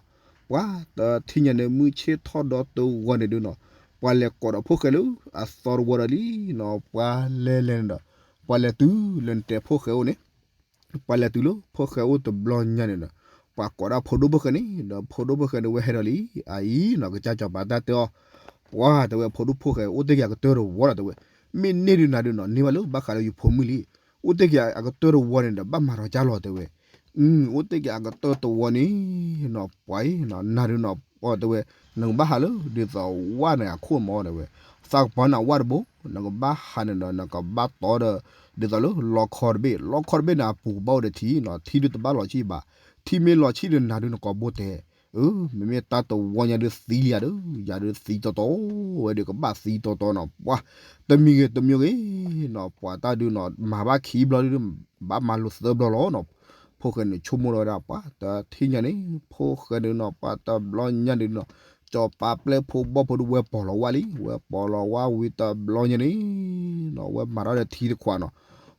ပှၤတထံၣ်ညါန့ၣ် မုၢ်ဆ့ၣ်ထီၣ်ဒီးတဝီန့ၣ်ဒုးနီၤ, ပှၤလဲၤကိးဒီးဖိၣ်ဃဲလၢအသီတဝီဒီးလံနီၤ, ပှၤလဲၤလဲၤန့ၣ်ဒီး ပှၤလဲၤတုၤလၢနတဲဖိၣ်ဃဲအိၣ်န့ၣ် ပှၤလဲၤတုၤလၢဖိၣ်ဃဲအိၣ်တဘျီညါန့ၣ်ဒီး ပှၤကိးဒၣ်ဖိဒိၣ်ဖိၣ်ဃဲန့ၣ်ဒီး ဖိဒိၣ်ဖိၣ်ဃဲန့ၣ်ဝဲဟဲဒီးလံ, အအံၤနီၤ ကစၢ်ကၠီၤပၤတၢ်တဲအီၤ, ပှၤတဲဝဲ ဖိဒိၣ်ဖိၣ်ဃဲအိၣ်တ့ၢ်က့ၤအကတၢၢ်တဝီဒီးတဲဝဲ, မ့ၢ်န့ၢ်ဒုးနၤဒုးနီၤ န့ၢ်ဘၣ်လၢဘၣ်ဃးလၢယဖိမုၣ်လံ, အိၣ်တ့ၢ်က့ၤအကတၢၢ်တဝီန့ၣ်ဒီး ဘၣ်မၤဒီးကၢ်လီၤတဲဝဲ, အိၣ်တ့ၢ်က့ၤအကတၢၢ်တဝီန့ၣ်နီၤ ပှၤအံၤနီၤ နၤဒုးနီၤ ပှၤတဲဝဲ နကဘၣ်ဟးလၢဒ်သိးဝၣ်န့ၣ်အခိၣ်မီၤတဲဝဲ, သးကပၤန့ၣ်အဝၣ်တဘိ နကဘၣ်ဟးန့ၣ်ဒီး နကဘၣ်တီဒီး ဒ်သိးလၢလီခီတဘ့ၣ် လီခီတဘ့ၣ်န့ၣ် အပူၤကဘၣ်အိၣ်ဒီးထံနီၤ ထံဒုးတဘၣ်လီၤဆံၣ်ဘၣ်, ထံမ့ၢ်လီၤဆံၣ်ဒီးနၤဒုးနကိးဘိတဲ, အၢ မ့မ့ၢ်တၢ်တဝီညါဒုးသံလံယၤဒီး ယၤဒုးသံတီတီဝဲဒီးကဘၣ်သံတီတီနီၤ ပှၤ တမံၤဂ့ၤတမံၤဂ့ၤနီၤ ပှၤတၢ်ဒုးနီၤ မၤဘၣ်ခံဘျီဒုး ဘၣ်မၤလိာ်သၢဘျီလီၤနီၤ, ဖိၣ်ဃဲန့ၣ်ဆိကမိၣ်လီၤဝဲဒၣ်ပှၤ တထံၣ်ညါန့ၣ် ဖိၣ်ဃဲန့ၣ်နီၤ ပှၤတဘျီညါန့ၣ်နီၤ ကၠီၤပၤပျဲၢ်ဖိဘီၣ်ဖိဒုးဝဲပိာ်လီၤဝၣ်လံ ဝဲပိာ်လီၤဝၣ်ဝံၤတဘျီညါန့ၣ်နီၤ ဝဲမၤထီၣ်ဒီးထံတခွးနီၤ,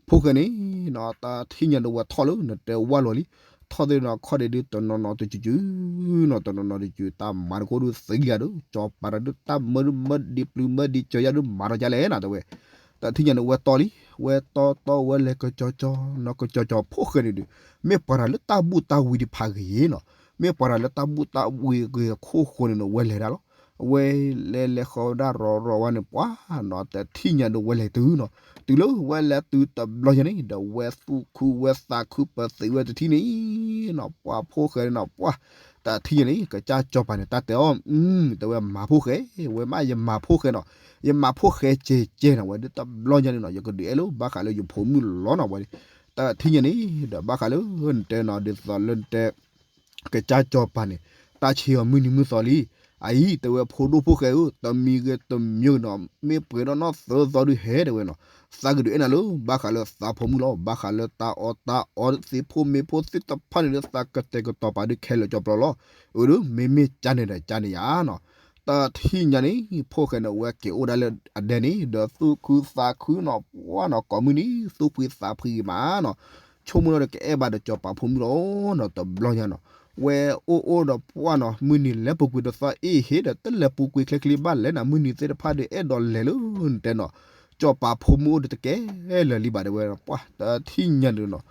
ဖိၣ်ဃဲန့ၣ်နီၤ တထံၣ်ညါဒုးဝဲထီၣ်လၢနတဲဝၣ်လီၤလံ, ထီၣ်သ့ၣ်နီၤ ခီၣ်ဒ့ဒုးတနီၤနီၤတစုၤစုၤနီၤ တနီၤနီၤတစုၤ တၢ်မၤတခိၣ်ဒုးသံလံယၤဒုး ကၠီၤပၤတၢ်ဒုးတၢ်မၢဒုးမၢဒံးပျုၤမၢဒံးစၢၤယၤဒုးမၤထီၣ်ကလဲၣ်နီၤ တဲဝဲ, တထံၣ်ညါန့ၣ် ဝဲတီလံ, ဝဲတီတီဝဲလဲၤကကၠီကၠီနီၤ ကကၠီကၠီဖိၣ်ဃဲန့ၣ်ဒုး မ့ၢ်ပှၤတၢ်လၢတၢ်ဘူၣ်တၢ်ဝံတဖးဂ့ၤနီၤ, မ့ၢ်ပှၤတၢ်လၢတၢ်ဘူၣ်တၢ်ဝံဂ့ၤအခိၣ်ဃိန့ၣ်နီၤ ဝဲလဲၤဒၣ်လီၤ, ဝဲလဲၤလဲၤဃီဝဲဒၣ်ရီၤရီၤဝဲန့ၣ် ပှၤနီၤ တထံၣ်ညါဒုးဝဲလဲၤတုၤနီၤ, တုၤလၢဝဲလဲၤတုၤတဘျီညါန့ၣ် ဒီးဝဲသူၣ်ခုဝဲသးခုပသံးဝဲတထံၣ်န့ၣ်နီၤ ပှၤဖိၣ်ဃဲန့ၣ်နီၤ ပှၤ တထံၣ်ညါန့ၣ် ကစၢ်ကၠီၤပၤန့ၣ် တၢ်တဲအီၤ တဲဝဲမၤဖိၣ်ဃဲ, ဝဲမ့ၢ်ယမၤဖိၣ်ဃဲနီၤ, ယမၤဖိၣ်ဃဲကဲကဲနီၤ ဝဲဒုးတဘျီညါန့ၣ်နီၤ ယကဒုးအဲၣ်လၢဘၣ်ဃးလၢယဖိမုၣ်လီၤနီၤ ဝဲ တထံၣ်ညါန့ၣ် ဒီးဘၣ်ဃးလၢနတဲနီၤ ဒ်သိးလၢနတဲ ကစၢ်စီၤပၤန့ၣ် တၢ်ဆံးအီၤမုၢ်နံၤမုၢ်သီလံ. အအံၤ တဲဝဲဖိဒိၣ်ဖိၣ်ဃဲဧၢ, တမံၤဂ့ၤတမံၤဂ့ၤနီၤ မ့ၢ်ပှဲၤဒီးနီၢ်သၢသီဒုးဟဲ တဲဝဲနီၤ, သးကဒုးအဲၣ်နၤလၢ ဘၣ်ဃးလၢသးဖိမုၣ်လီၤ. ဘၣ်ဃးလၢတၢ်အီၣ်တၢ်အီသ့ၣ်ဖိမ့ၢ်ဖိသ့ၣ်တဖၣ်န့ၣ်ဒီး သးကတဲာ်ကတီၤပာ်ဒုးခဲလၢာ်ကၠီပျီလီၤ. အၢ မ့မ့ၢ်ကန့ၣ်ဒီးကန့ၣ်ယါနီၤ. တထံၣ်ညါန့ၣ် ဖိၣ်ဃဲန့ၣ် အဝဲက့ၤအိၣ်ဒၣ်လၢအဒဲန့ၣ် ဒီးသူၣ်ခုသးခုနီၤ ပှၢ်နီၤ ကိးမုၢ်နံၤ သူၣ်ဖှံသးဖှံဂ့ၤမးနီၤ. ဆိကမိၣ်လီၤဒီးကအဲၣ်ဘၣ်ဒီးစီၤပၤဖိမုၣ်လီၤနီၤ. တဘျီညါနီၤ ဝဲအိၣ်အိၣ်ဒီးပှၢ်နီၤ မုၢ်နံၤလဲၤပူၤကွံာ်တသီအ့ၣ်ဟ့ၣ်ဒီး တလဲၤပူၤကွံာ်ချ့ချ့ဘၣ်လဲၣ်နီၤ မုၢ်နံၤသ့ၣ်တဖၣ်ဒီးအဲၣ်ဒိးလဲၤလၢနတဲနီၤ စီၤပၤဖိမုၣ်အိၣ်ဒီးတကဲလၢာ်လံဘၣ် တဲဝဲပှၢ် တထံၣ်ညါန့ၣ်နီၤ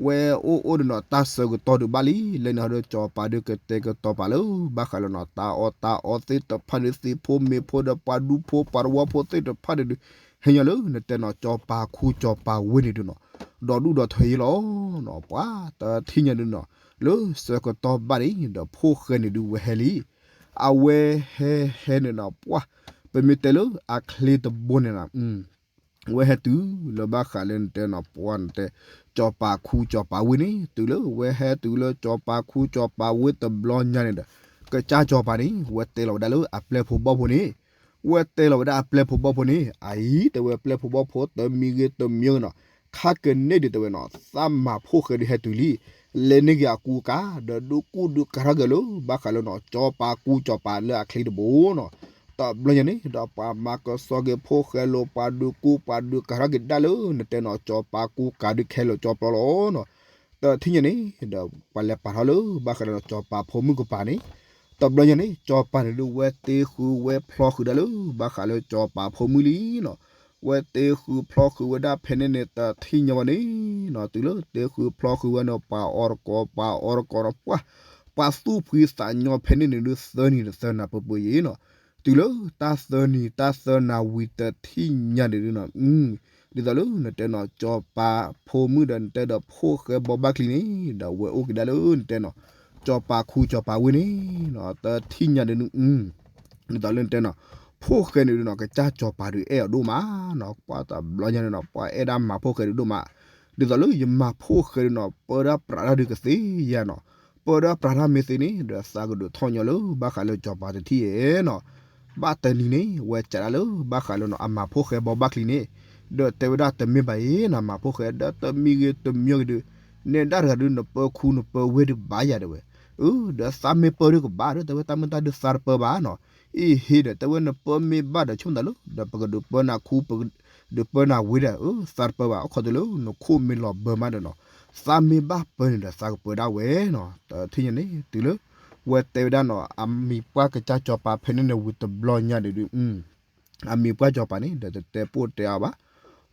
ဝဲအိၣ်အိၣ်ဒီးနီၤ တၢ်ဆၢကတီၢ်ဒုးဘၣ်လံ လၢန့ၣ်ဟီဒီး စီၤပၤဒုးကတဲာ်ကတီၤပာ်လၢ ဘၣ်ဃးလၢနီၤ တၢ်အီၣ်တၢ်အီသ့ၣ်တဖၣ်ဒီး သ့ၣ်ဖိမ့ၢ်ဖိဒီး ပှၤဒူဖိပှၤတဝီဖိသ့ၣ်တဖၣ်ဒီး ဟဲညီလၢနတဲနီၤ စီၤပၤခူစီၤပၤဝ့ၢ်န့ၣ်ဒုးနီၤ ဒီးဒူၣ်ဒီးထၢယ့လီၤနီၤ ပှၢ် တထံၣ်ညါဒုးနီၤ လၢဆၢကတီၢ်ဘၣ်န့ၣ်ဒီး ဖိၣ်ဃဲန့ၣ်ဒုးဝဲဟဲလံ အဝဲဟဲဟဲန့ၣ်နီၤ ပှၢ် ပမ့ၢ်တဲလၢအချ့တဘိန့ၣ်နီၤ ဝဲဟဲတုၤလၢဘၣ်ဃးလၢနတဲနီၤ ပှၢ်နတဲ စီၤပၤခူစီၤပၤဝ့ၢ်န့ၣ် တုၤလၢဝဲဟဲတုၤလၢ စီၤပၤခူစီၤပၤဝ့ၢ်တဘျီညါန့ၣ်ဒီး ကစၢ်စီၤပၤန့ၣ် ဝဲတဲလီၤဝဲဒၣ်လၢအပျဲၢ်ဖိဘီၣ်ဖိန့ၣ် ဝဲတဲလီၤဝဲဒၣ်အပျဲၢ်ဖိဘီၣ်ဖိန့ၣ် အအံၤ တဲဝဲပျဲၢ်ဖိဘီၣ်ဖိ တမံၤဂ့ၤတမံၤဂ့ၤနီၤ ခါကန့ၣ်ဒုးတဲဝဲနီၤ သးမၤဖိၣ်ဃဲဒုးဟဲတုၤလံ လဲၤန့ၢ်က့ၤအကူအကၤ ဒီးဒုးကူဒုးကၤထီၣ်က့ၤလၢ ဘၣ်ဃးလၢနီၤ စီၤပၤကူစီၤပၤလၢအချ့တဘိနီၤ တဘျီညါန့ၣ် ဒီးပှၤမၤကဆှီက့ၤဖိၣ်ဃဲလိာ် ပှၤဒုးကူပှၤဒုးကၤထီၣ်က့ၤဒၣ်လၢ နတဲနီၤ စီၤပၤကူကၤဒုးခဲလၢာ်ကၠီပျီလီၤနီၤ တထံၣ်ညါန့ၣ် ဒီးပှၤလဲၤပာ်ထီၣ်လၢ ဘၣ်ဃးဒီး စီၤပၤဖိမုၣ်ကပၤန့ၣ် တဘျီညါန့ၣ် စီၤပၤန့ၣ်ဒုးဝဲတ့ဃုာ်ဝဲဖျီဃုာ်ဒၣ်လၢ ဘၣ်ဃးလၢစီၤပၤဖိမုၣ်လံနီၤ ဝဲတ့ဃုာ်ဖျီဃုာ်ဝဲဒၣ်ဖဲန့ၣ်န့ၣ် တထံၣ်ညါဝဲန့ၣ်နီၤ တုၤလၢတ့ဃုာ်ဖျီဃုာ်ဝဲန့ၣ် ပှၤအီတကိး ပှၤအီတကိးနီၤ ပှၢ် ပှၤသူၣ်ဖှံသးညီဖဲန့ၣ်န့ၣ်ဒုး သၢနံၤတသၢနၤပှဲၤပှဲၤယံၤနီၤ တုၤလၢတၢ်သၢနံၤ တၢ်သၢနၤဝံၤ တထံၣ်ညါန့ၣ်ဒုးနီၤ ဒ်သိးလၢနတဲနီၤ စီၤပၤဖိမုၣ်ဒီးနတဲဒီးဖိၣ်ဃဲဘိးဘၣ်ချံန့ၣ် ဒီးဝဲအိၣ်က့ၤဒၣ်လၢနတဲနီၤ စီၤပၤခူစီၤပၤဝ့ၢ်န့ၣ်နီၤ တထံၣ်ညါဒုး ဒ်သိးလၢနတဲနီၤ ဖိၣ်ဃဲန့ၣ်ဒုးနီၤ ကစၢ်စီၤပၤဒုးအဲၣ်အီၤဒိၣ်မးနီၤ ပှၢ်တဘျီညါန့ၣ်နီၤ ပှၤအဲၣ်ဒၣ်မၤဖိၣ်ဃဲဒုးဒိၣ်မး ဒ်သိးလၢယမၤဖိၣ်ဃဲဒုးနီၤ ပၢဒၣ်ပြးတၢ်ဒုးကသ့ယၤနီၤ ပၢဒၣ်ပြးတၢ်မ့ၢ်သ့န့ၣ် ဒီးသးကဒုးထီၣ်ညီလၢ ဘၣ်ဃးလၢစီၤပၤတထံၣ်ဧါနီၤ ဘၣ်တနံၤန့ၣ် ဝဲစးဒၣ်လၢ ဘၣ်ဃးလၢနီၤ အမၤဖိၣ်ဃဲဘိးဘၣ်ချံန့ၣ် ဒီးတဲဝဲဒၣ်တမ့ၢ်ဘၣ်အံၤနီၤ မၤဖိၣ်ဃဲ ဒီးတမံၤဂ့ၤတမံၤဂ့ၤဒုး နဲဒၣ်တဂၤဒုး နပၢခူနပၢဝ့ၢ်ဒုးဘၣ်ယၤတဲဝဲ အၢ ဒီးသးမ့ၢ်ပၢဒုးကဘၣ်ဒီး တဲဝဲတၢ်မ့ၢ်တၢ်ဒုးသးတပၢဘၣ်နီၤ အံၤဟ့ဒီး တဲဝဲနပၢမ့ၢ်ဘၣ်ဒီး ဆိကမိၣ်သးလၢ ဒီးပကဒုးပၢနၤခူ ပကဒုးပၢနၤဝ့ၢ်ဒီး အၢ သးတပၢဘၣ် အခီၣ်တုၤလၢနခိၣ်မ့ၢ်လီၤဘၢမးဒီးနီၤ သးမ့ၢ်ဘၣ်ပၢန့ၣ်ဒီး သးကပၢဒၣ်ဝဲနီၤ တထံၣ်ညါန့ၣ် တုၤလၢ ဝဲတဲဝဲဒၣ်နီၤ အမံၤပှၢ်ကစၢ်စီၤပၤဖဲန့ၣ်န့ၣ်ဝံၤတဘျီညါဒုးဒုး အမံၤပှၢ်စီၤပၤန့ၣ် ဒီးတတဲပိၢ်တဲအီၤဘၣ်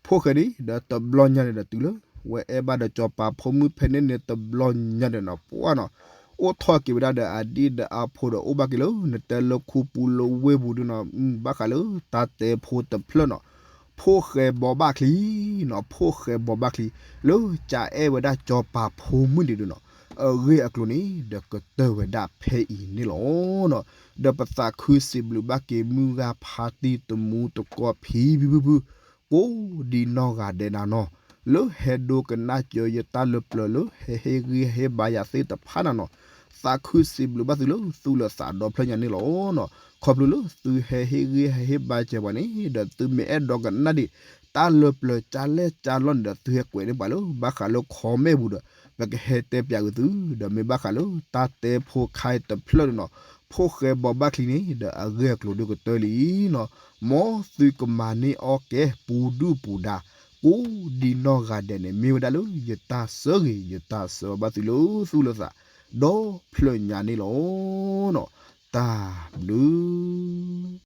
ဖိၣ်ဃဲန့ၣ် ဒီးတဘျီညါန့ၣ်ဒီးတုၤလၢ ဝဲအဲၣ်ဘၣ်ဒီးစီၤပၤဖိမုၣ်ဖဲန့ၣ်န့ၣ်တဘျီညါဒီးနီၤ ပှၢ်နီၤ အိၣ်ထီၣ်က့ၤဝဲဒၣ်ဒီးအဒံၣ်ဒီးအဖိဒီးအိၣ်ဘၣ်က့ၤလၢ နတဲလၢခူပူၤလၢဝ့ၢ်ပူၤဒုးနီၤ ဘၣ်ဃးလၢတၢ်တဲဖိတဖျၢၣ်နီၤ ဖိၣ်ဃဲဘိးဘၣ်ချံနီၤ ဖိၣ်ဃဲဘိးဘၣ်ချံ လၢကအဲၣ်ဝဲဒၣ်စီၤပၤဖိမုၣ်န့ၣ်ဒုးနီၤ အဂ့ၢ်အကျိၤန့ၣ် ဒီးကတၢၢ်ဝဲဒၣ်ဖဲအံၤန့ၣ်လီၤနီၤ ဒီးပသးခုစံးဘျုးဘၣ်က့ၤမုၢ်ဂၤဖါတံၢ်တမူတကိးဖံဖုဖုဖု ကိးဒံနီၢ်ဂၤဒဲးနၤနီၤ လၢဟဲဒိကနၣ်စၢၤယတၢ်လၢပျၢၤလၢဟဲဟ့ၣ်ဂံၢ်ဟ့ၣ်ဘါယၤသ့ၣ်တဖၣ်နၤနီၤ သးခုစံးဘျုးဘၣ်သုလၢသူၣ်လၢသးဒီဖျၢၣ်ညါန့ၣ်လီၤနီၤ ခီဖျိလၢသုဟဲဟ့ၣ်ဂံၢ်ဟ့ၣ်ဘါစၢၤပှၤန့ၣ် ဒီးသုမ့ၢ်အဲၣ်ဒိကနၣ်ဒံး တၢ်လၢပျၢၤကၢလဲၢ်ကၢလီၢ်န့ၣ်ဒီး သုဟဲကွဲးန့ၢ်ပှၤလၢ ဘၣ်ဃးလၢ comment ပူၤဒီး ပကဟဲတဲပၠးက့ၤသု ဒီးမ့ၢ်ဘၣ်ဃးလၢတၢ်တဲဖိခါအံၤတဖျၢၣ်န့ၣ်နီၤ ဖိၣ်ဃဲဘိးဘၣ်ချံန့ၣ် ဒီးအဂ့ၢ်အကျိၤဒုးကတၢၢ်လံနီၤ မ်သုကမၤန့ၢ်အီၣ်ကဲပူၤဒုၣ်ပူၤဒါ ကိးဒံနီၢ်ဂၤဒဲးန့ၣ် မ့ၢ်ဝဲဒၣ်လၢယတၢ်ဆၢဂ့ၤ ယတၢ်ဆၢဘၣ်သုလၢသူၣ်လၢသး ဒီဖျၢၣ်ညါန့ၣ်လီၤ. တၢ်ဘျုး